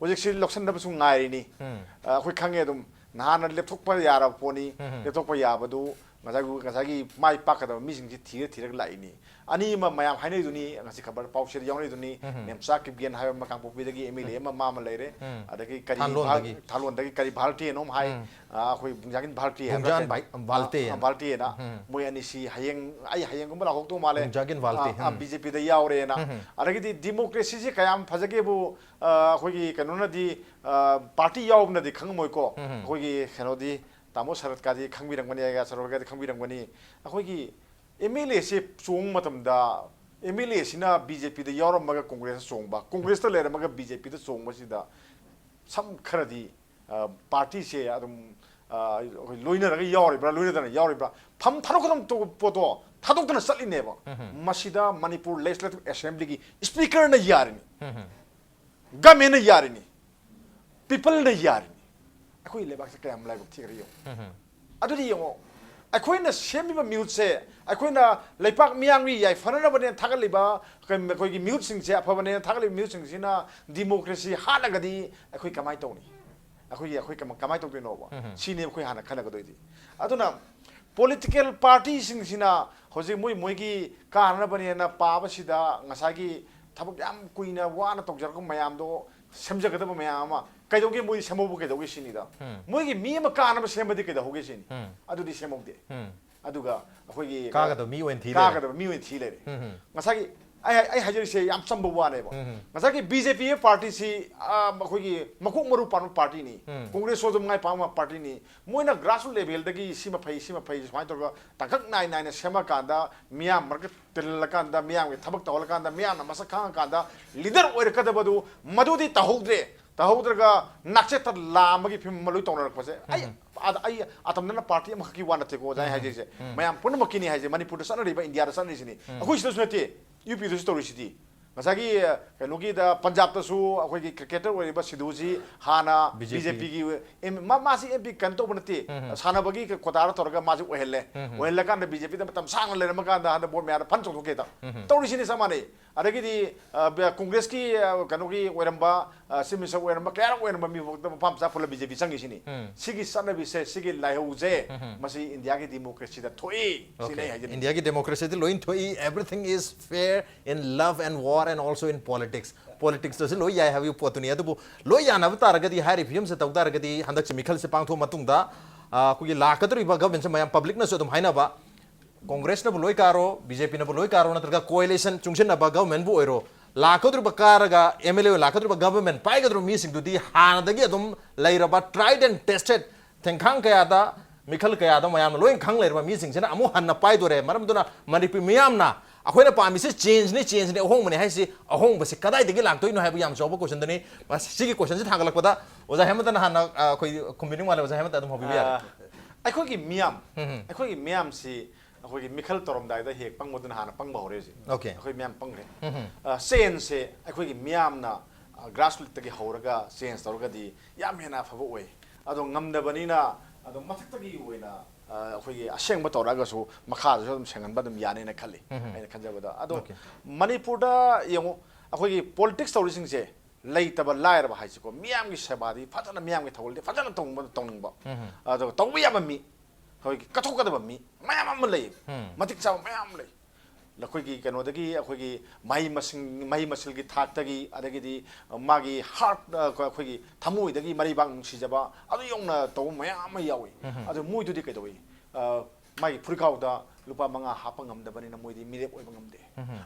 ꯍꯧꯖꯤꯛꯁꯤ ꯂꯧꯁꯟꯅꯕꯁꯨ ꯉꯥꯏꯔꯤꯅꯤ꯫ ꯑ, ꯑꯩꯈꯣꯏ ꯈꯪꯉꯦ ꯑꯗꯨꯝ, ꯅꯍꯥꯟꯅ ꯂꯦꯞꯊꯣꯛꯄ ꯌꯥꯔꯕ ꯄꯣꯠꯅꯤ꯫ ꯂꯦꯞꯊꯣꯛꯄ ꯌꯥꯕꯗꯨ ꯉꯁꯥꯏꯒꯤ, ꯉꯁꯥꯏꯒꯤ ꯃꯥꯏ ꯄꯥꯛꯀꯗꯕ ꯃꯤꯁꯤꯡꯁꯤ ꯊꯤꯔ ꯊꯤꯔꯒ ꯂꯥꯛꯏꯅꯤ꯫ ꯑꯅꯤ ꯑꯃ ꯃꯌꯥꯝ ꯍꯥꯏꯅꯩꯗꯨꯅꯤ, ꯉꯁꯤ ꯈꯕꯔ ꯄꯥꯎꯆꯦꯗ ꯌꯥꯎꯅꯩꯗꯨꯅꯤ, ꯃꯦꯝꯆꯥ ꯀꯤꯞꯒꯦꯟ ꯍꯥꯏꯕ ꯑꯃ ꯀꯥꯡꯄꯣꯛꯄꯤꯗꯒꯤ ꯑꯦꯝ ꯑꯦꯜ ꯑꯦ ꯑꯃ, ꯃꯥ ꯑꯃ ꯂꯩꯔꯦ꯫ ꯑꯗꯒꯤ ꯀꯔꯤ ꯊꯥꯂꯣꯟꯗꯒꯤ꯫ ꯚꯥꯜ-, ꯊꯥꯂꯣꯟꯗꯒꯤ ꯀꯔꯤ ꯚꯥꯜꯇꯦꯅꯣ ꯑꯃ ꯍꯥꯏ꯫ ꯑ, ꯑꯩꯈꯣꯏ ꯕꯨꯡꯖꯥꯒꯤꯟ ꯚꯥꯜꯇꯦ ꯍꯥꯏꯕ꯭ꯔꯥ ꯕꯨꯡꯖꯥꯟ ꯀꯩꯅꯣ? ꯚꯥꯏ-, ꯚꯥꯜꯇꯦ ꯑ, ꯑ, ꯍꯥꯏꯅ꯫ ꯚꯥꯜꯇꯦꯅ꯫ ꯃꯣꯏ ꯑꯅꯤꯁꯤ ꯍꯌꯦꯡ, ꯑꯩ ꯍꯌꯦꯡꯒꯨꯝꯕ ꯂꯥꯎꯊꯣꯛꯇꯧ ꯃꯥꯜꯂꯦ꯫ ꯕꯨꯡꯖꯥꯒꯤꯟ ꯚꯥꯜꯇꯦ꯫ ꯑ, ꯑ, ꯕꯤ ꯖꯦ ꯄꯤꯗ ꯌꯥꯎꯔꯦꯅ꯫ ꯑꯗꯒꯤꯗꯤ ꯗꯤꯃꯣꯀ꯭ꯔꯦꯁꯤꯁꯤ ꯀꯌꯥꯝ ꯐꯖꯒꯦꯕꯨ, ꯑ, ꯑꯩꯈꯣꯏꯒꯤ ꯀꯩꯅꯣꯅꯗꯤ, ꯑ, ꯄꯥꯔꯇꯤ ꯌꯥꯎꯕꯅꯗꯤ ꯈꯪꯉꯝꯃꯣꯏꯀꯣ꯫ ꯑꯩꯈꯣꯏꯒꯤ ꯀꯩꯅꯣꯗꯤ, ꯇꯥꯃꯣ ꯁꯔꯠꯀꯥꯗꯤ ꯈꯪꯕꯤꯔꯝꯒꯅꯤ, ꯑꯩꯒ ꯁꯔꯣꯔꯒꯗꯤ ꯈꯪꯕꯤꯔꯝꯒꯅꯤ꯫ ꯑꯩꯈꯣꯏꯒꯤ ꯑꯦꯝ ꯑꯦꯜ ꯑꯦꯁꯦ ꯆꯣꯡꯕ ꯃꯇꯝꯗ, ꯑꯦꯝ ꯑꯦꯜ ꯑꯦꯁꯤꯅ ꯕꯤ ꯖꯦ ꯄꯤꯗ ꯌꯥꯎꯔꯝꯃꯒ ꯀꯣꯡꯒ꯭ꯔꯦꯁꯇ ꯆꯣꯡꯕ, ꯀꯣꯡꯒ꯭ꯔꯦꯁꯇ ꯂꯩꯔꯝꯃꯒ ꯕꯤ ꯖꯦ ꯄꯤꯗ ꯆꯣꯡꯕꯁꯤꯗ ꯁꯝ ꯈꯔꯗꯤ, ꯑ, ꯄꯥꯔꯇꯤꯁꯦ ꯑꯗꯨꯝ, ꯑ, ꯑꯩꯈꯣꯏ ꯂꯣꯏꯅꯔꯒ ꯌꯥꯎꯔꯤꯕ꯭ꯔꯥ, ꯂꯣꯏꯅꯗꯅ ꯌꯥꯎꯔꯤꯕ꯭ꯔꯥ, ꯐꯝ ꯊꯥꯗꯣꯛꯀꯗꯕ ꯄꯣꯠꯇꯣ ꯊꯥꯗꯣꯛꯇꯅ ꯆꯠꯂꯤꯅꯦꯕ꯫ ꯃꯁꯤꯗ ꯃꯅꯤꯄꯨꯔ ꯂꯦꯖꯤꯁꯂꯦꯇꯤꯚ ꯑꯦꯁꯦꯝꯕ꯭ꯂꯤꯒꯤ ꯁ꯭ꯄꯤꯀꯔꯅ ꯌꯥꯔꯤꯅꯤ, ꯒꯃꯦꯟꯅ ꯌꯥꯔꯤꯅꯤ, ꯄꯤꯄꯜꯅ ꯌꯥꯔꯤꯅꯤ꯫ ꯑꯩꯈꯣꯏ ꯂꯩꯕꯥꯛꯁꯦ ꯀꯌꯥꯝ ꯂꯥꯏꯕꯛ ꯊꯤꯈ꯭ꯔꯦ ꯌꯦꯡꯉꯣ꯫ ꯑꯗꯨꯗꯤ ꯌꯦꯡꯉꯣ, ꯑꯩꯈꯣꯏꯅ ꯁꯦꯝꯃꯤꯕ ꯃꯤꯍꯨꯠꯁꯦ, ꯑꯩꯈꯣꯏꯅ ꯂꯩꯄꯥꯛ ꯃꯤꯌꯥꯝꯒꯤ ꯌꯥꯏꯐꯅꯅꯕꯅꯦꯅ ꯊꯥꯒꯠꯂꯤꯕ, ꯑꯩꯈꯣꯏ, ꯑꯩꯈꯣꯏꯒꯤ ꯃꯤꯍꯨꯠꯁꯤꯡꯁꯦ, ꯑꯐꯕꯅꯦꯅ ꯊꯥꯒꯠꯂꯤꯕ ꯃꯤꯍꯨꯠꯁꯤꯡꯁꯤꯅ ꯗꯤꯃꯣꯀ꯭ꯔꯦꯁꯤ ꯍꯥꯠꯂꯒꯗꯤ ꯑꯩꯈꯣꯏ ꯀꯃꯥꯏꯅ ꯇꯧꯅꯤ? ꯑꯩꯈꯣꯏꯒꯤ, ꯑꯩꯈꯣꯏ ꯀꯃ-, ꯀꯃꯥꯏꯅ ꯇꯧꯗꯣꯏꯅꯣꯕ? ꯁꯤꯅꯦꯕ ꯑꯩꯈꯣꯏ ꯍꯥꯟꯅ ꯈꯟꯅꯒꯗꯣꯏꯗꯤ꯫ ꯑꯗꯨꯅ ꯄꯣꯂꯤꯇꯤꯀꯦꯜ ꯄꯥꯔꯇꯤꯁꯤꯡꯁꯤꯅ ꯍꯧꯖꯤꯛ ꯃꯣꯏ ꯃꯣꯏꯒꯤ ꯀꯥꯅꯅꯕꯅꯦꯅ ꯄꯥꯕꯁꯤꯗ ꯉꯁꯥꯏꯒꯤ ꯊꯕꯛ ꯌꯥꯝ ꯀꯨꯏꯅ ꯋꯥꯅ ꯇꯧꯖꯔꯛꯄ ꯃꯌꯥꯝꯗꯣ, ꯁꯦꯝꯖꯒꯗꯕ ꯃꯌꯥꯝ ꯑꯃ ꯀꯩꯗꯧꯒꯦ, ꯃꯣꯏ ꯁꯦꯝꯍꯧꯕ ꯀꯩꯗꯧꯒꯦ ꯁꯤꯅꯤꯗ꯫ ꯎꯝ꯫ ꯃꯣꯏꯒꯤ ꯃꯤ ꯑꯃ ꯀꯥꯅꯕ ꯁꯦꯝꯕꯗꯤ ꯀꯩꯗꯧꯍꯧꯒꯦ ꯁꯤꯅꯤ꯫ ꯎꯝ꯫ ꯑꯗꯨꯗꯤ ꯁꯦꯝꯍꯧꯗꯦ꯫ ꯎꯝ꯫ ꯑꯗꯨꯒ ꯑꯩꯈꯣꯏꯒꯤ ꯀꯥꯒꯗꯕ ꯃꯤ ꯑꯣꯏꯅ ꯊꯤ ꯂꯩꯔꯦ꯫ ꯀꯥꯒꯗꯕ ꯃꯤ ꯑꯣꯏꯅ ꯊꯤ ꯂꯩꯔꯦ꯫ ꯎꯝ, ꯎꯝ꯫ ꯉꯁꯥꯏꯒꯤ ꯑꯩ ꯑꯩ ꯍꯥꯏꯖꯔꯤꯁꯦ ꯌꯥꯝ ꯆꯝꯕ ꯋꯥꯅꯦꯕ꯫ ꯎꯝ, ꯎꯝ꯫ ꯉꯁꯥꯏꯒꯤ ꯕꯤ ꯖꯦ ꯄꯤ ꯄꯥꯔꯇꯤꯁꯤ, ꯑ, ꯑꯩꯈꯣꯏꯒꯤ ꯃꯀꯣꯛ ꯃꯔꯨ ꯄꯥꯟꯕ ꯄꯥꯔꯇꯤꯅꯤ꯫ ꯎꯝ꯫ ꯀꯣꯡꯒ꯭ꯔꯦꯁꯁꯨ ꯑꯗꯨꯝ ꯃꯥꯏ ꯄꯥꯛꯄ ꯄꯥꯔꯇꯤꯅꯤ꯫ ꯃꯣꯏꯅ ꯒ꯭ꯔꯥꯁꯔꯨꯠ ꯂꯦꯚꯦꯜꯗꯒꯤ ꯁꯤꯃ ꯐꯩ, ꯁꯤꯃ ꯐꯩ, ꯁꯨꯃꯥꯏꯅ ꯇꯧꯔꯒ ꯇꯥꯡꯀꯛ ꯅꯥꯏ ꯅꯥꯏꯅ ꯁꯦꯝꯃꯀꯥꯟꯗ, ꯃꯤꯌꯥꯝ ꯃꯔꯛꯇ ꯇꯤꯜꯍꯜꯂꯀꯥꯟꯗ, ꯃꯤꯌꯥꯝꯒꯤ ꯊꯕꯛ ꯇꯧꯍꯜꯂꯀꯥꯟꯗ, ꯃꯤꯌꯥꯝꯅ ꯃꯁꯛ ꯈꯪꯉꯀꯥꯟꯗ ꯂꯤꯗꯔ ꯑꯣꯏꯔꯛꯀꯗꯕꯗꯨ ꯃꯗꯨꯗꯤ ꯇꯧꯍꯧꯗ꯭ꯔꯦ꯫ ꯇꯧꯍꯧꯗ꯭ꯔꯒ ꯅꯥꯛꯆꯦꯠꯇ ꯂꯥꯝꯕꯒꯤ ꯐꯤꯕꯝ ꯑꯃ ꯂꯣꯏ ꯇꯧꯅꯔꯛꯄꯁꯦ꯫ ꯑꯩ, ꯎꯝ꯫ ꯑꯗ-, ꯑꯩ ꯑꯇꯝꯅꯅ ꯄꯥꯔꯇꯤ ꯑꯃꯈꯛꯀꯤ ꯋꯥ ꯅꯠꯇꯦꯀꯣ ꯑꯣꯖꯥ, ꯑꯩ ꯎꯝ꯫ ꯍꯥꯏꯖꯔꯤꯁꯦ꯫ ꯎꯝ꯫ ꯃꯌꯥꯝ ꯄꯨꯝꯅꯃꯛꯀꯤꯅꯤ ꯍꯥꯏꯁꯦ, ꯃꯅꯤꯄꯨꯔꯗ ꯆꯠꯅꯔꯤꯕ, ꯏꯟꯗꯤꯌꯥꯗ ꯆꯠꯅꯔꯤꯁꯤꯅꯤ꯫ ꯎꯝ꯫ ꯑꯩꯈꯣꯏ ꯁꯤꯗꯁꯨ ꯅꯠꯇꯦ, ꯌꯨ ꯄꯤꯗꯁꯨ ꯇꯧꯔꯤꯁꯤꯗꯤ꯫ ꯉꯁꯥꯏꯒꯤ, ꯑ, ꯀꯩꯅꯣꯒꯤꯗ ꯄꯟꯖꯥꯕꯇꯁꯨ ꯑꯩꯈꯣꯏꯒꯤ ꯀ꯭ꯔꯤꯀꯦꯇꯔ ꯑꯣꯏꯔꯤꯕ ꯁꯤꯙꯨꯁꯤ ꯍꯥꯟꯅ ꯕꯤ ꯖꯦ ꯄꯤ꯫ ꯕꯤ ꯖꯦ ꯄꯤꯒꯤ ꯑꯦꯝ-, ꯃꯥ-, ꯃꯥꯁꯤ ꯑꯦꯝ ꯄꯤ ꯀꯩꯅꯣ ꯇꯧꯕ ꯅꯠꯇꯦ, ꯎꯝ, ꯎꯝ꯫ ꯁꯥꯟꯅꯕꯒꯤ ꯀꯣꯇꯥꯗ ꯇꯧꯔꯒ ꯃꯥꯁꯤ ꯑꯣꯏꯍꯜꯂꯦ꯫ ꯎꯝ, ꯎꯝ꯫ ꯑꯣꯏꯍꯜꯂꯀꯥꯟꯗ ꯕꯤ ꯖꯦ ꯄꯤꯗ ꯃꯇꯝ ꯁꯥꯡꯅ ꯂꯩꯔꯝꯃꯀꯥꯟꯗ ꯍꯟꯗꯛ ꯚꯣꯠ ꯃꯌꯥꯗ ꯐꯟ ꯆꯣꯡꯊꯣꯛꯀꯦ ꯇꯧ-, ꯎꯝ, ꯎꯝ꯫ ꯇꯧꯔꯤꯁꯤꯅꯤ ꯆꯞ ꯃꯥꯟꯅꯩ꯫ ꯑꯗꯒꯤꯗꯤ, ꯑ, ꯕ-, ꯀꯣꯡꯒ꯭ꯔꯦꯁꯀꯤ, ꯑ, ꯀꯩꯅꯣꯒꯤ ꯑꯣꯏꯔꯝꯕ, ꯑ, ꯆꯤꯐ ꯃꯤꯅꯤꯁꯇꯔ ꯑꯣꯏꯔꯝꯕ, ꯀꯌꯥꯔꯛ ꯑꯣꯏꯔꯝꯕ ꯃꯤ ꯐꯥꯎꯗ ꯃꯄꯥ ꯃꯆꯥ ꯄꯨꯜꯂ ꯕꯤ ꯖꯦ ꯄꯤ ꯆꯪꯉꯤꯁꯤꯅꯤ꯫ ꯎꯝ꯫ ꯁꯤꯒꯤ ꯆꯠꯅꯕꯤꯁꯦ, ꯁꯤꯒꯤ ꯂꯥꯏꯍꯧꯁꯦ, ꯎꯝ, ꯎꯝ꯫ ꯃꯁꯤ ꯏꯟꯗꯤꯌꯥꯒꯤ ꯗꯤꯃꯣꯀ꯭ꯔꯦꯁꯤꯗ ꯊꯣꯛꯏ꯫ ꯁꯤꯅꯤ ꯑꯣꯀꯦ꯫ ꯑꯩ ꯍꯥꯏꯖꯅꯤꯡꯉꯤ꯫ ꯏꯟꯗꯤꯌꯥꯒꯤ ꯗꯦꯃꯣꯀ꯭ꯔꯦꯁꯤꯗꯤ ꯂꯣꯏ ꯊꯣꯛꯏ, everything is fair in love and war and also in politics꯫ ꯄꯣꯂꯤꯇꯤꯛꯁꯇꯁꯨ ꯂꯣꯏ ꯌꯥꯏ ꯍꯥꯏꯕꯒꯤ ꯄꯣꯠꯇꯨꯅꯤ꯫ ꯑꯗꯨꯕꯨ ꯂꯣꯏ ꯌꯥꯅꯕ ꯇꯥꯔꯒꯗꯤ, ꯍꯥꯏꯔꯤꯕ ꯐꯤꯕꯝꯁꯦ ꯇꯧ ꯇꯥꯔꯒꯗꯤ, ꯍꯟꯗꯛꯁꯤ ꯃꯤꯈꯜꯁꯦ ꯄꯥꯡꯊꯣꯛꯑ ꯃꯇꯨꯡꯗ, ꯑ, ꯑꯩꯈꯣꯏꯒꯤ ꯂꯥꯛꯀꯗꯧꯔꯤꯕ ꯒꯚꯔꯟꯃꯦꯟꯠꯁꯦ ꯃꯌꯥꯝ ꯄꯕ꯭ꯂꯤꯛꯅꯁꯨ ꯑꯗꯨꯝ ꯍꯥꯏꯅꯕ, ꯀꯣꯡꯒ꯭ꯔꯦꯁꯅꯕꯨ ꯂꯣꯏ ꯀꯥꯔꯣ, ꯕꯤ ꯖꯦ ꯄꯤꯅꯕꯨ ꯂꯣꯏ ꯀꯥꯔꯣ, ꯅꯠꯇ꯭ꯔꯒ ꯀꯣꯑꯦꯂꯤꯁꯟ ꯆꯨꯡꯁꯤꯟꯅꯕ ꯒꯚꯔꯟꯃꯦꯟꯠꯕꯨ ꯑꯣꯏꯔꯣ, ꯂꯥꯛꯀꯗꯧꯔꯤꯕ ꯀꯥꯔꯒ ꯑꯦꯝ ꯑꯦꯜ ꯑꯦ ꯑꯣꯏꯅ ꯂꯥꯛꯀꯗꯧꯔꯤꯕ ꯒꯚꯔꯟꯃꯦꯟꯠ ꯄꯥꯏꯒꯗꯧꯔꯤꯕ ꯃꯤꯁꯤꯡꯗꯨꯗꯤ ꯍꯥꯟꯅꯗꯒꯤ ꯑꯗꯨꯝ ꯂꯩꯔꯕ tried and tested ꯊꯦꯡꯈꯥꯡ ꯀꯌꯥꯗ, ꯃꯤꯈꯜ ꯀꯌꯥꯗ ꯃꯌꯥꯝꯅ ꯂꯣꯏꯅ ꯈꯪ ꯂꯩꯔꯕ ꯃꯤꯁꯤꯡꯁꯤꯅ ꯑꯃꯨꯛ ꯍꯟꯅ ꯄꯥꯏꯗꯣꯔꯦ꯫ ꯃꯔꯝ ꯑꯗꯨꯅ ꯃꯅꯤꯄꯨꯔ ꯃꯤꯌꯥꯝꯅ ꯑꯩꯈꯣꯏꯅ ꯄꯥꯝꯃꯤꯁꯤ ꯆꯦꯟꯖꯅꯤ, ꯆꯦꯟꯖꯅꯤ, ꯑꯍꯣꯡꯕꯅꯤ ꯍꯥꯏꯁꯤ, ꯑꯍꯣꯡꯕꯁꯤ ꯀꯗꯥꯏꯗꯒꯤ ꯂꯥꯛꯇꯣꯏꯅꯣ ꯍꯥꯏꯕ ꯌꯥꯝ ꯆꯥꯎꯕ ꯀꯣꯏꯁꯟꯗꯨꯅꯤ꯫ ꯃꯁꯤ-, ꯁꯤꯒꯤ ꯀꯣꯏꯁꯟꯁꯤ ꯊꯥꯡꯒꯠꯂꯛꯄꯗ ꯑꯣꯖꯥ ꯍꯦꯃꯟꯇꯅ ꯍꯥꯟꯅ, ꯑ, ꯑꯩꯈꯣꯏ ꯈꯨꯝꯕꯤꯅꯤꯡ ꯃꯥꯜꯂꯦ꯫ ꯑꯣꯖꯥ ꯍꯦꯃꯟꯇ ꯑꯗꯨꯝ ꯍꯧꯕꯤꯕ ꯌꯥꯔꯦ꯫ ꯑ, ꯑꯩꯈꯣꯏꯒꯤ ꯃꯤꯌꯥꯝ, ꯎꯝ, ꯎꯝ꯫ ꯑꯩꯈꯣꯏꯒꯤ ꯃꯤꯌꯥꯝꯁꯤ ꯑꯩꯈꯣꯏꯒꯤ ꯃꯤꯈꯜ ꯇꯧꯔꯝꯗꯥꯏꯗ ꯍꯦꯛ ꯄꯪꯕꯗꯨꯅ ꯍꯥꯟꯅ ꯄꯪꯕ ꯍꯧꯔꯦ ꯍꯧꯖꯤꯛ꯫ ꯑꯣꯀꯦ꯫ ꯑꯩꯈꯣꯏ ꯃꯤꯌꯥꯝ ꯄꯪꯈ꯭ꯔꯦ꯫ ꯎꯝ, ꯎꯝ꯫ ꯑ, ꯆꯦꯟꯖꯁꯦ ꯑꯩꯈꯣꯏꯒꯤ ꯃꯤꯌꯥꯝꯅ, ꯑ, ꯒ꯭ꯔꯥꯁꯔꯨꯠꯇꯒꯤ ꯍꯧꯔꯒ ꯆꯦꯟꯖ ꯇꯧꯔꯒꯗꯤ ꯌꯥꯝ ꯍꯦꯟꯅ ꯑꯐꯕ ꯑꯣꯏ꯫ ꯑꯗꯣ ꯉꯝꯗꯕꯅꯤꯅ ꯑꯗꯨꯝ ꯃꯊꯛꯇꯒꯤ ꯑꯣꯏꯅ, ꯑ, ꯑꯩꯈꯣꯏꯒꯤ ꯑꯁꯦꯡꯕ ꯇꯧꯔꯛꯑꯒꯁꯨ ꯃꯈꯥꯗꯁꯨ ꯑꯗꯨꯝ ꯁꯦꯡꯍꯟꯕ ꯑꯗꯨꯝ ꯌꯥꯅꯤꯅ ꯈꯜꯂꯤ, ꯎꯝ, ꯎꯝ꯫ ꯑꯩꯅ ꯈꯟꯖꯕꯗ꯫ ꯑꯗꯣ ꯑꯣꯀꯦ꯫ ꯃꯅꯤꯄꯨꯔꯗ ꯌꯦꯡꯉꯨ, ꯑꯩꯈꯣꯏꯒꯤ ꯄꯣꯂꯤꯇꯤꯛꯁ ꯇꯧꯔꯤꯁꯤꯡꯁꯦ ꯂꯩꯇꯕ ꯂꯥꯏꯔꯕ ꯍꯥꯏꯁꯤꯀꯣ, ꯃꯤꯌꯥꯝꯒꯤ ꯁꯦꯕꯥꯗꯤ ꯐꯖꯅ, ꯃꯤꯌꯥꯝꯒꯤ ꯊꯧꯒꯜꯗꯤ ꯐꯖꯅ ꯇꯧꯕ, ꯇꯧꯅꯤꯡꯕ, ꯎꯝ, ꯎꯝ꯫ ꯑꯗꯨꯒ ꯇꯧꯕ ꯌꯥꯕ ꯃꯤ, ꯑꯩꯈꯣꯏꯒꯤ ꯀꯠꯊꯣꯛꯀꯗꯕ ꯃꯤ ꯃꯌꯥꯝ ꯑꯃ ꯂꯩ, ꯃꯇꯤꯛ ꯆꯥꯕ ꯃꯌꯥꯝ ꯑꯃ ꯂꯩ꯫ ꯑꯩꯈꯣꯏꯒꯤ ꯀꯩꯅꯣꯗꯒꯤ, ꯑꯩꯈꯣꯏꯒꯤ ꯃꯍꯩ ꯃꯁꯤꯡ, ꯃꯍꯩ ꯃꯁꯤꯜꯒꯤ ꯊꯥꯛꯇꯒꯤ, ꯑꯗꯒꯤꯗꯤ ꯃꯥꯒꯤ ꯍꯥꯔꯠ, ꯑꯩꯈꯣꯏꯒꯤ ꯊꯃꯣꯏꯗꯒꯤ ꯃꯔꯩꯕꯥꯛ ꯅꯨꯡꯁꯤꯖꯕ ꯑꯗꯨ ꯌꯧꯅ ꯇꯧꯕ ꯃꯌꯥꯝ ꯑꯃ ꯌꯥꯎꯏ꯫ ꯑꯗꯨ ꯃꯣꯏꯗꯨꯗꯤ ꯀꯩꯗꯧꯏ? ꯑ, ꯃꯥꯒꯤ ꯐꯨꯔꯤꯈꯥꯎꯗ ꯂꯨꯄꯥ ꯃꯉꯥ ꯍꯥꯞꯄ ꯉꯝꯗꯕꯅꯤꯅ ꯃꯣꯏꯗꯤ ꯃꯤꯔꯦꯞ ꯑꯣꯏꯕ ꯉꯝꯗꯦ꯫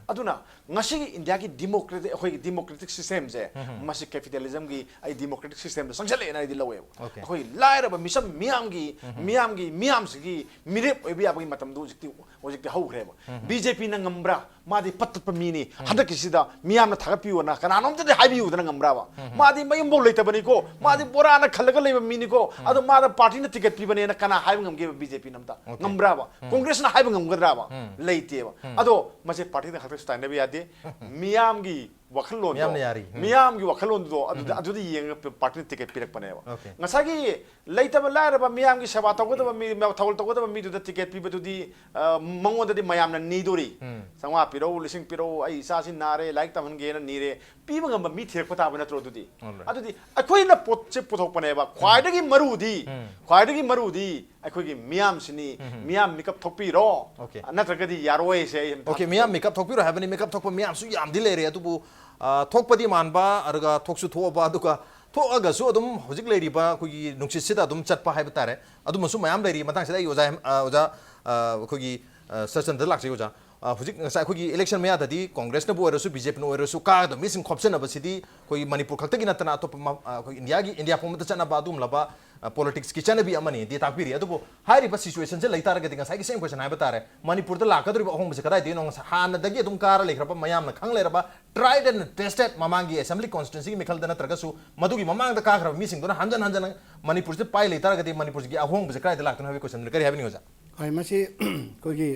ꯑꯗꯨꯅ ꯉꯁꯤꯒꯤ ꯏꯟꯗꯤꯌꯥꯒꯤ ꯗꯤꯃꯣꯀ꯭ꯔꯦꯇꯤꯛ, ꯑꯩꯈꯣꯏꯒꯤ ꯗꯤꯃꯣꯀ꯭ꯔꯦꯇꯤꯛ ꯁꯤꯁꯇꯦꯝꯁꯦ, ꯃꯁꯤ ꯀꯦꯄꯤꯇꯦꯂꯤꯖꯝꯒꯤ, ꯑꯩ ꯗꯤꯃꯣꯀ꯭ꯔꯦꯇꯤꯛ ꯁꯤꯁꯇꯦꯝꯗ ꯆꯪꯁꯤꯜꯂꯛꯑꯦꯅ ꯑꯩꯗꯤ ꯂꯧꯋꯦꯕ꯫ ꯑꯣꯀꯦ꯫ ꯑꯩꯈꯣꯏ ꯂꯥꯏꯔꯕ ꯃꯤꯆꯝ ꯃꯤꯌꯥꯝꯒꯤ, ꯃꯤꯌꯥꯝꯒꯤ, ꯃꯤꯌꯥꯝꯁꯤꯒꯤ ꯃꯤꯔꯦꯞ ꯑꯣꯏꯕ ꯌꯥꯕꯒꯤ ꯃꯇꯝꯗꯨ ꯍꯧꯖꯤꯛꯇꯤ, ꯍꯧꯖꯤꯛꯇꯤ ꯍꯧꯈ꯭ꯔꯦꯕ꯫ ꯕꯤ ꯖꯦ ꯄꯤꯅ ꯉꯝꯕ꯭ꯔꯥ? ꯃꯥꯗꯤ ꯄꯠ ꯇꯠꯄ ꯃꯤꯅꯤ꯫ ꯍꯟꯗꯛꯀꯤꯁꯤꯗ ꯃꯤꯌꯥꯝꯅ ꯊꯥꯒꯠꯄꯤꯌꯣꯅ ꯀꯅꯥꯅꯣꯝꯇꯗꯤ ꯍꯥꯏꯕꯤꯌꯨꯗꯅ ꯉꯝꯕ꯭ꯔꯥꯕ? ꯃꯥꯗꯤ ꯃꯌꯨꯝꯐꯥꯎ ꯂꯩꯇꯕꯅꯤꯀꯣ, ꯃꯥꯗꯤ ꯕꯣꯔꯥꯅ ꯈꯜꯂꯒ ꯂꯩꯕ ꯃꯤꯅꯤꯀꯣ, ꯑꯗꯣ ꯃꯥꯗ ꯄꯥꯔꯇꯤꯅ ꯇꯤꯀꯦꯠ ꯄꯤꯕꯅꯦꯅ ꯀꯅꯥ ꯍꯥꯏꯕ ꯉꯝꯒꯦꯕ? ꯕꯤ ꯖꯦ ꯄꯤꯅ ꯑꯝꯇ ꯑꯣꯀꯦ꯫ ꯉꯝꯕ꯭ꯔꯥꯕ? ꯀꯣꯡꯒ꯭ꯔꯦꯁꯅ ꯍꯥꯏꯕ ꯉꯝꯒꯗ꯭ꯔꯥꯕ? ꯂꯩꯇꯦꯕ꯫ ꯑꯗꯣ ꯃꯁꯦ ꯄꯥꯔꯇꯤꯅ ꯈꯛꯇꯁꯨ ꯇꯥꯏꯅꯕ ꯌꯥꯗꯦ꯫ ꯃꯤꯌꯥꯝꯒꯤ ꯋꯥꯈꯜꯂꯣꯟꯗꯣ, ꯃꯤꯌꯥꯝꯅ ꯌꯥꯔꯤ꯫ ꯃꯤꯌꯥꯝꯒꯤ ꯋꯥꯈꯜꯂꯣꯟꯗꯨꯗꯣ ꯑꯗꯨꯗ, ꯑꯗꯨꯗ ꯌꯦꯡꯉꯒ ꯄꯥꯔꯇꯤꯅ ꯇꯤꯀꯦꯠ ꯄꯤꯔꯛꯄꯅꯦꯕ꯫ ꯑꯣꯀꯦ꯫ ꯉꯁꯥꯏꯒꯤ ꯂꯩꯇꯕ ꯂꯥꯏꯔꯕ ꯃꯤꯌꯥꯝꯒꯤ ꯁꯦꯕꯥ ꯇꯧꯒꯗꯕ ꯃꯤ, ꯊꯧꯒꯜ ꯇꯧꯒꯗꯕ ꯃꯤꯗꯨꯗ ꯇꯤꯀꯦꯠ ꯄꯤꯕꯗꯨꯗꯤ, ꯑ, ꯃꯉꯣꯟꯗꯗꯤ ꯃꯌꯥꯝꯅ ꯅꯤꯗꯣꯔꯤ꯫ ꯆꯥꯝꯃꯉꯥ ꯄꯤꯔꯛꯎ, ꯂꯤꯁꯤꯡ ꯄꯤꯔꯛꯎ, ꯑꯩ ꯏꯆꯥꯁꯤ ꯅꯥꯔꯦ, ꯂꯥꯏꯔꯤꯛ ꯇꯝꯍꯟꯒꯦꯅ ꯅꯤꯔꯦ꯫ ꯄꯤꯕ ꯉꯝꯕ ꯃꯤ ꯊꯤꯔꯛꯄ ꯇꯥꯕ ꯅꯠꯇ꯭ꯔꯣ ꯑꯗꯨꯗꯤ? ꯑꯗꯨꯗꯤ ꯑꯩꯈꯣꯏꯅ ꯄꯣꯠꯁꯦ ꯄꯨꯊꯣꯛꯄꯅꯦꯕ꯫ ꯈ꯭ꯋꯥꯏꯗꯒꯤ ꯃꯔꯨꯗꯤ, ꯈ꯭ꯋꯥꯏꯗꯒꯤ ꯃꯔꯨꯗꯤ ꯑꯩꯈꯣꯏꯒꯤ ꯃꯤꯌꯥꯝꯁꯤꯅꯤ꯫ ꯃꯤꯌꯥꯝ ꯃꯤꯀꯞ ꯊꯣꯛꯄꯤꯔꯣ꯫ ꯑꯣꯀꯦ꯫ ꯅꯠꯇ꯭ꯔꯒꯗꯤ ꯌꯥꯔꯣꯏꯁꯦ ꯑꯩ ꯑꯣꯀꯦ, ꯃꯤꯌꯥꯝ ꯃꯤꯀꯞ ꯊꯣꯛꯄꯤꯔꯣ ꯍꯥꯏꯕꯅꯤ꯫ ꯃꯤꯀꯞ ꯊꯣꯛꯄ ꯃꯤꯌꯥꯝꯁꯨ ꯌꯥꯝꯗꯤ ꯂꯩꯔꯦ, ꯑꯗꯨꯕꯨ, ꯑ, ꯊꯣꯛꯄꯗꯤ ꯃꯥꯟꯕ, ꯑꯗꯨꯒ ꯊꯣꯛꯁꯨ ꯊꯣꯛꯑꯕ, ꯑꯗꯨꯒ ꯊꯣꯛꯑꯒꯁꯨ ꯑꯗꯨꯝ ꯍꯧꯖꯤꯛ ꯂꯩꯔꯤꯕ ꯑꯩꯈꯣꯏꯒꯤ ꯅꯨꯡꯁꯤꯠꯁꯤꯗ ꯑꯗꯨꯝ ꯆꯠꯄ ꯍꯥꯏꯕ ꯇꯥꯔꯦ꯫ ꯑꯗꯨꯃꯁꯨ ꯃꯌꯥꯝ ꯂꯩꯔꯤ꯫ ꯃꯇꯥꯡꯁꯤꯗ ꯑꯩ ꯑꯣꯖꯥ ꯍꯦꯝ-, ꯑ, ꯑꯣꯖꯥ, ꯑ, ꯑꯩꯈꯣꯏꯒꯤ, ꯑ, ꯁꯔꯆꯟꯗ꯭ꯔꯗ ꯂꯥꯛꯆꯒꯦ ꯑꯣꯖꯥ꯫ ꯑ, ꯍꯧꯖꯤꯛ ꯉꯁꯥꯏ ꯑꯩꯈꯣꯏꯒꯤ ꯏꯂꯦꯛꯁꯟ ꯃꯌꯥꯗꯗꯤ ꯀꯣꯡꯒ꯭ꯔꯦꯁꯅꯕꯨ ꯑꯣꯏꯔꯁꯨ, ꯕꯤ ꯖꯦ ꯄꯤꯅ ꯑꯣꯏꯔꯁꯨ, ꯀꯥꯒꯗꯕ ꯃꯤꯁꯤꯡ ꯈꯣꯞꯆꯟꯅꯕꯁꯤꯗꯤ ꯑꯩꯈꯣꯏꯒꯤ ꯃꯅꯤꯄꯨꯔ ꯈꯛꯇꯒꯤ ꯅꯠꯇꯅ ꯑꯇꯣꯞꯄ ꯃ-, ꯑ, ꯑꯩꯈꯣꯏ ꯏꯟꯗꯤꯌꯥꯒꯤ, ꯏꯟꯗꯤꯌꯥ ꯄꯨꯝꯕꯗ ꯆꯠꯅꯕ ꯑꯗꯨꯒꯨꯝꯂꯕ, ꯑ, ꯄꯣꯂꯤꯇꯤꯛꯁꯀꯤ ꯆꯠꯅꯕꯤ ꯑꯃꯅꯤꯗꯤ ꯇꯥꯛꯄꯤꯔꯤ꯫ ꯑꯗꯨꯕꯨ ꯍꯥꯏꯔꯤꯕ ꯁꯤꯆꯨꯋꯦꯁꯟꯁꯦ ꯂꯩ ꯇꯥꯔꯒꯗꯤ ꯉꯁꯥꯏꯒꯤ ꯁꯦꯝ ꯀꯣꯏꯁꯟ ꯍꯥꯏꯕ ꯇꯥꯔꯦ, ꯃꯅꯤꯄꯨꯔꯗ ꯂꯥꯛꯀꯗꯧꯔꯤꯕ ꯑꯍꯣꯡꯕꯁꯦ ꯀꯗꯥꯏꯗꯒꯤꯅꯣ? ꯉꯁꯥꯏ ꯍꯥꯟꯅꯗꯒꯤ ꯑꯗꯨꯝ ꯀꯥꯔ ꯂꯩꯈ꯭ꯔꯕ, ꯃꯌꯥꯝꯅ ꯈꯪ ꯂꯩꯔꯕ, tried and tested, ꯃꯃꯥꯡꯒꯤ ꯑꯦꯁꯦꯝꯕ꯭ꯂꯤ ꯀꯣꯟꯁꯇꯤꯇ꯭ꯋꯦꯟꯁꯤꯒꯤ ꯃꯤꯈꯜꯗ ꯅꯠꯇ꯭ꯔꯒꯁꯨ ꯃꯗꯨꯒꯤ ꯃꯃꯥꯡꯗ ꯀꯥꯈ꯭ꯔꯕ ꯃꯤꯁꯤꯡꯗꯨꯅ ꯍꯟꯖꯟ ꯍꯟꯖꯟꯅ ꯃꯅꯤꯄꯨꯔꯁꯦ ꯄꯥꯏ ꯂꯩ ꯇꯥꯔꯒꯗꯤ ꯃꯅꯤꯄꯨꯔꯁꯤꯒꯤ ꯑꯍꯣꯡꯕꯁꯦ ꯀꯗꯥꯏꯗ ꯂꯥꯛꯇꯣꯏꯅꯣ ꯍꯥꯏꯕꯒꯤ ꯀꯣꯏꯁꯟꯗꯨ ꯀꯔꯤ ꯍꯥꯏꯕꯤꯅꯤꯡꯉꯤ ꯑꯣꯖꯥ? ꯍꯣꯏ, ꯃꯁꯤ ꯑꯩꯈꯣꯏꯒꯤ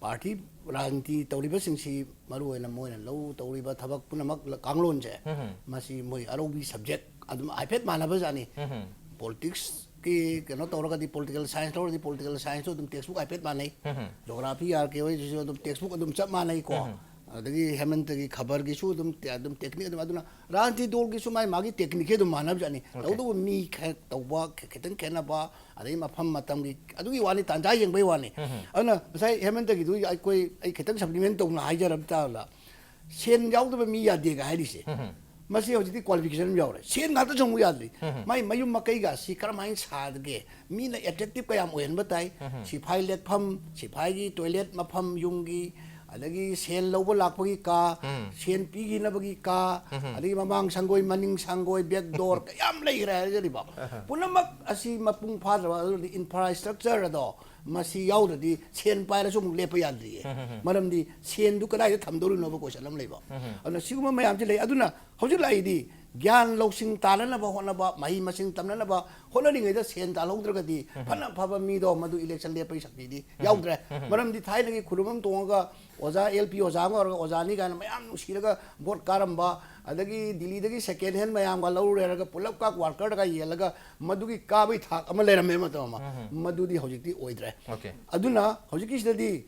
ꯄꯥꯔꯇꯤ ꯔꯥꯖꯅꯤꯇꯤ ꯇꯧꯔꯤꯕꯁꯤꯡꯁꯤ, ꯃꯔꯨꯑꯣꯏꯅ ꯃꯣꯏꯅ ꯂꯧ ꯇꯧꯔꯤꯕ ꯊꯕꯛ ꯄꯨꯝꯅꯃꯛ ꯀꯥꯡꯂꯣꯟꯁꯦ, ꯃꯁꯤ ꯃꯣꯏ ꯑꯔꯧꯕꯤ ꯁꯕꯖꯦꯛ ꯑꯗꯨꯝ ꯍꯥꯏꯐꯦꯠ ꯃꯥꯟꯅꯕꯖꯥꯠꯅꯤ꯫ ꯄꯣꯂꯤꯇꯤꯛꯁꯀꯤ ꯀꯩꯅꯣ ꯇꯧꯔꯒꯗꯤ, ꯄꯣꯂꯤꯇꯤꯀꯦꯜ ꯁꯥꯏꯟꯁ ꯂꯧꯔꯗꯤ ꯄꯣꯂꯤꯇꯤꯀꯦꯜ ꯁꯥꯏꯟꯁꯇꯨ ꯑꯗꯨꯝ ꯇꯦꯛꯁꯕꯨꯛ ꯍꯥꯏꯐꯦꯠ ꯃꯥꯟꯅꯩ꯫ ꯖꯣꯒ꯭ꯔꯥꯐꯤ, ꯑꯥꯔ ꯀꯦ ꯍꯣꯏꯁꯤꯁꯨ ꯑꯗꯨꯝ ꯇꯦꯛꯁꯕꯨꯛ ꯑꯗꯨꯝ ꯆꯞ ꯃꯥꯟꯅꯩꯀꯣ꯫ ꯑꯗꯒꯤ ꯍꯦꯃꯟꯇꯒꯤ ꯈꯕꯔꯒꯤꯁꯨ ꯑꯗꯨꯝ ꯇꯦ-, ꯑꯗꯨꯝ ꯇꯦꯛꯅꯤꯛ ꯑꯗꯨꯝ, ꯑꯗꯨꯅ ꯔꯥꯖꯅꯤꯇꯤ ꯗꯣꯜꯒꯤꯁꯨ ꯃꯥꯏ ꯃꯥꯒꯤ ꯇꯦꯛꯅꯤꯛꯀꯤ ꯑꯗꯨꯝ ꯃꯥꯟꯅꯕꯖꯥꯠꯅꯤ꯫ Okay. ꯇꯧꯕꯇꯕꯨ ꯃꯤ ꯈꯔ ꯇꯧꯕ, ꯈ-, ꯈꯤꯇꯪ ꯈꯦꯠꯅꯕ, ꯑꯗꯒꯤ ꯃꯐꯝ ꯃꯇꯝꯒꯤ ꯑꯗꯨꯒꯤ ꯋꯥꯅꯤ, ꯇꯥꯟꯖꯥ ꯌꯦꯡꯕꯩ ꯋꯥꯅꯤ꯫ ꯎꯝ꯫ ꯑꯗꯨꯅ ꯉꯁꯥꯏ ꯍꯦꯃꯟꯇꯒꯤꯗꯨ ꯑꯩꯈꯣꯏ, ꯑꯩ ꯈꯤꯇꯪ supplement ꯇꯧꯅ ꯍꯥꯏꯖꯔꯝ ꯇꯥꯔꯕꯗ, ꯁꯦꯟ ꯌꯥꯎꯗꯕ ꯃꯤ ꯌꯥꯗꯦꯒ ꯍꯥꯏꯔꯤꯁꯦ꯫ ꯎꯝ꯫ ꯃꯁꯤ ꯍꯧꯖꯤꯛꯇꯤ qualification ꯑꯃ ꯌꯥꯎꯔꯦ꯫ ꯁꯦꯟ ꯉꯥꯛꯇ ꯆꯪꯉꯨ ꯌꯥꯗ꯭ꯔꯤ꯫ ꯎꯝ꯫ ꯃꯥꯏ ꯃꯌꯨꯝ ꯃꯀꯩꯒ ꯑꯁꯤ ꯀꯔꯝꯍꯥꯏꯅ ꯁꯥꯗꯒꯦ? ꯃꯤꯅ attractive ꯀꯌꯥꯝ ꯑꯣꯏꯍꯟꯕ ꯇꯥꯏ? ꯎꯝ꯫ ꯁꯤꯐꯥꯏ ꯂꯦꯛꯐꯝ, ꯁꯤꯐꯥꯏꯒꯤ toilet ꯃꯐꯝ ꯌꯨꯝꯒꯤ, ꯑꯗꯒꯤ ꯁꯦꯟ ꯂꯧꯕ ꯂꯥꯛꯄꯒꯤ ꯀꯥ, ꯎꯝ꯫ ꯁꯦꯟ ꯄꯤꯈꯤꯅꯕꯒꯤ ꯀꯥ, ꯎꯝ꯫ ꯑꯗꯒꯤ ꯃꯃꯥꯡ ꯁꯪꯒꯣꯏ, ꯃꯅꯤꯡ ꯁꯪꯒꯣꯏ, back door ꯀꯌꯥꯝ ꯂꯩꯈ꯭ꯔꯦ ꯍꯥꯏꯖꯔꯤꯕ꯫ ꯑꯍ꯫ ꯄꯨꯝꯅꯃꯛ ꯑꯁꯤ ꯃꯄꯨꯡ ꯐꯥꯗ꯭ꯔꯕ ꯑꯗꯨꯗꯤ infrastructure ꯑꯗꯣ ꯃꯁꯤ ꯌꯥꯎꯗ꯭ꯔꯗꯤ ꯁꯦꯟ ꯄꯥꯏꯔꯁꯨ ꯑꯃꯨꯛ ꯂꯦꯞꯄ ꯌꯥꯗ꯭ꯔꯤꯌꯦ꯫ ꯎꯝ, ꯎꯝ, ꯎꯝ꯫ ꯃꯔꯝꯗꯤ ꯁꯦꯟꯗꯨ ꯀꯗꯥꯏꯗ ꯊꯝꯗꯧꯔꯤꯅꯣꯕ question ꯑꯃ ꯂꯩꯕ꯫ ꯎꯝ, ꯎꯝ꯫ ꯑꯗꯨꯅ ꯁꯤꯒꯨꯝꯕ ꯃꯌꯥꯝꯁꯤ ꯂꯩ꯫ ꯑꯗꯨꯅ ꯍꯧꯖꯤꯛ ꯂꯥꯛꯏꯗꯤ ꯒ꯭ꯌꯥꯟ ꯂꯧꯁꯤꯡ ꯇꯥꯟꯅꯅꯕ ꯍꯣꯠꯅꯕ, ꯃꯍꯩ ꯃꯁꯤꯡ ꯇꯝꯅꯅꯕ ꯍꯣꯠꯅꯔꯤꯉꯩꯗ ꯁꯦꯟ ꯇꯥꯜꯍꯧꯗ꯭ꯔꯒꯗꯤ ꯎꯝ, ꯎꯝ꯫ ꯐꯅ ꯐꯕ ꯃꯤꯗꯣ ꯃꯗꯨ election ꯂꯦꯞꯄꯒꯤ ꯁꯛꯇꯤꯗꯤ ꯎꯝ, ꯎꯝ꯫ ꯌꯥꯎꯗ꯭ꯔꯦ꯫ ꯎꯝ, ꯎꯝ꯫ ꯃꯔꯝꯗꯤ ꯊꯥꯏꯅꯒꯤ ꯈꯨꯔꯨꯝ ꯑꯃ ꯇꯣꯡꯉꯒ ꯑꯣꯖꯥ, LP ꯑꯣꯖꯥ ꯑꯃ ꯑꯣꯏꯔꯒ ꯑꯣꯖꯥꯅꯤ ꯀꯥꯏꯅ ꯃꯌꯥꯝ ꯅꯨꯡꯁꯤꯔꯒ vote ꯀꯥꯔꯝꯕ, ꯑꯗꯒꯤ ꯗꯤꯜꯂꯤꯗꯒꯤ second hand ꯃꯌꯥꯝꯒ ꯂꯧꯔꯨꯔꯦ ꯍꯥꯏꯔꯒ ꯄꯨꯂꯞꯀ workerꯗꯒ ꯌꯦꯜꯂꯒ ꯃꯗꯨꯒꯤ ꯀꯥꯕꯒꯤ ꯊꯥꯛ ꯑꯃ ꯂꯩꯔꯝꯃꯦ ꯃꯇꯝ ꯑꯃ꯫ ꯎꯝ, ꯎꯝ꯫ ꯃꯗꯨꯗꯤ ꯍꯧꯖꯤꯛꯇꯤ ꯑꯣꯏꯗ꯭ꯔꯦ꯫ Okay꯫ ꯑꯗꯨꯅ ꯍꯧꯖꯤꯛꯀꯤꯁꯤꯗꯗꯤ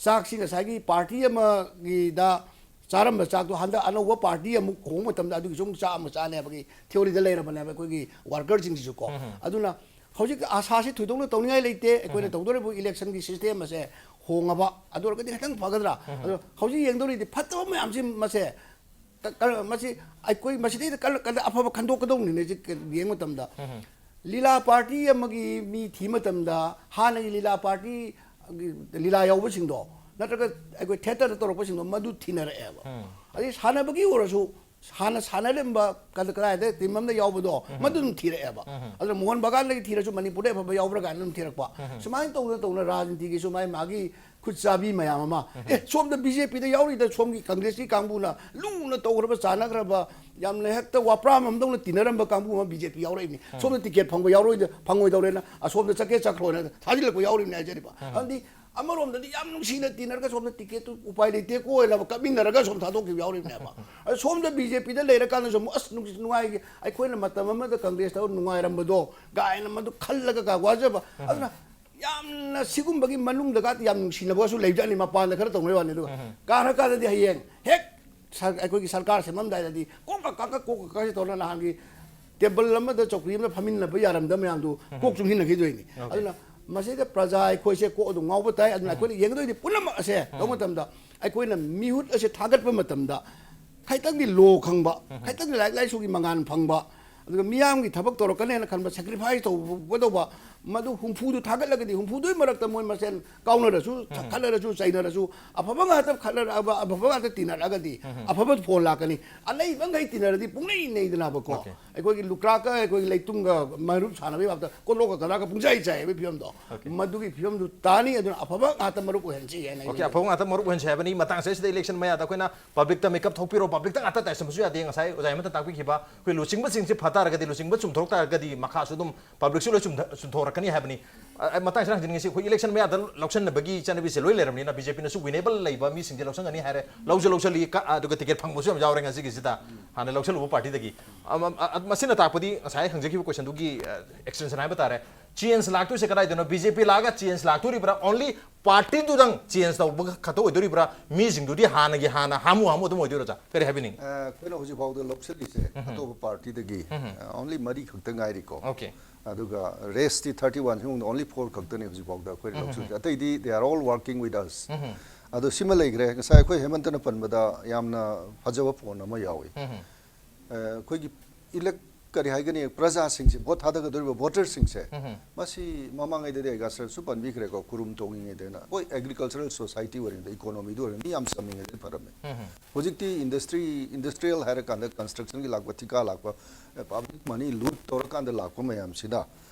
ꯆꯥꯛꯁꯤ ꯉꯁꯥꯏꯒꯤ party ꯑꯃꯒꯤꯗ ꯆꯥꯔꯝꯕ ꯆꯥꯛꯇꯣ ꯍꯟꯗꯛ ꯑꯅꯧꯕ party ꯑꯃꯨꯛ ꯍꯣꯡꯕ ꯃꯇꯝꯗ ꯑꯗꯨꯒꯤꯁꯨ ꯑꯃꯨꯛ ꯆꯥꯛ ꯑꯃꯨꯛ ꯆꯥꯅꯤ ꯍꯥꯏꯕꯒꯤ theoryꯗ ꯂꯩꯔꯕꯅꯦꯕ ꯑꯩꯈꯣꯏꯒꯤ workerꯁꯤꯡꯁꯤꯁꯨ ꯀꯣ꯫ ꯎꯝ, ꯎꯝ꯫ ꯑꯗꯨꯅ ꯍꯧꯖꯤꯛ ꯑꯥꯁꯥꯁꯤ ꯊꯣꯏꯗꯣꯛꯅ ꯇꯧꯅꯤꯡꯉꯥꯏ ꯂꯩꯇꯦ꯫ ꯑꯩꯈꯣꯏꯅ ꯎꯝ꯫ ꯇꯧꯗꯣꯔꯤꯕ electionꯒꯤ system ꯑꯁꯦ ꯍꯣꯡꯉꯕ, ꯑꯗꯨ ꯑꯣꯏꯔꯒꯗꯤ ꯈꯤꯇꯪ ꯐꯒꯗ꯭ꯔꯥ? ꯎꯝ꯫ ꯑꯗꯣ ꯍꯧꯖꯤꯛ ꯌꯦꯡꯗꯧꯔꯤꯗꯤ ꯐꯠꯇꯕ ꯃꯌꯥꯝꯁꯤ ꯃꯁꯦ ꯀ-, ꯀ-, ꯃꯁꯤ ꯑꯩꯈꯣꯏ ꯃꯁꯤꯗꯩꯗ ꯀꯟꯅ, ꯀꯟꯅ ꯑꯐꯕ ꯈꯟꯗꯣꯛꯀꯗꯧꯅꯤꯅꯦ ꯁꯤ ꯌꯦꯡꯕ ꯃꯇꯝꯗ꯫ ꯎꯝ꯫ ꯂꯤꯂꯥ party ꯑꯃꯒꯤ ꯃꯤ ꯊꯤ ꯃꯇꯝꯗ ꯍꯥꯟꯅꯒꯤ ꯂꯤꯂꯥ party ꯂꯤꯂꯥ ꯌꯥꯎꯕꯁꯤꯡꯗꯣ ꯅꯠꯇ꯭ꯔꯒ ꯑꯩꯈꯣꯏ theatreꯗ ꯇꯧꯔꯛꯄꯁꯤꯡꯗꯣ ꯃꯗꯨ ꯊꯤꯅꯔꯛꯑꯦꯕ꯫ ꯎꯝ꯫ ꯑꯗꯩ ꯁꯥꯟꯅꯕꯒꯤ ꯑꯣꯏꯔꯁꯨ ꯍꯥꯟꯅ ꯁꯥꯟꯅꯔꯝꯕ ꯀꯗ-, ꯀꯗꯥꯏꯗ team ꯑꯃꯗ ꯌꯥꯎꯕꯗꯣ ꯎꯝ꯫ ꯃꯗꯨ ꯑꯗꯨꯝ ꯊꯤꯔꯛꯑꯦꯕ꯫ ꯎꯝ꯫ ꯑꯗꯨꯅ ꯃꯣꯍꯟ ꯕꯒꯥꯟꯗꯒꯤ ꯊꯤꯔꯁꯨ ꯃꯅꯤꯄꯨꯔꯗ ꯑꯐꯕ ꯌꯥꯎꯕ꯭ꯔꯥ ꯀꯥꯏꯅ ꯑꯗꯨꯝ ꯊꯤꯔꯛꯄ꯫ ꯎꯝ꯫ ꯁꯨꯃꯥꯏꯅ ꯇꯧꯗꯅ ꯇꯧꯅ ꯔꯥꯖꯅꯤꯇꯤꯒꯤꯁꯨ ꯃꯥꯒꯤ ꯃꯥꯒꯤ ꯈꯨꯠ ꯆꯥꯕꯤ ꯃꯌꯥꯝ ꯑꯃ, ꯎꯝ꯫ ꯑꯦ, ꯁꯣꯝꯗ BJPꯗ ꯌꯥꯎꯔꯤꯗ ꯁꯣꯝꯒꯤ Congressꯀꯤ ꯀꯥꯡꯕꯨꯅ ꯂꯨꯅ ꯇꯧꯈ꯭ꯔꯕ, ꯆꯥꯟꯅꯈ꯭ꯔꯕ, ꯌꯥꯝꯅ ꯍꯦꯛꯇ ꯋꯥꯄ꯭ꯔꯥꯝ ꯑꯃꯗꯧꯅ ꯇꯤꯟꯅꯔꯝꯕ ꯀꯥꯡꯕꯨ ꯑꯃ BJP ꯌꯥꯎꯔꯛꯏꯕꯅꯤ꯫ ꯎꯝ꯫ ꯁꯣꯝꯗ ticket ꯐꯪꯕ ꯌꯥꯎꯔꯣꯏꯗ-, ꯐꯪꯉꯣꯏꯗꯧꯔꯦꯅ ꯑꯁꯣꯝꯗ ꯆꯠꯀꯦ ꯆꯠꯈ꯭ꯔꯣꯅ ꯊꯥꯖꯤꯜꯂꯛꯄ ꯌꯥꯎꯔꯤꯕꯅꯤ ꯍꯥꯏꯖꯔꯤꯕ꯫ ꯎꯝ꯫ ꯑꯗꯨꯗꯤ ꯑꯃꯔꯣꯝꯗꯗꯤ ꯌꯥꯝ ꯅꯨꯡꯁꯤꯅ ꯇꯤꯟꯅꯔꯒ ꯁꯣꯝꯗ ticketꯇꯨ ꯎꯄꯥꯏ ꯂꯩꯇꯦꯀꯣ ꯍꯥꯏꯅ ꯀꯞꯃꯤꯟꯅꯔꯒ ꯁꯣꯝ ꯊꯥꯗꯣꯛꯈꯤꯕ ꯌꯥꯎꯔꯤꯕꯅꯦꯕ꯫ ꯑꯗꯣ ꯁꯣꯝꯗ BJPꯗ ꯂꯩꯔꯀꯥꯟꯗꯁꯨ ꯑꯃꯨꯛ ꯑꯁ ꯅꯨꯡꯁꯤ ꯅꯨꯡꯉꯥꯏꯒꯦ, ꯑꯩꯈꯣꯏꯅ ꯃꯇꯝ ꯑꯃꯗ Congressꯇ ꯅꯨꯡꯉꯥꯏꯔꯝꯕꯗꯣ ꯀꯥꯏꯅ ꯃꯗꯨ ꯈꯜꯂꯒ ꯀ-, ꯋꯥꯖꯕ꯫ ꯎꯝ꯫ ꯑꯗꯨꯅ ꯌꯥꯝꯅ ꯁꯤꯒꯨꯝꯕꯒꯤ ꯃꯅꯨꯡꯗꯒ ꯌꯥꯝ ꯅꯨꯡꯁꯤꯅꯕꯒꯁꯨ ꯂꯩꯕꯖꯥꯠꯅꯤ, ꯃꯄꯥꯟꯗ ꯈꯔ ꯇꯧꯅꯕꯩ ꯋꯥꯅꯤ꯫ ꯑꯗꯨꯒ ꯎꯝ꯫ ꯀꯥꯔꯀꯥꯟꯗꯗꯤ ꯍꯌꯦꯡ ꯍꯦꯛ ꯁꯔ-, ꯑꯩꯈꯣꯏꯒꯤ ꯁꯔꯀꯥꯔ ꯁꯦꯝꯃꯝꯗꯥꯏꯗꯗꯤ ꯀꯣꯛꯀ ꯀꯥꯛꯀ ꯀꯣꯛꯀ ꯀꯥꯛꯀ ꯇꯧꯔ ꯅꯍꯥꯟꯒꯤ ꯇꯦꯕꯜ ꯑꯃꯗ ꯆꯧꯀ꯭ꯔꯤ ꯑꯃꯗ ꯐꯝꯃꯤꯟꯅꯕ ꯌꯥꯔꯝꯗꯕ ꯃꯌꯥꯝꯗꯨ ꯎꯝ꯫ ꯀꯣꯛ ꯆꯨꯡꯁꯤꯟꯅꯈꯤꯗꯣꯏꯅꯤ꯫ Okay꯫ ꯑꯗꯨꯅ ꯃꯁꯤꯗ ꯄ꯭ꯔꯖꯥ ꯑꯩꯈꯣꯏꯁꯦ ꯀꯣꯛ ꯑꯗꯨꯝ ꯉꯥꯎꯕ ꯇꯥꯏ꯫ ꯑꯗꯨꯅ ꯎꯝ꯫ ꯑꯩꯈꯣꯏꯅ ꯌꯦꯡꯒꯗꯣꯏꯗꯤ ꯄꯨꯝꯅꯃꯛ ꯑꯁꯦ ꯎꯝ꯫ ꯇꯧꯕ ꯃꯇꯝꯗ ꯑꯩꯈꯣꯏꯅ ꯃꯤꯍꯨꯠ ꯑꯁꯦ ꯊꯥꯒꯠꯄ ꯃꯇꯝꯗ ꯈꯤꯇꯪꯗꯤ ꯂꯣ ꯈꯪꯕ, ꯎꯝ꯫ ꯈꯤꯇꯪꯗꯤ ꯂꯥꯏꯔꯤꯛ ꯂꯥꯏꯁꯨꯒꯤ ꯃꯉꯥꯜ ꯐꯪꯕ, ꯑꯗꯨꯒ ꯃꯤꯌꯥꯝꯒꯤ ꯊꯕꯛ ꯇꯧꯔꯛꯀꯅꯦꯅ ꯈꯟꯕ, sacrifice ꯇꯧꯒꯗꯧꯕ, ꯃꯗꯨ ꯍꯨꯝꯐꯨꯗꯨ ꯊꯥꯒꯠꯂꯒꯗꯤ ꯍꯨꯝꯐꯨꯗꯨꯒꯤ ꯃꯔꯛꯇ ꯃꯣꯏ ꯃꯁꯦꯟ ꯀꯥꯎꯅꯔꯁꯨ, ꯎꯝ꯫ ꯈꯠꯅꯔꯁꯨ, ꯆꯩꯅꯔꯁꯨ, ꯑꯐꯕ ꯉꯥꯛꯇ ꯈꯠꯅꯔꯛꯑꯕ, ꯑꯐꯕ ꯉꯥꯛꯇ ꯇꯤꯟꯅꯔꯛꯑꯒꯗꯤ ꯎꯝ꯫ ꯑꯐꯕ ꯐꯣꯟ ꯂꯥꯛꯀꯅꯤ꯫ ꯑꯅꯩꯕꯈꯩ ꯇꯤꯟꯅꯔꯗꯤ ꯄꯨꯡꯅꯩ ꯅꯩꯗꯅꯕꯀꯣ꯫ Okay꯫ ꯑꯩꯈꯣꯏꯒꯤ ꯂꯨꯀ꯭ꯔꯥꯛꯀ ꯑꯩꯈꯣꯏꯒꯤ ꯂꯩꯇꯨꯝꯒ ꯃꯔꯨꯞ ꯁꯥꯟꯅꯕꯒꯤ ꯋꯥꯇ ꯀꯣꯠꯂꯣꯛꯀ ꯀꯗꯥꯒ ꯄꯨꯡꯆꯥꯏ ꯆꯥꯏ ꯍꯥꯏꯕꯒꯤ ꯐꯤꯕꯝꯗꯣ꯫ Okay꯫ ꯃꯗꯨꯒꯤ ꯐꯤꯕꯝꯗꯨ ꯇꯥꯅꯤ꯫ ꯑꯗꯨꯅ ꯑꯐꯕ ꯉꯥꯛꯇ ꯃꯔꯨꯞ ꯑꯣꯏꯍꯟꯁꯤ ꯍꯥꯏꯅ ꯑꯩꯅ꯫ Okay, ꯑꯐꯕ ꯉꯥꯛꯇ ꯃꯔꯨꯞ ꯑꯣꯏꯍꯟꯁꯤ ꯍꯥꯏꯕꯅꯤ꯫ ꯃꯇꯥꯡ ꯑꯁꯤꯗ election ꯃꯌꯥꯗ ꯑꯩꯈꯣꯏꯅ publicꯇ ꯃꯤꯀꯞ ꯊꯣꯛꯄꯤꯔꯣ, publicꯇ ꯉꯥꯛꯇ ꯇꯥꯏꯁꯟꯕꯁꯨ ꯌꯥꯗꯦ꯫ ꯉꯁꯥꯏ ꯑꯣꯖꯥ ꯑꯃꯅ ꯇꯥꯛꯄꯤꯈꯤꯕ ꯑꯩꯈꯣꯏ ꯂꯨꯆꯤꯡꯕꯁꯤꯡꯁꯦ ꯐ ꯇꯥꯔꯒꯗꯤ, ꯂꯨꯆꯤꯡꯕ ꯆꯨꯝꯊꯣꯔꯛ ꯇꯥꯔꯒꯗꯤ ꯃꯈꯥꯁꯨ ꯑꯗꯨꯝ publicꯁꯨ ꯂꯣꯏ ꯆꯨꯝꯊ-, ꯆꯨꯝꯊꯣꯔꯛꯀꯅꯤ ꯍꯥꯏꯕꯅꯤ꯫ ꯑ, ꯑ, ꯃꯇꯥꯡꯁꯤꯗ ꯍꯪꯖꯅꯤꯡꯉꯤꯁꯤ, ꯑꯩꯈꯣꯏ election ꯃꯌꯥꯗ ꯂꯧꯁꯟꯅꯕꯒꯤ ꯆꯠꯅꯕꯤꯁꯦ ꯂꯣꯏ ꯂꯩꯔꯕꯅꯤꯅ BJPꯅꯁꯨ winnable ꯂꯩꯕ ꯃꯤꯁꯤꯡꯁꯦ ꯂꯧꯁꯟꯒꯅꯤ ꯍꯥꯏꯔꯦ, ꯂꯧꯁꯨ ꯂꯧꯁꯜꯂꯤ, ꯀ-, ꯑꯗꯨꯒ ticket ꯐꯪꯕꯁꯨ ꯌꯥꯝ ꯌꯥꯎꯔꯦ ꯉꯁꯤꯒꯤꯁꯤꯗ, ꯍꯥꯟꯅ ꯂꯧꯁꯜꯂꯨꯕ partyꯗꯒꯤ꯫ ꯑ, ꯑ, ꯑ, ꯃꯁꯤꯅ ꯇꯥꯛꯄꯗꯤ ꯉꯁꯥꯏ ꯍꯪꯖꯈꯤꯕ questionꯗꯨꯒꯤ, ꯑ, extension ꯍꯥꯏꯕ ꯇꯥꯔꯦ꯫ Change ꯂꯥꯛꯇꯣꯏꯁꯦ ꯀꯗꯥꯏꯗꯅꯣ? BJP ꯂꯥꯛꯑꯒ change ꯂꯥꯛꯇꯣꯔꯤꯕ꯭ꯔꯥ? Only partyꯗꯨꯗꯪ change ꯇꯧꯕ ꯈꯛꯇ ꯑꯣꯏꯗꯣꯔꯤꯕ꯭ꯔꯥ? ꯃꯤꯁꯤꯡꯗꯨꯗꯤ ꯍꯥꯟꯅꯒꯤ ꯍꯥꯟꯅ ꯍꯥꯃꯨ ꯍꯥꯃꯨ ꯑꯗꯨꯝ ꯑꯣꯏꯗꯣꯏꯔꯣ, ꯑꯣꯖꯥ? ꯀꯔꯤ ꯍꯥꯏꯕꯤꯅꯤꯡꯉꯤ? ꯑ, ꯑꯩꯈꯣꯏꯅ ꯍꯧꯖꯤꯛ ꯐꯥꯎꯗ ꯂꯧꯁꯤꯜꯂꯤꯁꯦ ꯎꯝ꯫ ꯑꯇꯣꯞꯄ partyꯗꯒꯤ, ꯎꯝ꯫ ꯑ, only ꯃꯔꯤ ꯈꯛꯇ ꯉꯥꯏꯔꯤꯀꯣ꯫ Okay꯫ ꯑꯗꯨꯒ restꯇꯤ thirty oneꯁꯤ only four ꯈꯛꯇꯅꯤ ꯍꯧꯖꯤꯛ ꯐꯥꯎꯗ ꯑꯩꯈꯣꯏꯅ ꯎꯝ꯫ ꯂꯧꯁꯤꯜꯂꯤꯁꯦ꯫ ꯑꯇꯩꯗꯤ they are all working with us꯫ ꯎꯝ꯫ ꯑꯗꯣ ꯁꯤꯃ ꯂꯩꯈ꯭ꯔꯦ꯫ ꯉꯁꯥꯏ ꯑꯩꯈꯣꯏ ꯍꯦꯃꯟꯇꯅ ꯄꯟꯕꯗ ꯌꯥꯝꯅ ꯐꯖꯕ point ꯑꯃ ꯌꯥꯎꯏ꯫ ꯎꯝ꯫ ꯑ, ꯑꯩꯈꯣꯏꯒꯤ elect-, ꯀꯔꯤ ꯍꯥꯏꯒꯅꯤ, ꯄ꯭ꯔꯖꯥꯁꯤꯡꯁꯦ, vote ꯊꯥꯗꯒꯗꯧꯔꯤꯕ voterꯁꯤꯡꯁꯦ, ꯎꯝ꯫ ꯃꯁꯤ ꯃꯃꯥꯡꯉꯩꯗꯗꯤ ꯑꯩ ꯉꯁꯥꯏꯁꯨ ꯄꯟꯕꯤꯈ꯭ꯔꯦꯀꯣ, ꯈꯨꯔꯨꯝ ꯇꯣꯡꯉꯤꯉꯩꯗꯅ ꯑꯩꯈꯣꯏ agricultural society ꯑꯣꯏꯔꯤꯉꯩꯗ, economyꯗ ꯑꯣꯏꯔꯤꯉꯩꯗ ꯃꯤ ꯌꯥꯝ ꯆꯝꯃꯤꯉꯩꯗ ꯐꯔꯝꯃꯦ꯫ ꯎꯝ꯫ ꯍꯧꯖꯤꯛꯇꯤ industry, industrial ꯍꯥꯏꯔꯀꯥꯟꯗ constructionꯒꯤ ꯂꯥꯛꯄ, ꯊꯤꯀꯥ ꯂꯥꯛꯄ, ꯑ, public money loot ꯇꯧꯔꯀꯥꯟꯗ ꯂꯥꯛꯄ ꯃꯌꯥꯝꯁꯤꯅ,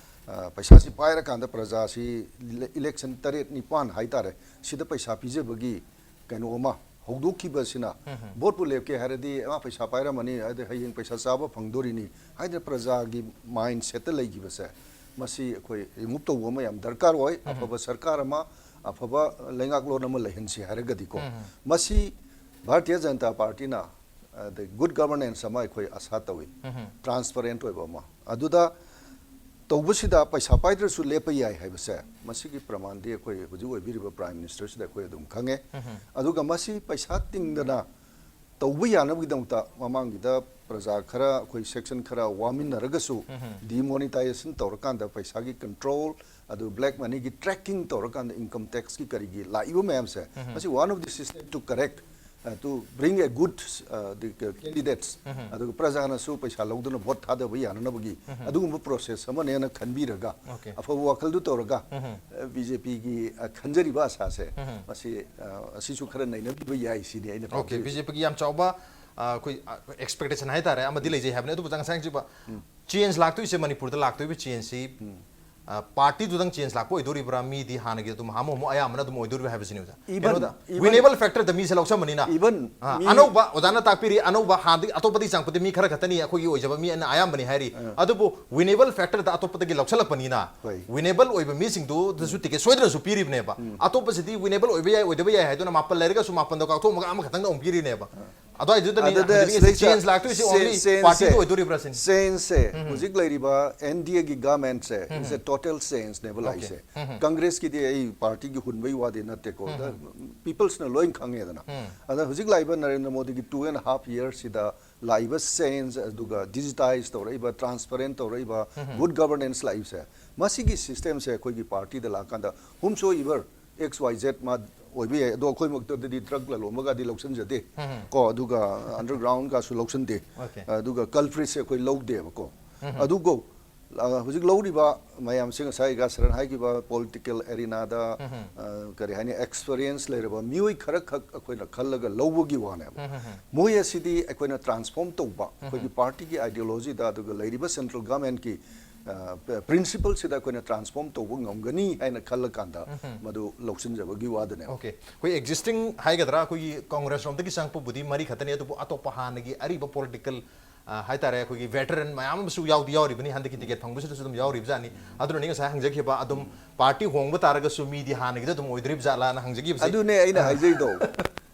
ꯑ, ꯄꯩꯁꯥꯁꯤ ꯄꯥꯏꯔꯀꯥꯟꯗ ꯄ꯭ꯔꯖꯥꯁꯤ ele-, election ꯇꯔꯦꯠ ꯅꯤꯄꯥꯟ ꯍꯥꯏꯇꯥꯔꯦ, ꯁꯤꯗ ꯄꯩꯁꯥ ꯄꯤꯖꯕꯒꯤ ꯀꯩꯅꯣ ꯑꯃ ꯍꯧꯗꯣꯛꯈꯤꯕꯁꯤꯅ, ꯎꯝ꯫ Voteꯄꯨ ꯂꯦꯞꯀꯦ ꯍꯥꯏꯔꯗꯤ ꯃꯥ ꯄꯩꯁꯥ ꯄꯥꯏꯔꯝꯃꯅꯤ, ꯑꯗꯩ ꯍꯌꯦꯡ ꯄꯩꯁꯥ ꯆꯥꯕ ꯐꯪꯗꯣꯔꯤꯅꯤ ꯍꯥꯏꯗꯅ ꯄ꯭ꯔꯖꯥꯒꯤ mindsetꯇ ꯂꯩꯈꯤꯕꯁꯦ, ꯃꯁꯤ ꯑꯩꯈꯣꯏ remove ꯇꯧꯕ ꯑꯃ ꯌꯥꯝ ꯗꯔꯀꯥꯔ ꯑꯣꯏ꯫ ꯎꯝ꯫ ꯑꯐꯕ ꯁꯔꯀꯥꯔ ꯑꯃ, ꯑꯐꯕ ꯂꯩꯉꯥꯛꯂꯣꯟ ꯑꯃ ꯂꯩꯍꯟꯁꯤ ꯍꯥꯏꯔꯒꯗꯤꯀꯣ꯫ ꯎꯝ꯫ ꯃꯁꯤ ꯚꯥꯔꯇꯤꯌ ꯖꯅꯇꯥ ꯄꯥꯔꯇꯤꯅ, ꯑꯗꯩ good governance ꯑꯃ ꯑꯩꯈꯣꯏ ꯑꯁꯥ ꯇꯧꯏ꯫ ꯎꯝ꯫ Transparent ꯑꯣꯏꯕ ꯑꯃ꯫ ꯑꯗꯨꯗ ꯇꯧꯕꯁꯤꯗ ꯄꯩꯁꯥ ꯄꯥꯏꯗ꯭ꯔꯁꯨ ꯂꯦꯞꯄ ꯌꯥꯏ ꯍꯥꯏꯕꯁꯦ, ꯃꯁꯤꯒꯤ ꯄ꯭ꯔꯃꯥꯟꯗꯤ ꯑꯩꯈꯣꯏ ꯍꯧꯖꯤꯛ ꯑꯣꯏꯕꯤꯔꯤꯕ Prime Ministerꯁꯤꯗ ꯑꯩꯈꯣꯏ ꯑꯗꯨꯝ ꯈꯪꯉꯦ꯫ ꯑꯗꯨꯒ ꯃꯁꯤ ꯄꯩꯁꯥ ꯇꯤꯡꯗꯅ ꯇꯧꯕ ꯌꯥꯅꯕꯒꯤꯗꯃꯛꯇ ꯃꯃꯥꯡꯒꯤꯗ ꯄ꯭ꯔꯖꯥ ꯈꯔ, ꯑꯩꯈꯣꯏ section ꯈꯔ ꯋꯥꯃꯤꯟꯅꯔꯒꯁꯨ, demonetization ꯇꯧꯔꯀꯥꯟꯗ ꯄꯩꯁꯥꯒꯤ control, ꯑꯗꯨ black moneyꯒꯤ tracking ꯇꯧꯔꯀꯥꯟꯗ income taxꯀꯤ ꯀꯔꯤꯒꯤ ꯂꯥꯛꯏꯕ ꯃꯌꯥꯝꯁꯦ, ꯃꯁꯤ one of the system to correct, uh, to bring a good, uh, the candidates, ꯑꯗꯨꯒ ꯄ꯭ꯔꯖꯥꯅꯁꯨ ꯄꯩꯁꯥ ꯂꯧꯗꯨꯅ vote ꯊꯥꯗꯕ ꯌꯥꯅꯅꯕꯒꯤ ꯑꯗꯨꯒꯨꯝꯕ process ꯑꯃꯅꯦꯅ ꯈꯟꯕꯤꯔꯒ, Okay. ꯑꯐꯕ ꯋꯥꯈꯜꯗꯨ ꯇꯧꯔꯒ, ꯑ, BJPꯒꯤ, ꯑ, ꯈꯟꯖꯔꯤꯕ ꯑꯁꯥꯁꯦ, ꯃꯁꯤ, ꯑ, ꯑꯁꯤꯁꯨ ꯈꯔ ꯅꯩꯅꯕꯤꯕ ꯌꯥꯏ ꯁꯤꯅꯤ ꯑꯩꯅ Okay, ꯄꯥꯝꯖꯔꯤꯁꯦ꯫ BJPꯒꯤ ꯌꯥꯝ ꯆꯥꯎꯕ, ꯑ, ꯑꯩꯈꯣꯏ, ꯑ, expectation ꯍꯥꯏꯇꯥꯔꯦ, ꯑꯃꯗꯤ ꯂꯩꯖꯩ ꯍꯥꯏꯕꯅꯤ꯫ ꯑꯗꯨꯕꯨ ꯉꯁꯥꯏ ꯍꯧꯖꯤꯛ change ꯂꯥꯛꯇꯣꯏꯁꯦ, ꯃꯅꯤꯄꯨꯔꯗ ꯂꯥꯛꯇꯣꯏꯕ changeꯁꯤ, ꯑ, partyꯗꯨꯗꯪ change ꯂꯥꯛꯄ ꯑꯣꯏꯗꯣꯔꯤꯕ꯭ꯔꯥ, ꯃꯤꯗꯤ ꯍꯥꯟꯅꯒꯤ ꯑꯗꯨꯝ ꯍꯥꯃꯨ ꯍꯥꯃꯨ ꯑꯌꯥꯝꯕꯅ ꯑꯗꯨꯝ ꯑꯣꯏꯗꯣꯔꯤꯕ꯭ꯔꯥ ꯍꯥꯏꯕꯁꯤꯅꯤ ꯑꯣꯖꯥ? Even- ꯀꯩꯅꯣꯗ, even- winnable factorꯗ ꯃꯤꯁꯦ ꯂꯧꯁꯟꯕꯅꯤꯅ, Even ꯑ, ꯃꯤ- ꯑꯅꯧꯕ ꯑꯣꯖꯥꯅ ꯇꯥꯛꯄꯤꯔꯤ, ꯑꯅꯧꯕ ꯍꯥꯟꯅꯗꯒꯤ ꯑꯇꯣꯞꯄꯗꯒꯤ ꯆꯪꯉꯛꯄꯗꯤ ꯃꯤ ꯈꯔ ꯈꯛꯇꯅꯤ, ꯑꯩꯈꯣꯏꯒꯤ ꯑꯣꯏꯖꯕ ꯃꯤ ꯑꯅ ꯑꯌꯥꯝꯕꯅꯤ ꯍꯥꯏꯔꯤ꯫ ꯑꯗꯨꯕꯨ winnable factorꯗ ꯑꯇꯣꯞꯄꯗꯒꯤ ꯂꯧꯁꯜꯂꯛꯄꯅꯤꯅ, ꯍꯣꯏ꯫ winnable ꯑꯣꯏꯕ ꯃꯤꯁꯤꯡꯗꯨꯗꯁꯨ ticket ꯁꯣꯏꯗꯅꯁꯨ ꯄꯤꯔꯤꯕꯅꯦꯕ꯫ ꯑꯇꯣꯞꯄꯁꯤꯗꯤ winnable ꯑꯣꯏꯕ ꯌꯥꯏ, ꯑꯣꯏꯗꯕ ꯌꯥꯏ ꯍꯥꯏꯗꯨꯅ ꯃꯥꯄꯜ ꯂꯩꯔꯒꯁꯨ ꯃꯥꯄꯜꯗꯣ ꯀꯥꯎꯊꯣꯛꯑꯝꯃꯒ ꯑꯃꯈꯛꯇꯪꯗ ꯑꯃꯨꯛ ꯄꯤꯔꯤꯅꯦꯕ꯫ ꯑꯗꯨꯋꯥꯏꯗꯨꯗꯅꯤ ꯑꯗꯨꯗ ꯍꯧꯖꯤꯛ ꯉꯁꯤ ꯁꯤꯗꯩꯁꯤꯗ change ꯂꯥꯛꯇꯣꯏꯁꯤ only change- partyꯗ changeꯁꯦ- ꯑꯣꯏꯗꯣꯔꯤꯕ꯭ꯔꯥ ꯁꯤꯅꯤ? changeꯁꯦ ꯍꯧꯖꯤꯛ ꯂꯩꯔꯤꯕ NDAꯒꯤ governmentꯁꯦ is a total changeꯅꯦꯕ Okay. ꯂꯥꯛꯏꯁꯦ꯫ Congressꯀꯤꯗꯤ ꯑꯩ partyꯒꯤ ꯍꯨꯟꯕꯩ ꯋꯥꯗꯤ ꯅꯠꯇꯦꯀꯣ, peoplesꯅ ꯂꯣꯏ ꯈꯪꯉꯦꯗꯅ꯫ ꯑꯗ ꯍꯧꯖꯤꯛ ꯂꯥꯛꯏꯕ ꯅꯔꯦꯟꯗ꯭ꯔ ꯃꯣꯗꯤꯒꯤ two and a half yearꯁꯤꯗ ꯂꯥꯛꯏꯕ change, ꯑꯗꯨꯒ digitize ꯇꯧꯔꯛꯏꯕ, transparent ꯇꯧꯔꯛꯏꯕ, good governance ꯂꯥꯛꯏꯕꯁꯦ, ꯃꯁꯤꯒꯤ systemꯁꯦ ꯑꯩꯈꯣꯏꯒꯤ partyꯗ ꯂꯥꯛꯑꯀꯥꯟꯗ whomsoever X Y Z ꯃꯥ ꯑꯣꯏꯕ ꯌꯥꯏ, ꯑꯗꯣ ꯑꯩꯈꯣꯏꯃꯛꯇꯗꯤ drug ꯂꯂꯣꯟꯕꯒꯗꯤ ꯂꯧꯁꯤꯟꯖꯗꯦ ꯀꯣ, ꯑꯗꯨꯒ undergroundꯒꯁꯨ ꯂꯧꯁꯤꯟꯗꯦ꯫ Okay. ꯑꯗꯨꯒ culpritꯁꯦ ꯑꯩꯈꯣꯏ ꯂꯧꯗꯦꯕꯀꯣ꯫ ꯑꯗꯨꯒ, ꯑ, ꯍꯧꯖꯤꯛ ꯂꯧꯔꯤꯕ ꯃꯌꯥꯝꯁꯦ, ꯉꯁꯥꯏ ꯒꯥꯁꯔꯟ ꯍꯥꯏꯈꯤꯕ political arenaꯗ, ꯑ, ꯀꯔꯤ ꯍꯥꯏꯅꯤ, experience ꯂꯩꯔꯕ ꯃꯤꯑꯣꯏ ꯈꯔꯈꯛ ꯑꯩꯈꯣꯏꯅ ꯈꯜꯂꯒ ꯂꯧꯕꯒꯤ ꯋꯥꯅꯦꯕ꯫ ꯃꯣꯏ ꯑꯁꯤꯗꯤ ꯑꯩꯈꯣꯏꯅ transform ꯇꯧꯕ, ꯑꯩꯈꯣꯏꯒꯤ partyꯒꯤ ideologyꯗ, ꯑꯗꯨꯒ ꯂꯩꯔꯤꯕ central governmentꯀꯤ, ꯑ, principleꯁꯤꯗ ꯑꯩꯈꯣꯏꯅ transform ꯇꯧꯕ ꯉꯝꯒꯅꯤ ꯍꯥꯏꯅ ꯈꯜꯂꯀꯥꯟꯗ ꯃꯗꯨ ꯂꯧꯁꯤꯟꯖꯕꯒꯤ ꯋꯥꯗꯅꯦꯕ꯫ Okay, ꯑꯩꯈꯣꯏ existing ꯍꯥꯏꯒꯗ꯭ꯔꯥ, ꯑꯩꯈꯣꯏꯒꯤ Congressꯔꯣꯝꯗꯒꯤ ꯆꯪꯉꯛꯄꯕꯨꯗꯤ ꯃꯔꯤ ꯈꯛꯇꯅꯤ, ꯑꯗꯨꯕꯨ ꯑꯇꯣꯞꯄ ꯍꯥꯟꯅꯒꯤ ꯑꯔꯤꯕ political, ꯑ, ꯍꯥꯏꯇꯥꯔꯦ, ꯑꯩꯈꯣꯏꯒꯤ veteran ꯃꯌꯥꯝ ꯑꯃꯁꯨ ꯌꯥꯎꯗꯤ ꯌꯥꯎꯔꯤꯕꯅꯤ, ꯍꯟꯗꯛꯀꯤ ticket ꯐꯪꯕꯁꯤꯗꯁꯨ ꯑꯗꯨꯝ ꯌꯥꯎꯔꯤꯕꯖꯥꯠꯅꯤ꯫ ꯑꯗꯨꯅꯅꯤ ꯉꯁꯥꯏ ꯍꯪꯖꯈꯤꯕ, ꯑꯗꯨꯝ party ꯍꯣꯡꯕ ꯇꯥꯔꯒꯁꯨ ꯃꯤꯗꯤ ꯍꯥꯟꯅꯒꯤꯗ ꯑꯗꯨꯝ ꯑꯣꯏꯗꯣꯔꯤꯕ ꯖꯥꯠꯂꯥꯅ ꯍꯪꯖꯈꯤꯕꯁꯦ꯫ ꯑꯗꯨꯅꯦ ꯑꯩꯅ ꯍꯥꯏꯖꯩꯗꯣ꯫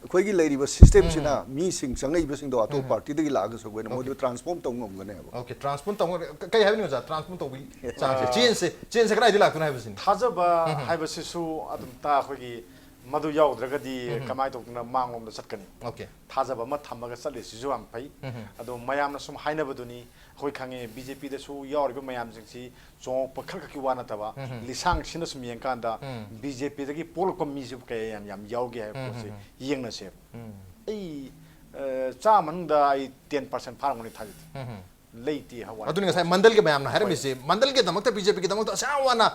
ꯑꯩꯈꯣꯏꯒꯤ ꯂꯩꯔꯤꯕ ꯁꯤꯁꯇꯦꯝꯁꯤꯅ ꯃꯤꯁꯤꯡ ꯆꯪꯉꯛꯏꯕꯁꯤꯡꯗꯣ ꯑꯇꯣꯞꯄ ꯄꯥꯔꯇꯤꯗꯒꯤ ꯂꯥꯛꯑꯒꯁꯨ ꯑꯩꯈꯣꯏꯅ ꯃꯣꯏꯗꯨ ꯇ꯭ꯔꯥꯟꯁꯐꯣꯔꯝ ꯇꯧ ꯉꯝꯒꯅꯦꯕ꯫ ꯑꯣꯀꯦ, ꯇ꯭ꯔꯥꯟꯁꯐꯣꯔꯝ ꯇꯧ ꯉꯝ-, ꯀꯩ ꯍꯥꯏꯕꯅꯤ ꯑꯣꯖꯥ? ꯇ꯭ꯔꯥꯟꯁꯐꯣꯔꯝ ꯇꯧꯕꯒꯤ ꯆꯥꯡꯁꯦ, ꯆꯦꯟꯖꯁꯦ, ꯆꯦꯟꯖꯁꯦ ꯀꯗꯥꯏꯗꯒꯤ ꯂꯥꯛꯇꯣꯏꯅꯣ ꯍꯥꯏꯕꯁꯤꯅꯤ꯫ ꯊꯥꯖꯕ ꯍꯥꯏꯕꯁꯤꯁꯨ ꯑꯗꯨꯝ ꯇꯥ ꯑꯩꯈꯣꯏꯒꯤ ꯃꯗꯨ ꯌꯥꯎꯗ꯭ꯔꯒꯗꯤ ꯀꯃꯥꯏꯅ ꯇꯧꯗꯅ ꯃꯥꯡꯂꯣꯝꯗ ꯆꯠꯀꯅꯤ? ꯑꯣꯀꯦ꯫ ꯊꯥꯖꯕ ꯑꯃ ꯊꯝꯃꯒ ꯆꯠꯂꯤꯁꯤꯁꯨ ꯌꯥꯝ ꯐꯩ꯫ ꯑꯗꯣ ꯃꯌꯥꯝꯅ ꯁꯨꯝ ꯍꯥꯏꯅꯕꯗꯨꯅꯤ, ꯑꯩꯈꯣꯏ ꯈꯪꯉꯦ ꯕꯤ ꯖꯦ ꯄꯤꯗꯁꯨ ꯌꯥꯎꯔꯤꯕ ꯃꯌꯥꯝꯁꯤꯡꯁꯤ ꯆꯣꯡꯉꯛꯄ ꯈꯔ ꯈꯛꯀꯤ ꯋꯥ ꯅꯠꯇꯕ, ꯂꯤꯁꯥꯡ ꯁꯤꯟꯅ ꯁꯨꯝ ꯌꯦꯡꯀꯥꯟꯗ ꯕꯤ ꯖꯦ ꯄꯤꯗꯒꯤ ꯄꯣꯛꯂꯛꯄ ꯃꯤꯁꯤꯕꯨ ꯀꯌꯥ ꯌꯥꯝ ꯌꯥꯝ ꯌꯥꯎꯒꯦ ꯍꯥꯏꯕ ꯄꯣꯠꯁꯦ ꯌꯦꯡꯅꯁꯦꯕ꯫ ꯑꯩ ꯑ, ꯆꯥꯝꯃ ꯃꯅꯨꯡꯗ ꯑꯩ ꯇꯦꯟ ꯄꯥꯔꯁꯦꯟ ꯐꯥꯔꯝꯒꯅꯤ ꯊꯥꯖꯗꯦ꯫ ꯂꯩꯇꯦ ꯍꯋꯥꯏ꯫ ꯑꯗꯨꯅꯤ ꯉꯁꯥꯏ ꯃꯟꯗꯜꯒꯤ ꯃꯌꯥꯝꯅ ꯍꯥꯏꯔꯝꯃꯤꯁꯦ, ꯃꯟꯗꯜꯒꯤꯗꯃꯛꯇ ꯕꯤ ꯖꯦ ꯄꯤꯒꯤꯗꯃꯛꯇ ꯑꯁꯨꯛ ꯌꯥꯝ ꯋꯥꯅ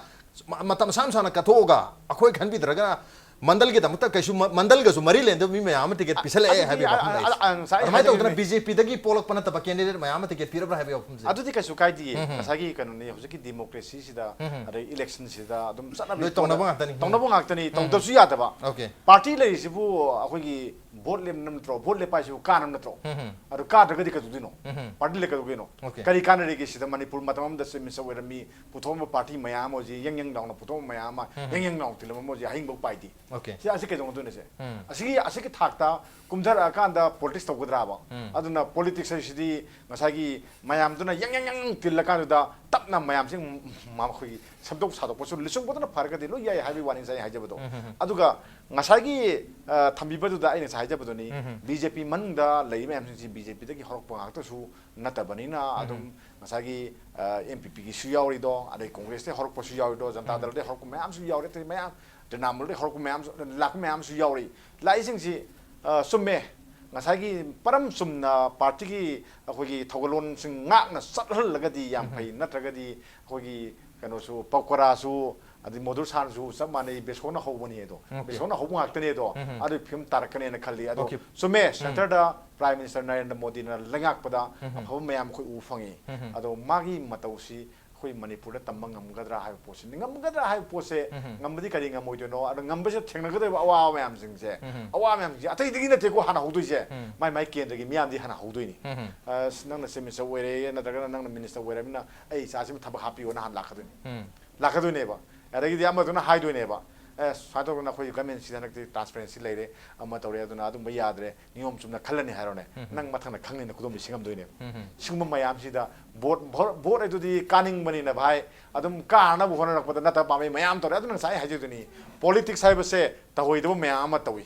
ꯃ-, ꯃꯇꯝ ꯑꯁꯥꯝ ꯁꯥꯡꯅ ꯀꯠꯊꯣꯛꯑꯒ ꯑꯩꯈꯣꯏ ꯈꯟꯕꯤꯗ꯭ꯔꯒꯅ ꯃꯟꯗꯜꯒꯤꯗꯃꯛꯇ ꯀꯩꯁꯨ ꯃ-, ꯃꯟꯗꯜꯒꯁꯨ ꯃꯔꯤ ꯂꯩꯅꯗꯕ ꯃꯤ ꯃꯌꯥꯝ ꯑꯃ ꯇꯤꯀꯦꯠ ꯄꯤꯁꯜꯂꯛꯑꯦ ꯑꯗꯨꯗꯤ ꯍꯥꯏꯕꯒꯤ ꯑ-, ꯋꯥꯐꯝ ꯑ-, ꯂꯩꯔꯤꯁꯦ꯫ ꯑ-, ꯑ-, ꯉꯁꯥꯏ ꯑꯗꯨꯃꯥꯏꯅ ꯇꯧꯗꯅ ꯍꯥꯏꯖꯅꯤꯡꯉꯤ- ꯕꯤ ꯖꯦ ꯄꯤꯗꯒꯤ ꯄꯣꯛꯂꯛꯄ ꯅꯠꯇꯕ ꯀꯦꯟꯗꯤꯗꯦꯠ ꯃꯌꯥꯝ ꯑꯃ ꯇꯤꯀꯦꯠ ꯄꯤꯔꯕ꯭ꯔꯥ ꯍꯥꯏꯕꯒꯤ ꯋꯥꯐꯝꯁꯦ꯫ ꯑꯗꯨꯗꯤ ꯀꯩꯁꯨ ꯀꯥꯏꯗꯤꯌꯦ꯫ ꯉꯁꯥꯏꯒꯤ ꯀꯩꯅꯣꯅꯤ, ꯍꯧꯖꯤꯛꯀꯤ ꯗꯤꯃꯣꯀ꯭ꯔꯦꯁꯤꯁꯤꯗ ꯑꯗꯩ ꯏꯂꯦꯛꯁꯟꯁꯤꯗ ꯑꯗꯨꯝ ꯆꯠꯅꯕꯤ ꯂꯣꯏ ꯇꯧꯅꯕ ꯉꯥꯛꯇꯅꯤ꯫ ꯇꯧꯅꯕ ꯉꯥꯛꯇꯅꯤ, ꯇꯧꯗꯕꯁꯨ ꯌꯥꯗꯕ꯫ ꯑꯣꯀꯦ꯫ ꯄꯥꯔꯇꯤ ꯂꯩꯔꯤꯁꯤꯕꯨ ꯑꯩꯈꯣꯏꯒꯤ ꯚꯣꯠ ꯂꯦꯞꯅꯕ ꯅꯠꯇ꯭ꯔꯣ? ꯚꯣꯠ ꯂꯦꯞꯄ ꯍꯥꯏꯁꯤꯕꯨ ꯀꯥꯅꯕ ꯅꯠꯇ꯭ꯔꯣ? ꯑꯗꯨ ꯀꯥꯗ꯭ꯔꯒꯗꯤ ꯀꯩꯗꯧꯗꯣꯏꯅꯣ? ꯄꯥꯔꯇꯤ ꯂꯩ ꯀꯩꯗꯧꯗꯣꯏꯅꯣ? ꯑꯣꯀꯦ꯫ ꯀꯔꯤ ꯀꯥꯟꯅꯔꯤꯒꯦ ꯁꯤꯗ? ꯃꯅꯤꯄꯨꯔ ꯃꯇꯝ ꯑꯃꯗ ꯆꯤꯞ ꯃꯤꯅꯤꯁꯇꯔ ꯑꯣꯏꯔꯝꯃꯤ, ꯄꯨꯊꯣꯛꯑꯝꯕ ꯄꯥꯔꯇꯤ ꯃꯌꯥꯝ ꯑꯃ ꯍꯧꯖꯤꯛ ꯌꯦꯡ ꯌꯦꯡ ꯂꯥꯎꯅ ꯄꯨꯊꯣꯛꯑꯝꯕ ꯃꯌꯥꯝ ꯑꯃ, ꯌꯦꯡ ꯌꯦꯡ ꯂꯥꯎꯅ ꯊꯤꯜꯂꯝꯕ ꯃꯣꯏꯁꯦ ꯍꯌꯤꯡꯐꯧ ꯄꯥꯏꯗꯦ꯫ ꯑꯣꯀꯦ꯫ ꯁꯤ ꯑꯁꯤ ꯀꯩꯗꯧꯅꯗꯣꯏꯅꯣ ꯁꯦ? ꯑꯁꯤꯒꯤ, ꯑꯁꯤꯒꯤ ꯊꯥꯛꯇ ꯀꯨꯝꯊꯔꯛꯑꯀꯥꯟꯗ ꯄꯣꯂꯤꯇꯤꯛꯁ ꯇꯧꯒꯗ꯭ꯔꯥꯕ? ꯑꯗꯨꯅ ꯄꯣꯂꯤꯇꯤꯛꯁ ꯍꯥꯏꯁꯤꯗꯤ ꯉꯁꯥꯏꯒꯤ ꯃꯌꯥꯝꯗꯨꯅ ꯌꯦꯡ ꯌꯦꯡ ꯌꯦꯡ ꯇꯤꯜꯂꯀꯥꯟꯗꯨꯗ ꯇꯞꯅ ꯃꯌꯥꯝꯁꯦ ꯃ-, ꯃ-, ꯑꯩꯈꯣꯏꯒꯤ ꯁꯦꯝꯗꯣꯛ ꯁꯥꯗꯣꯛꯄꯁꯨ ꯂꯤꯆꯨꯝꯕꯗꯨꯅ ꯐꯔꯒꯗꯤ ꯂꯣꯏ ꯌꯥꯏ ꯍꯥꯏꯕꯒꯤ ꯋꯥꯅꯤ ꯉꯁꯥꯏ ꯍꯥꯏꯖꯕꯗꯣ꯫ ꯑꯗꯨꯒ ꯉꯁꯥꯏꯒꯤ, ꯑ, ꯊꯝꯕꯤꯕꯗꯨꯗ ꯑꯩꯅ ꯉꯁꯥꯏ ꯍꯥꯏꯖꯕꯗꯨꯅꯤ, ꯕꯤ ꯖꯦ ꯄꯤ ꯃꯅꯨꯡꯗ ꯂꯩꯔꯤꯕ ꯃꯌꯥꯝꯁꯤꯡꯁꯤ ꯕꯤ ꯖꯦ ꯄꯤꯗꯒꯤ ꯍꯧꯔꯛꯄ ꯉꯥꯛꯇꯁꯨ ꯅꯠꯇꯕꯅꯤꯅ ꯑꯗꯨꯝ ꯉꯁꯥꯏꯒꯤ, ꯑ, ꯑꯦꯝ ꯄꯤ ꯄꯤꯒꯤꯁꯨ ꯌꯥꯎꯔꯤꯗꯣ, ꯑꯗꯩ ꯀꯣꯡꯒ꯭ꯔꯦꯁꯇꯩ ꯍꯧꯔꯛꯄꯁꯨ ꯌꯥꯎꯔꯤꯗꯣ, ꯖꯅꯇꯥ ꯗꯜꯗꯩ ꯍꯧꯔꯛꯄ ꯃꯌꯥꯝꯁꯨ ꯌꯥꯎꯔꯤ, ꯑꯇꯩ ꯃꯌꯥꯝ ꯇ꯭ꯔꯤꯅꯥꯃꯨꯜꯗꯩ ꯍꯧꯔꯛꯄ ꯃꯌꯥꯝꯁꯨ, ꯂꯥꯛꯄ ꯃꯌꯥꯝꯁꯨ ꯌꯥꯎꯔꯤ꯫ ꯂꯥꯛꯏꯁꯤꯡꯁꯤ, ꯑ, ꯆꯨꯝꯃꯦ, ꯉꯁꯥꯏꯒꯤ ꯄꯔꯝ ꯆꯨꯝꯅ ꯄꯥꯔꯇꯤꯒꯤ ꯑꯩꯈꯣꯏꯒꯤ ꯊꯧꯒꯜꯂꯣꯟꯁꯤꯡ ꯉꯥꯛꯅ ꯆꯠꯍꯜꯂꯒꯗꯤ ꯌꯥꯝ ꯐꯩ, ꯅꯠꯇ꯭ꯔꯒꯗꯤ ꯑꯩꯈꯣꯏꯒꯤ ꯀꯩꯅꯣꯁꯨ, ꯄꯀꯣꯔꯥꯁꯨ, ꯑꯗꯩ ꯃꯣꯗꯨꯔ ꯁꯥꯟꯁꯨ ꯆꯞ ꯃꯥꯟꯅꯩ, ꯕꯦꯁꯣꯟꯅ ꯍꯧꯕꯅꯤ ꯑꯗꯣ, ꯑꯣꯀꯦ꯫ ꯕꯦꯁꯣꯟꯅ ꯍꯧꯕ ꯉꯥꯛꯇꯅꯤ ꯑꯗꯣ, ꯑꯗꯨꯒꯤ ꯐꯤꯕꯝ ꯇꯥꯔꯛꯀꯅꯦꯅ ꯈꯜꯂꯤ꯫ ꯑꯗꯣ ꯑꯣꯀꯦ꯫ ꯆꯨꯝꯃꯦ, ꯁꯦꯟꯇꯔꯗ ꯄ꯭ꯔꯥꯏꯝ ꯃꯤꯅꯤꯁꯇꯔ ꯅꯔꯦꯟꯗ꯭ꯔ ꯃꯣꯗꯤꯅ ꯂꯩꯉꯥꯛꯄꯗ ꯑꯐꯕ ꯃꯌꯥꯝ ꯑꯩꯈꯣꯏ ꯎꯕ ꯐꯪꯉꯤ꯫ ꯑꯗꯣ ꯃꯥꯒꯤ ꯃꯇꯧꯁꯤ ꯑꯩꯈꯣꯏ ꯃꯅꯤꯄꯨꯔꯗ ꯇꯝꯕ ꯉꯝꯒꯗ꯭ꯔꯥ ꯍꯥꯏꯕ ꯄꯣꯠꯁꯤ, ꯉꯝꯒꯗ꯭ꯔꯥ ꯍꯥꯏꯕ ꯄꯣꯠꯁꯦ, ꯉꯝꯕꯗꯤ ꯀꯔꯤ ꯉꯝꯃꯣꯏꯗꯣꯏꯅꯣ? ꯑꯗꯣ ꯉꯝꯕꯁꯤꯗ ꯊꯦꯡꯅꯒꯗꯧꯔꯤꯕ ꯑꯋꯥꯕ ꯃꯌꯥꯝꯁꯤꯡꯁꯦ, ꯑꯋꯥꯕ ꯃꯌꯥꯝꯁꯤꯡꯁꯦ ꯑꯇꯩꯗꯒꯤ ꯅꯠꯇꯦꯀꯣ ꯍꯥꯟꯅ ꯍꯧꯗꯣꯏꯁꯦ, ꯃꯥꯏ ꯃꯥꯏ ꯀꯦꯟꯗ꯭ꯔꯒꯤ ꯃꯤꯌꯥꯝꯗꯤ ꯍꯥꯟꯅ ꯍꯧꯗꯣꯏꯅꯤ꯫ ꯑꯁ, ꯅꯪꯅ ꯆꯤꯞ ꯃꯤꯅꯤꯁꯇꯔ ꯑꯣꯏꯔꯦ, ꯅꯠꯇ꯭ꯔꯒꯅ ꯅꯪꯅ ꯃꯤꯅꯤꯁꯇꯔ ꯑꯣꯏꯔꯕꯅꯤꯅ ꯑꯩ ꯏꯆꯥꯁꯤꯕꯨ ꯊꯕꯛ ꯍꯥꯞꯄꯤꯌꯣꯅ ꯍꯥꯟꯅ ꯂꯥꯛꯀꯗꯣꯏꯅꯤ꯫ ꯂꯥꯛꯀꯗꯣꯏꯅꯦꯕ꯫ ꯑꯗꯒꯤꯗꯤ ꯑꯃꯗꯨꯅ ꯍꯥꯏꯗꯣꯏꯅꯦꯕ, ꯑꯦ, ꯁꯨꯃꯥꯏꯅ ꯇꯧꯗꯅ ꯑꯩꯈꯣꯏ ꯒꯃꯦꯟꯁꯤꯗ ꯍꯟꯗꯛꯇꯤ ꯇ꯭ꯔꯥꯟꯁꯄꯦꯔꯦꯟꯁꯤ ꯂꯩꯔꯦ, ꯑꯃ ꯇꯧꯔꯦ, ꯑꯗꯨꯅ ꯑꯗꯨꯝꯕ ꯌꯥꯗ꯭ꯔꯦ, ꯅꯤꯌꯣꯝ ꯆꯨꯝꯅ ꯈꯜꯂꯅꯤ ꯍꯥꯏꯔꯣꯅꯦ, ꯅꯪ ꯃꯊꯪꯗ ꯈꯪꯅꯤꯅ ꯈꯨꯗꯣꯝꯕꯤ ꯁꯤꯡꯉꯝꯗꯣꯏꯅꯦꯕ꯫ ꯁꯤꯒꯨꯝꯕ ꯃꯌꯥꯝꯁꯤꯗ ꯚꯣꯠ, ꯚꯣꯠ, ꯚꯣꯠ ꯍꯥꯏꯗꯨꯗꯤ ꯀꯥꯅꯤꯡꯕꯅꯤꯅ ꯚꯥꯏ, ꯑꯗꯨꯝ ꯀꯥꯅꯕ ꯍꯣꯠꯅꯔꯛꯄꯗ ꯅꯠꯇꯕ ꯄꯥꯝꯕꯩ ꯃꯌꯥꯝ ꯇꯧꯔꯦ꯫ ꯑꯗꯨꯅ ꯉꯁꯥꯏ ꯍꯥꯏꯖꯗꯨꯅꯤ, ꯄꯣꯂꯤꯇꯤꯛꯁ ꯍꯥꯏꯕꯁꯦ ꯇꯧꯍꯩꯗꯕ ꯃꯌꯥꯝ ꯑꯃ ꯇꯧꯏ꯫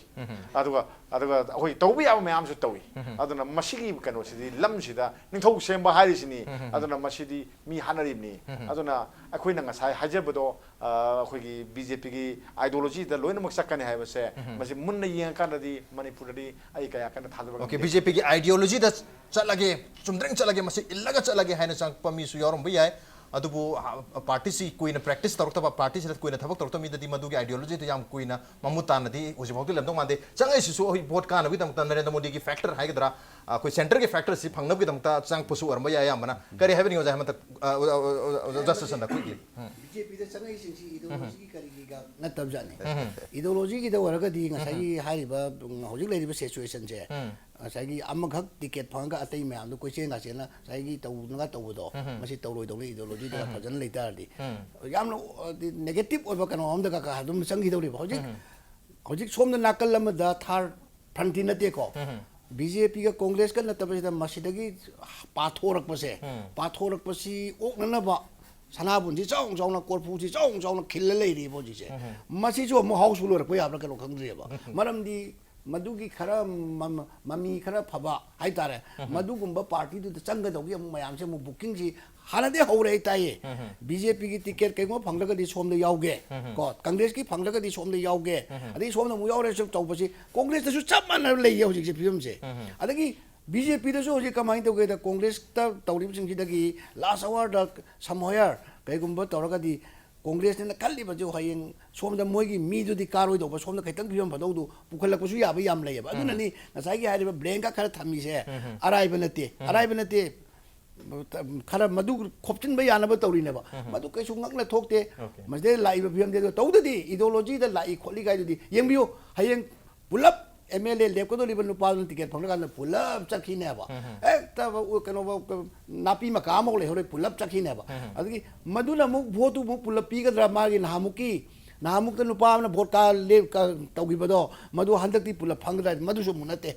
ꯑꯗꯨꯒ, ꯑꯗꯨꯒ ꯑꯩꯈꯣꯏ ꯇꯧꯕ ꯌꯥꯕ ꯃꯌꯥꯝꯁꯨ ꯇꯧꯏ꯫ ꯑꯗꯨꯅ ꯃꯁꯤꯒꯤ ꯀꯩꯅꯣꯁꯤꯗꯤ, ꯂꯝꯁꯤꯗ ꯅꯤꯡꯊꯧ ꯁꯦꯝꯕ ꯍꯥꯏꯔꯤꯁꯤꯅꯤ꯫ ꯑꯗꯨꯅ ꯃꯁꯤꯗꯤ ꯃꯤ ꯍꯥꯠꯅꯔꯤꯕꯅꯤ꯫ ꯑꯗꯨꯅ ꯑꯩꯈꯣꯏꯅ ꯉꯁꯥꯏ ꯍꯥꯏꯖꯕꯗꯣ, ꯑ, ꯑꯩꯈꯣꯏꯒꯤ ꯕꯤ ꯖꯦ ꯄꯤꯒꯤ ꯑꯥꯏꯗꯤꯌꯣꯂꯣꯖꯤꯗ ꯂꯣꯏꯅꯃꯛ ꯆꯠꯀꯅꯤ ꯍꯥꯏꯕꯁꯦ, ꯃꯁꯤ ꯃꯨꯟꯅ ꯌꯦꯡꯉꯀꯥꯟꯗꯗꯤ ꯃꯅꯤꯄꯨꯔꯗꯗꯤ ꯑꯩ ꯀꯌꯥ ꯀꯟꯅ ꯊꯥꯖꯕ ꯉꯝꯗꯦ꯫ ꯑꯣꯀꯦ, ꯕꯤ ꯖꯦ ꯄꯤꯒꯤ ꯑꯥꯏꯗꯤꯌꯣꯂꯣꯖꯤꯗ ꯆꯠꯂꯒꯦ, ꯆꯨꯝꯗ꯭ꯔꯤꯡ ꯆꯠꯂꯒꯦ, ꯃꯁꯤ ꯏꯜꯂꯒ ꯆꯠꯂꯒꯦ ꯍꯥꯏꯅ ꯆꯪꯉꯛꯄ ꯃꯤꯁꯨ ꯌꯥꯎꯔꯝꯕ ꯌꯥꯏ꯫ ꯑꯗꯨꯕꯨ, ꯑ, ꯄꯥꯔꯇꯤꯁꯤ ꯀꯨꯏꯅ ꯄ꯭ꯔꯦꯛꯇꯤꯁ ꯇꯧꯔꯛꯇꯕ, ꯄꯥꯔꯇꯤꯁꯤꯗ ꯀꯨꯏꯅ ꯊꯕꯛ ꯇꯧꯔꯛꯇꯕ ꯃꯤꯗꯗꯤ ꯃꯗꯨꯒꯤ ꯑꯥꯏꯗꯤꯌꯣꯂꯣꯖꯤꯗꯨ ꯌꯥꯝ ꯀꯨꯏꯅ ꯃꯃꯨꯠ ꯇꯥꯅꯗꯤ ꯍꯧꯖꯤꯛꯐꯥꯎꯗꯤ ꯂꯩꯔꯝꯗꯧ ꯃꯥꯟꯗꯦ꯫ ꯆꯪꯉꯛꯏꯁꯤꯁꯨ ꯑꯩꯈꯣꯏ ꯚꯣꯠ ꯀꯥꯅꯕꯒꯤꯗꯃꯛꯇ, ꯅꯔꯦꯟꯗ꯭ꯔ ꯃꯣꯗꯤꯒꯤ ꯐꯦꯛꯇꯔ ꯍꯥꯏꯒꯗ꯭ꯔꯥ, ꯑꯩꯈꯣꯏ ꯁꯦꯟꯇꯔꯒꯤ ꯐꯦꯛꯇꯔꯁꯤ ꯐꯪꯅꯕꯒꯤꯗꯃꯛꯇ ꯆꯪꯉꯛꯄꯁꯨ ꯑꯣꯏꯔꯝꯕ ꯌꯥꯏ ꯑꯌꯥꯝꯕꯅ꯫ ꯀꯔꯤ ꯍꯥꯏꯕꯤꯅꯤꯡꯉꯤ ꯑꯣꯖꯥ ꯍꯦꯃꯟꯇ, ꯑ, ꯑꯣꯖꯥ, ꯑꯣꯖꯥ, ꯑꯣꯖꯥ ꯁꯆꯟꯗ ꯑꯩꯈꯣꯏꯒꯤ? ꯎꯝ꯫ ꯕꯤ ꯖꯦ ꯄꯤꯗ ꯆꯪꯉꯛꯏꯁꯤꯡꯁꯤ ꯏꯗꯤꯑꯣꯂꯣꯖꯤꯒꯤ ꯀꯔꯤꯒꯤꯒ ꯅꯠꯇꯕꯖꯥꯠꯅꯤ꯫ ꯏꯗꯤꯑꯣꯂꯣꯖꯤꯒꯤꯗ ꯑꯣꯏꯔꯒꯗꯤ ꯉꯁꯥꯏꯒꯤ ꯍꯥꯏꯔꯤꯕ, ꯎꯝ, ꯍꯧꯖꯤꯛ ꯂꯩꯔꯤꯕ ꯁꯤꯆꯨꯋꯦꯁꯟꯁꯦ, ꯎꯝ꯫ ꯉꯁꯥꯏꯒꯤ ꯑꯃꯈꯛ ꯇꯤꯀꯦꯠ ꯐꯪꯉꯒ ꯑꯇꯩ ꯃꯌꯥꯝꯗꯣ ꯀꯣꯏꯆꯦꯟ ꯉꯥꯆꯦꯟꯅ ꯉꯁꯥꯏꯒꯤ ꯇꯧꯅꯒ ꯇꯧꯕꯗꯣ, ꯎꯝ꯫ ꯃꯁꯤ ꯇꯧꯔꯣꯏꯗꯧꯅꯤ꯫ ꯏꯗꯤꯑꯣꯂꯣꯖꯤꯗ ꯎꯝ꯫ ꯐꯖꯅ ꯂꯩꯇꯥꯔꯗꯤ, ꯎꯝ꯫ ꯌꯥꯝꯅ, ꯑ, ꯅꯦꯒꯦꯇꯤꯞ ꯑꯣꯏꯕ ꯀꯩꯅꯣ ꯑꯃꯗ ꯀ-, ꯀ-, ꯑꯗꯨꯝ ꯆꯪꯈꯤꯗꯧꯔꯤꯕ꯫ ꯍꯧꯖꯤꯛ, ꯎꯝ꯫ ꯍꯧꯖꯤꯛ ꯁꯣꯝꯗ ꯅꯥꯀꯜ ꯑꯃꯗ ꯊꯥꯔ ꯐ꯭ꯔꯟꯇꯤ ꯅꯠꯇꯦꯀꯣ꯫ ꯎꯝ꯫ ꯕꯤ ꯖꯦ ꯄꯤꯒ ꯀꯣꯡꯒ꯭ꯔꯦꯁꯀ ꯅꯠꯇꯕꯁꯤꯗ ꯃꯁꯤꯗꯒꯤ ꯄꯥꯊꯣꯔꯛꯄꯁꯦ, ꯎꯝ꯫ ꯄꯥꯊꯣꯔꯛꯄꯁꯤ ꯑꯣꯛꯅꯅꯕ ꯁꯅꯥꯕꯨꯟꯁꯤ ꯆꯥꯎꯅ ꯆꯥꯎꯅ, ꯀꯣꯔꯐꯨꯁꯤ ꯆꯥꯎꯅ ꯆꯥꯎꯅ ꯈꯤꯜꯂ ꯂꯩꯔꯤꯕ ꯍꯧꯖꯤꯛꯁꯦ꯫ ꯎꯝ꯫ ꯃꯁꯤꯁꯨ ꯑꯃꯨꯛ ꯍꯥꯎꯁꯐꯨꯜ ꯑꯣꯏꯔꯛꯄ ꯌꯥꯕ꯭ꯔꯥ ꯀꯩꯅꯣ ꯈꯪꯗ꯭ꯔꯤꯑꯕ꯫ ꯎꯝ꯫ ꯃꯔꯝꯗꯤ ꯃꯗꯨꯒꯤ ꯈꯔ ꯃꯃ-, ꯃꯃꯤ ꯈꯔ ꯐꯕ ꯍꯥꯏꯇꯥꯔꯦ, ꯎꯝ꯫ ꯃꯗꯨꯒꯨꯝꯕ ꯄꯥꯔꯇꯤꯗꯨꯗ ꯆꯪꯒꯗꯧꯒꯤ ꯑꯃꯨꯛ ꯃꯌꯥꯝꯁꯦ ꯑꯃꯨꯛ ꯕꯨꯀꯤꯡꯁꯤ ꯍꯥꯟꯅꯗꯤ ꯍꯧꯔꯦ ꯍꯥꯏ ꯇꯥꯏꯌꯦ꯫ ꯎꯝ꯫ ꯕꯤ ꯖꯦ ꯄꯤꯒꯤ ꯇꯤꯀꯦꯠ ꯀꯩꯒꯨꯝꯕ ꯐꯪꯂꯒꯗꯤ ꯁꯣꯝꯗ ꯌꯥꯎꯒꯦ, ꯎꯝ꯫ ꯀꯣ, ꯀꯪꯒ꯭ꯔꯦꯁꯀꯤ ꯐꯪꯂꯒꯗꯤ ꯁꯣꯝꯗ ꯌꯥꯎꯒꯦ, ꯎꯝ꯫ ꯑꯗꯩ ꯁꯣꯝꯗ ꯑꯃꯨꯛ ꯌꯥꯎꯔꯦꯁꯨ ꯇꯧꯕꯁꯤ ꯀꯣꯡꯒ꯭ꯔꯦꯁꯇꯁꯨ ꯆꯞ ꯃꯥꯟꯅꯅ ꯂꯩꯌꯦ ꯍꯧꯖꯤꯛꯁꯦ ꯐꯤꯕꯝꯁꯦ꯫ ꯎꯝ꯫ ꯑꯗꯒꯤ ꯕꯤ ꯖꯦ ꯄꯤꯗꯁꯨ ꯍꯧꯖꯤꯛ ꯀꯃꯥꯏꯅ ꯇꯧꯒꯦꯗ, ꯀꯣꯡꯒ꯭ꯔꯦꯁꯇ ꯇꯧꯔꯤꯕꯁꯤꯡꯁꯤꯗꯒꯤ ꯂꯥꯁ ꯑꯋꯥꯔꯗ ꯁꯝꯍꯣꯌꯔ ꯀꯩꯒꯨꯝꯕ ꯇꯧꯔꯒꯗꯤ ꯀꯣꯡꯒ꯭ꯔꯦꯁꯅꯦꯅ ꯈꯜꯂꯤꯕꯁꯨ ꯍꯌꯦꯡ ꯁꯣꯝꯗ ꯃꯣꯏꯒꯤ ꯃꯤꯗꯨꯗꯤ ꯀꯥꯔꯣꯏꯗꯧꯕ, ꯁꯣꯝꯗ ꯈꯤꯇꯪ ꯐꯤꯕꯝ ꯐꯗꯧꯗꯨ ꯄꯨꯈꯠꯂꯛꯄꯁꯨ ꯌꯥꯕ ꯌꯥꯝ ꯂꯩꯌꯦꯕ꯫ ꯎꯝ꯫ ꯑꯗꯨꯅꯅꯤ ꯉꯁꯥꯏꯒꯤ ꯍꯥꯏꯔꯤꯕ ꯕ꯭ꯂꯦꯡꯀ ꯈꯔ ꯊꯝꯃꯤꯁꯦ꯫ ꯎꯝ꯫ ꯑꯔꯥꯏꯕ ꯅꯠꯇꯦ꯫ ꯎꯝ꯫ ꯑꯔꯥꯏꯕ ꯅꯠꯇꯦ꯫ ꯈꯔ ꯃꯗꯨ ꯈꯣꯞꯆꯤꯟꯕ ꯌꯥꯅꯕ ꯇꯧꯔꯤꯅꯦꯕ꯫ ꯎꯝ꯫ ꯃꯗꯨ ꯀꯩꯁꯨ ꯉꯛꯅ ꯊꯣꯛꯇꯦ꯫ ꯑꯣꯀꯦ꯫ ꯃꯁꯤꯗꯩ ꯂꯥꯛꯏꯕ ꯐꯤꯕꯝꯗꯤ ꯑꯗꯣ ꯇꯧꯗꯗꯤ ꯏꯗꯤꯑꯣꯂꯣꯖꯤꯗ ꯂꯥꯛꯏ ꯈꯣꯠꯂꯤ ꯀꯥꯏꯗꯨꯗꯤ ꯌꯦꯡꯕꯤꯌꯨ꯫ ꯍꯌꯦꯡ ꯄꯨꯂꯞ ꯑꯦꯝ ꯑꯦꯜ ꯑꯦ ꯂꯦꯞꯀꯗꯧꯔꯤꯕ ꯅꯨꯄꯥꯗꯨꯅ ꯇꯤꯀꯦꯠ ꯐꯪꯗ꯭ꯔꯀꯥꯟꯗ ꯄꯨꯂꯞ ꯆꯠꯈꯤꯅꯦꯕ꯫ ꯎꯝ꯫ ꯍꯦꯛꯇ ꯀꯩꯅꯣ, ꯅꯥꯄꯤ ꯃꯀꯥ ꯑꯃꯐꯥꯎ ꯂꯩꯍꯧꯔꯣꯏ, ꯄꯨꯂꯞ ꯆꯠꯈꯤꯅꯦꯕ꯫ ꯎꯝ꯫ ꯑꯗꯒꯤ ꯃꯗꯨꯅ ꯑꯃꯨꯛ ꯚꯣꯠꯇꯨ ꯑꯃꯨꯛ ꯄꯨꯂꯞ ꯄꯤꯒꯗ꯭ꯔꯥ? ꯃꯥꯒꯤ ꯅꯍꯥꯟꯃꯨꯛꯀꯤ ꯅꯍꯥꯟꯃꯨꯛꯇ ꯅꯨꯄꯥ ꯑꯃꯅ ꯚꯣꯠ ꯀꯥ ꯂꯦꯞ-, ꯀꯥ-, ꯇꯧꯈꯤꯕꯗꯣ, ꯃꯗꯨ ꯍꯟꯗꯛꯇꯤ ꯄꯨꯂꯞ ꯐꯪꯒꯗ꯭ꯔꯥ? ꯃꯗꯨꯁꯨ ꯑꯃꯨꯛ ꯅꯠꯇꯦ꯫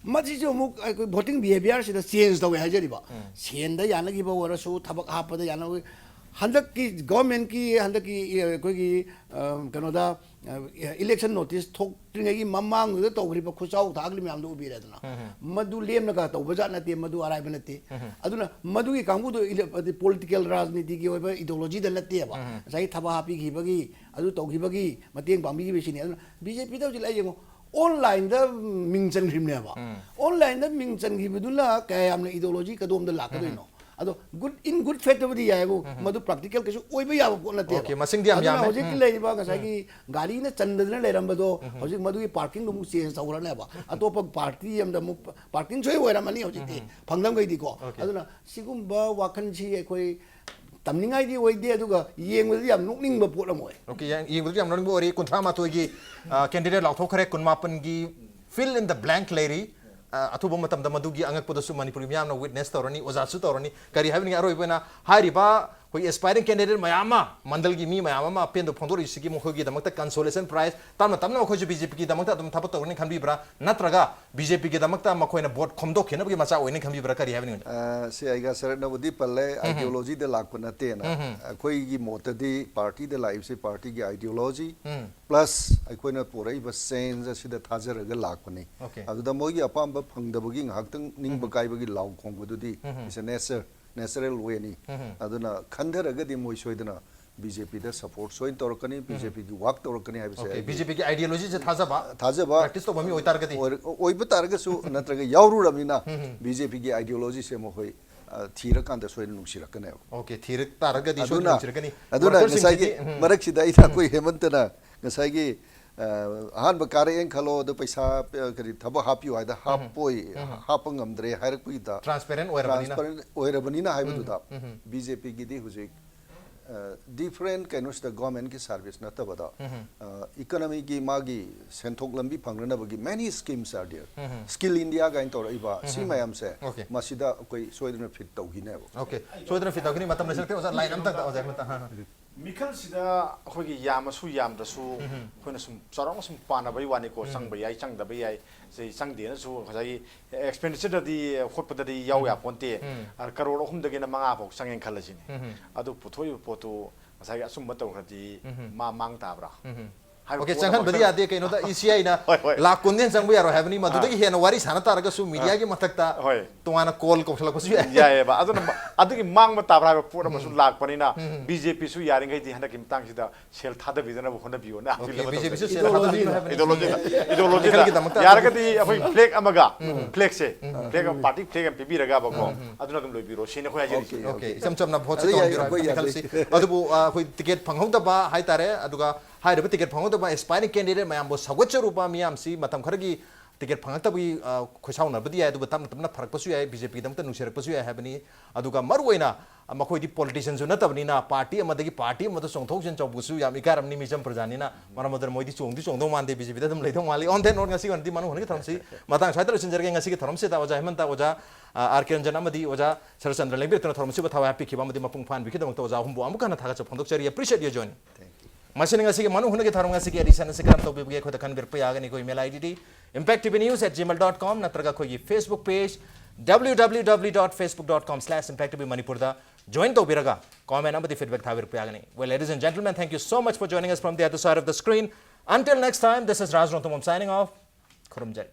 ꯃꯁꯤꯁꯨ ꯑꯃꯨꯛ ꯑꯩꯈꯣꯏ voting behaviour ꯁꯤꯗ change ꯇꯧꯋꯦ ꯍꯥꯏꯖꯔꯤꯕ꯫ ꯁꯦꯟꯗ ꯌꯥꯅꯈꯤꯕ ꯑꯣꯏꯔꯁꯨ, ꯊꯕꯛ ꯍꯥꯞꯄꯗ ꯌꯥꯅ-, ꯍꯟꯗꯛꯀꯤ government ꯀꯤ, ꯍꯟꯗꯛꯀꯤ, ꯑ, ꯑꯩꯈꯣꯏꯒꯤ, ꯑ, ꯀꯩꯅꯣꯗ, ꯑ, election notice ꯊꯣꯛꯇ꯭ꯔꯤꯉꯩꯒꯤ ꯃꯃꯥꯡꯗꯨꯗ ꯇꯧꯈ꯭ꯔꯤꯕ ꯈꯨꯆꯥꯎ ꯊꯥꯈ꯭ꯔꯤꯕ ꯃꯌꯥꯝꯗꯣ ꯎꯕꯤꯔꯦꯗꯅ꯫ ꯃꯗꯨ ꯂꯦꯝꯅꯒ ꯇꯧꯕ ꯖꯥꯠ ꯅꯠꯇꯦ, ꯃꯗꯨ ꯑꯔꯥꯏꯕ ꯅꯠꯇꯦ꯫ ꯑꯗꯨꯅ ꯃꯗꯨꯒꯤ ꯀꯥꯡꯕꯨꯗꯣ ꯏꯂꯦ-, ꯑꯗꯤ political ꯔꯥꯖꯅꯤꯇꯤꯒꯤ ꯑꯣꯏꯕ ideology ꯗ ꯅꯠꯇꯦꯕ꯫ ꯉꯁꯥꯏꯒꯤ ꯊꯕꯛ ꯍꯥꯞꯄꯤꯈꯤꯕꯒꯤ, ꯑꯗꯨ ꯇꯧꯈꯤꯕꯒꯤ, ꯃꯇꯦꯡ ꯄꯥꯡꯕꯤꯈꯤꯕꯁꯤꯅꯤ꯫ ꯑꯗꯨꯅ B J P ꯗ ꯍꯧꯖꯤꯛ ꯂꯥꯛꯏ ꯌꯦꯡꯉꯣ, online ꯗ ꯃꯤꯡ ꯆꯟꯈ꯭ꯔꯤꯕꯅꯦꯕ꯫ Online ꯗ ꯃꯤꯡ ꯆꯟꯈꯤꯕꯗꯨꯅ ꯀꯌꯥ ꯌꯥꯝꯅ ideology ꯀꯗꯣꯝꯗ ꯂꯥꯛꯀꯗꯣꯏꯅꯣ? ꯑꯗꯣ good, in good faith ꯇꯕꯨꯗꯤ ꯌꯥꯏꯕꯨ, ꯃꯗꯨ practical ꯀꯩꯁꯨ ꯑꯣꯏꯕ ꯌꯥꯕ ꯄꯣꯠ ꯅꯠꯇꯦꯕ꯫ Okay, ꯃꯁꯤꯡꯗꯤ ꯌꯥꯝ ꯑꯗꯨꯅ ꯌꯥꯝꯃꯦ꯫ ꯍꯧꯖꯤꯛꯀꯤ ꯂꯩꯔꯤꯕ ꯉꯁꯥꯏꯒꯤ ꯒꯥꯔꯤꯅ ꯆꯟꯗꯗꯅ ꯂꯩꯔꯝꯕꯗꯣ, ꯍꯧꯖꯤꯛ ꯃꯗꯨꯒꯤ parking ꯗꯣ ꯑꯃꯨꯛ change ꯇꯧꯈ꯭ꯔꯅꯦꯕ꯫ ꯑꯇꯣꯞꯄ party ꯑꯃꯗ ꯑꯃꯨꯛ parking ꯁꯣꯏ ꯑꯣꯏꯔꯝꯃꯅꯤ ꯍꯧꯖꯤꯛꯇꯤ, ꯐꯪꯗꯝꯈꯩꯗꯤꯀꯣ꯫ Okay. ꯑꯗꯨꯅ ꯁꯤꯒꯨꯝꯕ ꯋꯥꯈꯜꯁꯤ ꯑꯩꯈꯣꯏ ꯇꯝꯅꯤꯡꯉꯥꯏꯗꯤ ꯑꯣꯏꯗꯦ, ꯑꯗꯨꯒ ꯌꯦꯡꯕꯗꯗꯤ ꯌꯥꯝ ꯅꯣꯛꯅꯤꯡꯕ ꯄꯣꯠ ꯑꯃ ꯑꯣꯏ꯫ Okay, ꯌꯥꯝ-, ꯌꯦꯡꯕꯗꯗꯤ ꯌꯥꯝ ꯅꯣꯛꯅꯤꯡꯕ ꯑꯣꯏꯔꯤ꯫ ꯀꯨꯟꯊ꯭ꯔꯥ ꯃꯥꯊꯣꯏꯒꯤ, ꯑ, candidate ꯂꯥꯎꯊꯣꯛꯈ꯭ꯔꯦ, ꯀꯨꯟꯃꯥꯄꯟꯒꯤ fill in the blank ꯂꯩꯔꯤ꯫ ꯑ, ꯑꯊꯨꯕ ꯃꯇꯝꯗ ꯃꯗꯨꯒꯤ ꯑꯉꯛꯄꯗꯨꯁꯨ ꯃꯅꯤꯄꯨꯔꯒꯤ ꯃꯤꯌꯥꯝꯅ witness ꯇꯧꯔꯅꯤ, ꯑꯣꯖꯥꯁꯨ ꯇꯧꯔꯅꯤ꯫ ꯀꯔꯤ ꯍꯥꯏꯕꯅꯤ, ꯑꯔꯣꯏꯕ ꯑꯣꯏꯅ ꯍꯥꯏꯔꯤꯕ ꯑꯩꯈꯣꯏꯒꯤ aspiring candidate ꯃꯌꯥꯝ ꯑꯃ, ꯃꯟꯗꯜꯒꯤ ꯃꯤ ꯃꯌꯥꯝ ꯑꯃ ꯑꯄꯦꯟꯕ ꯐꯣꯡꯗꯣꯔꯛꯏꯁꯤꯒꯤ ꯃꯈꯣꯏꯒꯤꯗꯃꯛꯇ consolation prize, ꯇꯞꯅ ꯇꯞꯅ ꯃꯈꯣꯏꯁꯨ B J P ꯒꯤꯗꯃꯛꯇ ꯑꯗꯨꯝ ꯊꯕꯛ ꯇꯧꯔꯅꯤ ꯈꯟꯕꯤꯕ꯭ꯔꯥ? ꯅꯠꯇ꯭ꯔꯒ B J P ꯒꯤꯗꯃꯛꯇ ꯃꯈꯣꯏꯅ vote ꯈꯣꯝꯗꯣꯛꯈꯤꯅꯕꯒꯤ ꯃꯆꯥꯛ ꯑꯣꯏꯅꯤ ꯈꯟꯕꯤꯕ꯭ꯔꯥ? ꯀꯔꯤ ꯍꯥꯏꯕꯅꯤ? ꯑ, ꯁꯤ ꯑꯩꯒ ꯁꯔꯠꯅꯕꯨꯗꯤ ꯄꯜꯂꯦ, ideology ꯗ ꯂꯥꯛꯄ ꯅꯠꯇꯦꯅ꯫ ꯑꯩꯈꯣꯏꯒꯤ ꯃꯣꯠꯇꯗꯤ party ꯗ ꯂꯥꯛꯏꯕꯁꯤ party ꯒꯤ ideology, plus ꯑꯩꯈꯣꯏꯅ ꯄꯨꯔꯛꯏꯕ change ꯑꯁꯤꯗ ꯊꯥꯖꯔꯒ ꯂꯥꯛꯄꯅꯤ꯫ Okay. ꯑꯗꯨꯗ ꯃꯣꯏꯒꯤ ꯑꯄꯥꯝꯕ ꯐꯪꯗꯕꯒꯤ ꯉꯥꯏꯍꯥꯛꯇꯪ ꯅꯤꯡꯕ ꯀꯥꯏꯕꯒꯤ ꯂꯥꯎ ꯈꯣꯡꯕꯗꯨꯗꯤ it's a nature, natural way ꯅꯤ꯫ ꯑꯗꯨꯅ ꯈꯟꯊꯔꯒꯗꯤ ꯃꯣꯏ ꯁꯣꯏꯗꯅ B J P ꯗ support ꯁꯣꯏꯅ ꯇꯧꯔꯛꯀꯅꯤ, B J P ꯒꯤ work ꯇꯧꯔꯛꯀꯅꯤ ꯍꯥꯏꯕꯁꯦ Okay, ꯑꯩꯒꯤ B J P ꯒꯤ ideology ꯁꯦ ꯊꯥꯖꯕ, ꯊꯥꯖꯕ practice ꯇꯧꯕ ꯃꯤ ꯑꯣꯏꯇꯥꯔꯒꯗꯤ? ꯑꯣꯏꯔ-, ꯑꯣꯏꯕ ꯇꯥꯔꯒꯁꯨ ꯅꯠꯇ꯭ꯔꯒ ꯌꯥꯎꯔꯨꯔꯕꯅꯤꯅ B J P ꯒꯤ ideology ꯁꯦ ꯃꯈꯣꯏ, ꯑ, ꯊꯤꯔꯀꯥꯟꯗ ꯁꯣꯏꯗꯅ ꯅꯨꯡꯁꯤꯔꯛꯀꯅꯦꯕ꯫ Okay, ꯊꯤꯔꯛ ꯇꯥꯔꯒꯗꯤ ꯁꯣꯏꯗꯅ ꯑꯗꯨꯅ, ꯅꯨꯡꯁꯤꯔꯛꯀꯅꯤ꯫ ꯑꯗꯨꯅ voters ꯁꯤꯡꯁꯤꯗꯤ, ꯉꯁꯥꯏꯒꯤ ꯎꯝ꯫ ꯃꯔꯛꯁꯤꯗ ꯑꯩꯅ ꯑꯩꯈꯣꯏ ꯍꯦꯃꯟꯇꯅ ꯉꯁꯥꯏꯒꯤ, ꯑ, ꯑꯍꯥꯟꯕ ꯀꯥꯔꯛꯑꯦꯅ ꯈꯜꯂꯣ, ꯑꯗꯨ ꯄꯩꯁꯥ, ꯑ, ꯀꯔꯤ ꯊꯕꯛ ꯍꯥꯞꯄꯤꯌꯨ ꯍꯥꯏꯗ ꯍꯥꯞꯄꯣꯏ, ꯍꯥꯞꯄ ꯉꯝꯗ꯭ꯔꯦ ꯍꯥꯏꯔꯛꯄꯒꯤꯗ transparent ꯑꯣꯏꯔꯕꯅꯤꯅ꯫ Transparent ꯑꯣꯏꯔꯕꯅꯤꯅ ꯍꯥꯏꯕꯗꯨꯗ B J P ꯒꯤꯗꯤ ꯍꯧꯖꯤꯛ, ꯑ, different ꯀꯩꯅꯣꯁꯤꯗ government ꯀꯤ service ꯅꯠꯇꯕꯗ, ꯑ, economy ꯒꯤ ꯃꯥꯒꯤ ꯁꯦꯟꯊꯣꯛ ꯂꯝꯕꯤ ꯐꯪꯅꯅꯕꯒꯤ many schemes are there꯫ Skill India ꯀꯥꯏꯅ ꯇꯧꯔꯛꯏꯕ ꯁꯤ ꯃꯌꯥꯝꯁꯦ Okay. ꯃꯁꯤꯗ ꯑꯩꯈꯣꯏ ꯁꯣꯏꯗꯅ fit ꯇꯧꯈꯤꯅꯦꯕ꯫ Okay, ꯁꯣꯏꯗꯅ fit ꯇꯧꯈꯤꯅꯤ꯫ ꯃꯇꯝ ꯂꯩꯁꯤꯜꯂꯛꯇ꯭ꯔꯦ ꯑꯣꯖꯥ, line ꯑꯝꯇꯪ ꯑꯣꯖꯥ ꯑꯃꯇ, ꯍꯥ, ꯍꯥ꯫ ꯃꯤꯈꯜꯁꯤꯗ ꯑꯩꯈꯣꯏꯒꯤ ꯌꯥꯝꯃꯁꯨ ꯌꯥꯝꯗ꯭ꯔꯁꯨ ꯑꯩꯈꯣꯏꯅ ꯁꯨꯝ ꯆꯥꯎꯔꯥꯛꯅ ꯁꯨꯝ ꯄꯥꯅꯕꯩ ꯋꯥꯅꯤꯀꯣ꯫ ꯆꯪꯕ ꯌꯥꯏ, ꯆꯪꯗꯕ ꯌꯥꯏ, ꯁꯤ ꯆꯪꯗꯦꯅꯁꯨ ꯉꯁꯥꯏꯒꯤ ꯑꯦꯛꯁꯄꯦꯟꯗꯤꯆꯔꯗꯗꯤ, ꯈꯣꯠꯄꯗꯗꯤ ꯌꯥꯎ ꯌꯥꯄꯣꯟꯇꯦ꯫ ꯑ, ꯀꯔꯣꯔ ꯑꯍꯨꯝꯗꯒꯤꯅ ꯃꯉꯥ ꯐꯥꯎ ꯆꯪꯉꯦꯅ ꯈꯜꯂꯁꯤꯅꯦ꯫ ꯑꯗꯨ ꯄꯨꯊꯣꯛꯏꯕ ꯄꯣꯠꯇꯨ ꯉꯁꯥꯏꯒꯤ ꯑꯆꯨꯝꯕ ꯇꯧꯈ꯭ꯔꯗꯤ ꯃꯥ ꯃꯥꯡ ꯇꯥꯕ꯭ꯔꯥ? ꯍꯥꯏꯕ ꯑꯣꯀꯦ, ꯄꯣꯠ ꯆꯪꯍꯟꯕꯗꯤ ꯑꯃꯈꯛꯇꯪ ꯌꯥꯗꯦ꯫ ꯀꯩꯅꯣꯗ, ꯏ ꯁꯤ ꯑꯥꯏꯅ ꯍꯣꯏ, ꯍꯣꯏ꯫ ꯂꯥꯛ ꯀꯨꯟ ꯍꯦꯟꯅ ꯆꯪꯕ ꯌꯥꯔꯣꯏ ꯍꯥꯏꯕꯅꯤ꯫ ꯃꯗꯨꯗꯒꯤ ꯍꯦꯟꯅ ꯋꯥꯔꯤ ꯁꯥꯟꯅ ꯇꯥꯔꯒꯁꯨ ꯃꯤꯗꯤꯌꯥꯒꯤ ꯃꯊꯛꯇ ꯍꯣꯏ꯫ ꯇꯣꯉꯥꯟꯅ ꯀꯣꯜ ꯀꯧꯁꯜꯂꯛꯄꯁꯨ ꯌꯥꯏ꯫ ꯌꯥꯏꯑꯕ꯫ ꯑꯗꯨꯅ ꯃ-, ꯑꯗꯨꯒꯤ ꯃꯥꯡꯕ ꯇꯥꯕ꯭ꯔꯥ ꯍꯥꯏꯕ ꯄꯣꯠ ꯑꯃꯁꯨ ꯂꯥꯛꯄꯅꯤꯅ, ꯕꯤ ꯖꯦ ꯄꯤꯁꯨ ꯌꯥꯔꯤꯈꯩꯗꯤ ꯍꯟꯗꯛꯀꯤ ꯃꯇꯥꯡꯁꯤꯗ ꯁꯦꯜ ꯊꯥꯗꯕꯤꯗꯅꯕ ꯍꯣꯠꯅꯕꯤꯌꯣꯅ ꯑꯄꯤꯜ ꯑꯃ ꯕꯤ ꯖꯦ ꯄꯤꯁꯨ ꯇꯧꯖꯔꯤ꯫ ꯁꯦꯜ ꯊꯥꯗꯕꯤꯌꯨ ꯍꯥꯏꯕꯅꯤ꯫ Ideology ꯗ, ideology ꯗ꯫ ꯃꯤꯈꯜꯒꯤꯗꯃꯛꯇ ꯌꯥꯔꯒꯗꯤ ꯑꯩꯈꯣꯏ ꯐ꯭ꯂꯦꯛ ꯑꯃꯒ, ꯐ꯭ꯂꯦꯛꯁꯦ, ꯐ꯭ꯂꯦꯛ ꯑꯃ, ꯄꯥꯔꯇꯤ ꯐ꯭ꯂꯦꯛ ꯑꯃ ꯄꯤꯕꯤꯔꯒꯕꯀꯣ, ꯑꯗꯨꯅ ꯑꯗꯨꯝ ꯂꯣꯏꯕꯤꯔꯣ ꯁꯤꯅꯤ ꯑꯩꯈꯣꯏ ꯍꯥꯏꯖꯔꯤꯁꯦ꯫ ꯑꯣꯀꯦ, ꯏꯆꯝ ꯆꯝꯅ ꯚꯣꯠꯁꯦ ꯑꯗꯨ ꯌꯥꯏ, ꯇꯧꯍꯟꯕꯤꯔꯣ ꯑꯩꯈꯣꯏ ꯍꯥꯏꯕꯅꯤ ꯌꯥꯖꯩ꯫ ꯈꯜꯂꯁꯤ꯫ ꯑꯗꯨꯕꯨ, ꯑ, ꯑꯩꯈꯣꯏ ꯇꯤꯀꯦꯠ ꯐꯪꯍꯧꯗꯕ ꯍꯥꯏꯇꯥꯔꯦ, ꯑꯗꯨꯒ ꯍꯥꯏꯔꯤꯕ ꯇꯤꯀꯦꯠ ꯐꯪꯍꯧꯗꯕ ꯑꯦꯁꯄꯥꯏꯔꯤꯡ ꯀꯦꯟꯗꯤꯗꯦꯠ ꯃꯌꯥꯝꯕꯨ ꯁꯧꯒꯠꯆꯔꯨꯕ ꯃꯤꯌꯥꯝꯁꯤ ꯃꯇꯝ ꯈꯔꯒꯤ ꯇꯤꯀꯦꯠ ꯐꯪꯉꯛꯇꯕꯒꯤ, ꯑ, ꯈꯣꯏꯁꯥꯎꯅꯕꯗꯤ ꯌꯥꯏ, ꯑꯗꯨꯕꯨ ꯇꯞꯅ ꯇꯞꯅ ꯐꯔꯛꯄꯁꯨ ꯌꯥꯏ, ꯕꯤ ꯖꯦ ꯄꯤꯒꯤꯗꯃꯛꯇ ꯅꯨꯡꯁꯤꯔꯛꯄꯁꯨ ꯌꯥꯏ ꯍꯥꯏꯕꯅꯤ꯫ ꯑꯗꯨꯒ ꯃꯔꯨꯑꯣꯏꯅ, ꯑ, ꯃꯈꯣꯏꯗꯤ ꯄꯣꯂꯤꯇꯤꯁꯤꯌꯟꯁꯨ ꯅꯠꯇꯕꯅꯤꯅ, ꯄꯥꯔꯇꯤ ꯑꯃꯗꯒꯤ ꯄꯥꯔꯇꯤ ꯑꯃꯗ ꯆꯣꯡꯊꯣꯛ ꯆꯣꯡꯁꯤꯟ ꯇꯧꯕꯁꯨ ꯌꯥꯝ ꯏꯀꯥꯏꯔꯝꯅꯤ ꯃꯤꯆꯝ ꯄ꯭ꯔꯖꯥꯅꯤꯅ꯫ ꯃꯔꯝ ꯑꯗꯨꯅ ꯃꯣꯏꯗꯤ ꯆꯣꯡꯗꯤ ꯆꯣꯡꯗꯧ ꯃꯥꯟꯗꯦ, ꯕꯤ ꯖꯦ ꯄꯤꯗ ꯑꯗꯨꯝ ꯂꯩꯗꯧ ꯃꯥꯜꯂꯤ꯫ On that note, ꯉꯁꯤꯒꯤ ꯑꯣꯏꯅꯗꯤ ꯃꯅꯨꯡ ꯍꯨꯠꯅꯒꯤ ꯊꯧꯔꯝꯁꯤ ꯃꯇꯥꯡ ꯁ꯭ꯋꯥꯏꯗ ꯂꯣꯏꯁꯤꯟꯖꯔꯒꯦ꯫ ꯉꯁꯤꯒꯤ ꯊꯧꯔꯝꯁꯤꯗ ꯑꯣꯖꯥ ꯍꯦꯃꯟꯇ, ꯑꯣꯖꯥ, ꯑ, ꯑꯥꯔ ꯀꯦ ꯔꯟꯖꯟ ꯑꯃꯗꯤ ꯑꯣꯖꯥ ꯁꯔꯠꯆꯟꯗ꯭ꯔ ꯂꯦꯡꯕꯤꯔꯛꯇꯨꯅ ꯊꯧꯔꯝꯁꯤꯕꯨ ꯊꯋꯥꯏ ꯍꯥꯞꯄꯤꯈꯤꯕ ꯑꯃꯗꯤ ꯃꯄꯨꯡ ꯐꯥꯍꯟꯕꯤꯈꯤꯕꯗꯃꯛꯇ ꯑꯣꯖꯥ ꯑꯍꯨꯝꯕꯨ ꯑꯃꯨꯛ ꯍꯟꯅ ꯊꯥꯒꯠꯆꯕ ꯐꯣꯡꯗꯣꯛꯆꯔꯤ꯫ Appreciate your joining꯫ ꯃꯁꯤꯅ ꯉꯁꯤꯒꯤ ꯃꯅꯨꯡ ꯍꯨꯠꯅꯒꯤ ꯊꯧꯔꯝ꯫ ꯉꯁꯤꯒꯤ edition ꯑꯁꯤ ꯀꯔꯝ ꯇꯧꯕꯤꯕꯒꯦ ꯑꯩꯈꯣꯏꯗ ꯈꯟꯕꯤꯔꯛꯄ ꯌꯥꯒꯅꯤ꯫ ꯑꯩꯈꯣꯏ email I D D impact T V news at gmail dot com ꯅꯠꯇ꯭ꯔꯒ ꯑꯩꯈꯣꯏꯒꯤ Facebook page W W W dot facebook dot com slash impact T V ꯃꯅꯤꯄꯨꯔꯗ join ꯇꯧꯕꯤꯔꯒ comment ꯑꯃꯗꯤ feedback ꯊꯥꯕꯤꯔꯛꯄ ꯌꯥꯒꯅꯤ꯫ Well, ladies and gentlemen, thank you so much for joining us from the other side of the screen. Until next time, this is Raj Rongthangam signing off. ꯈꯨꯔꯨꯝꯖꯔꯤ꯫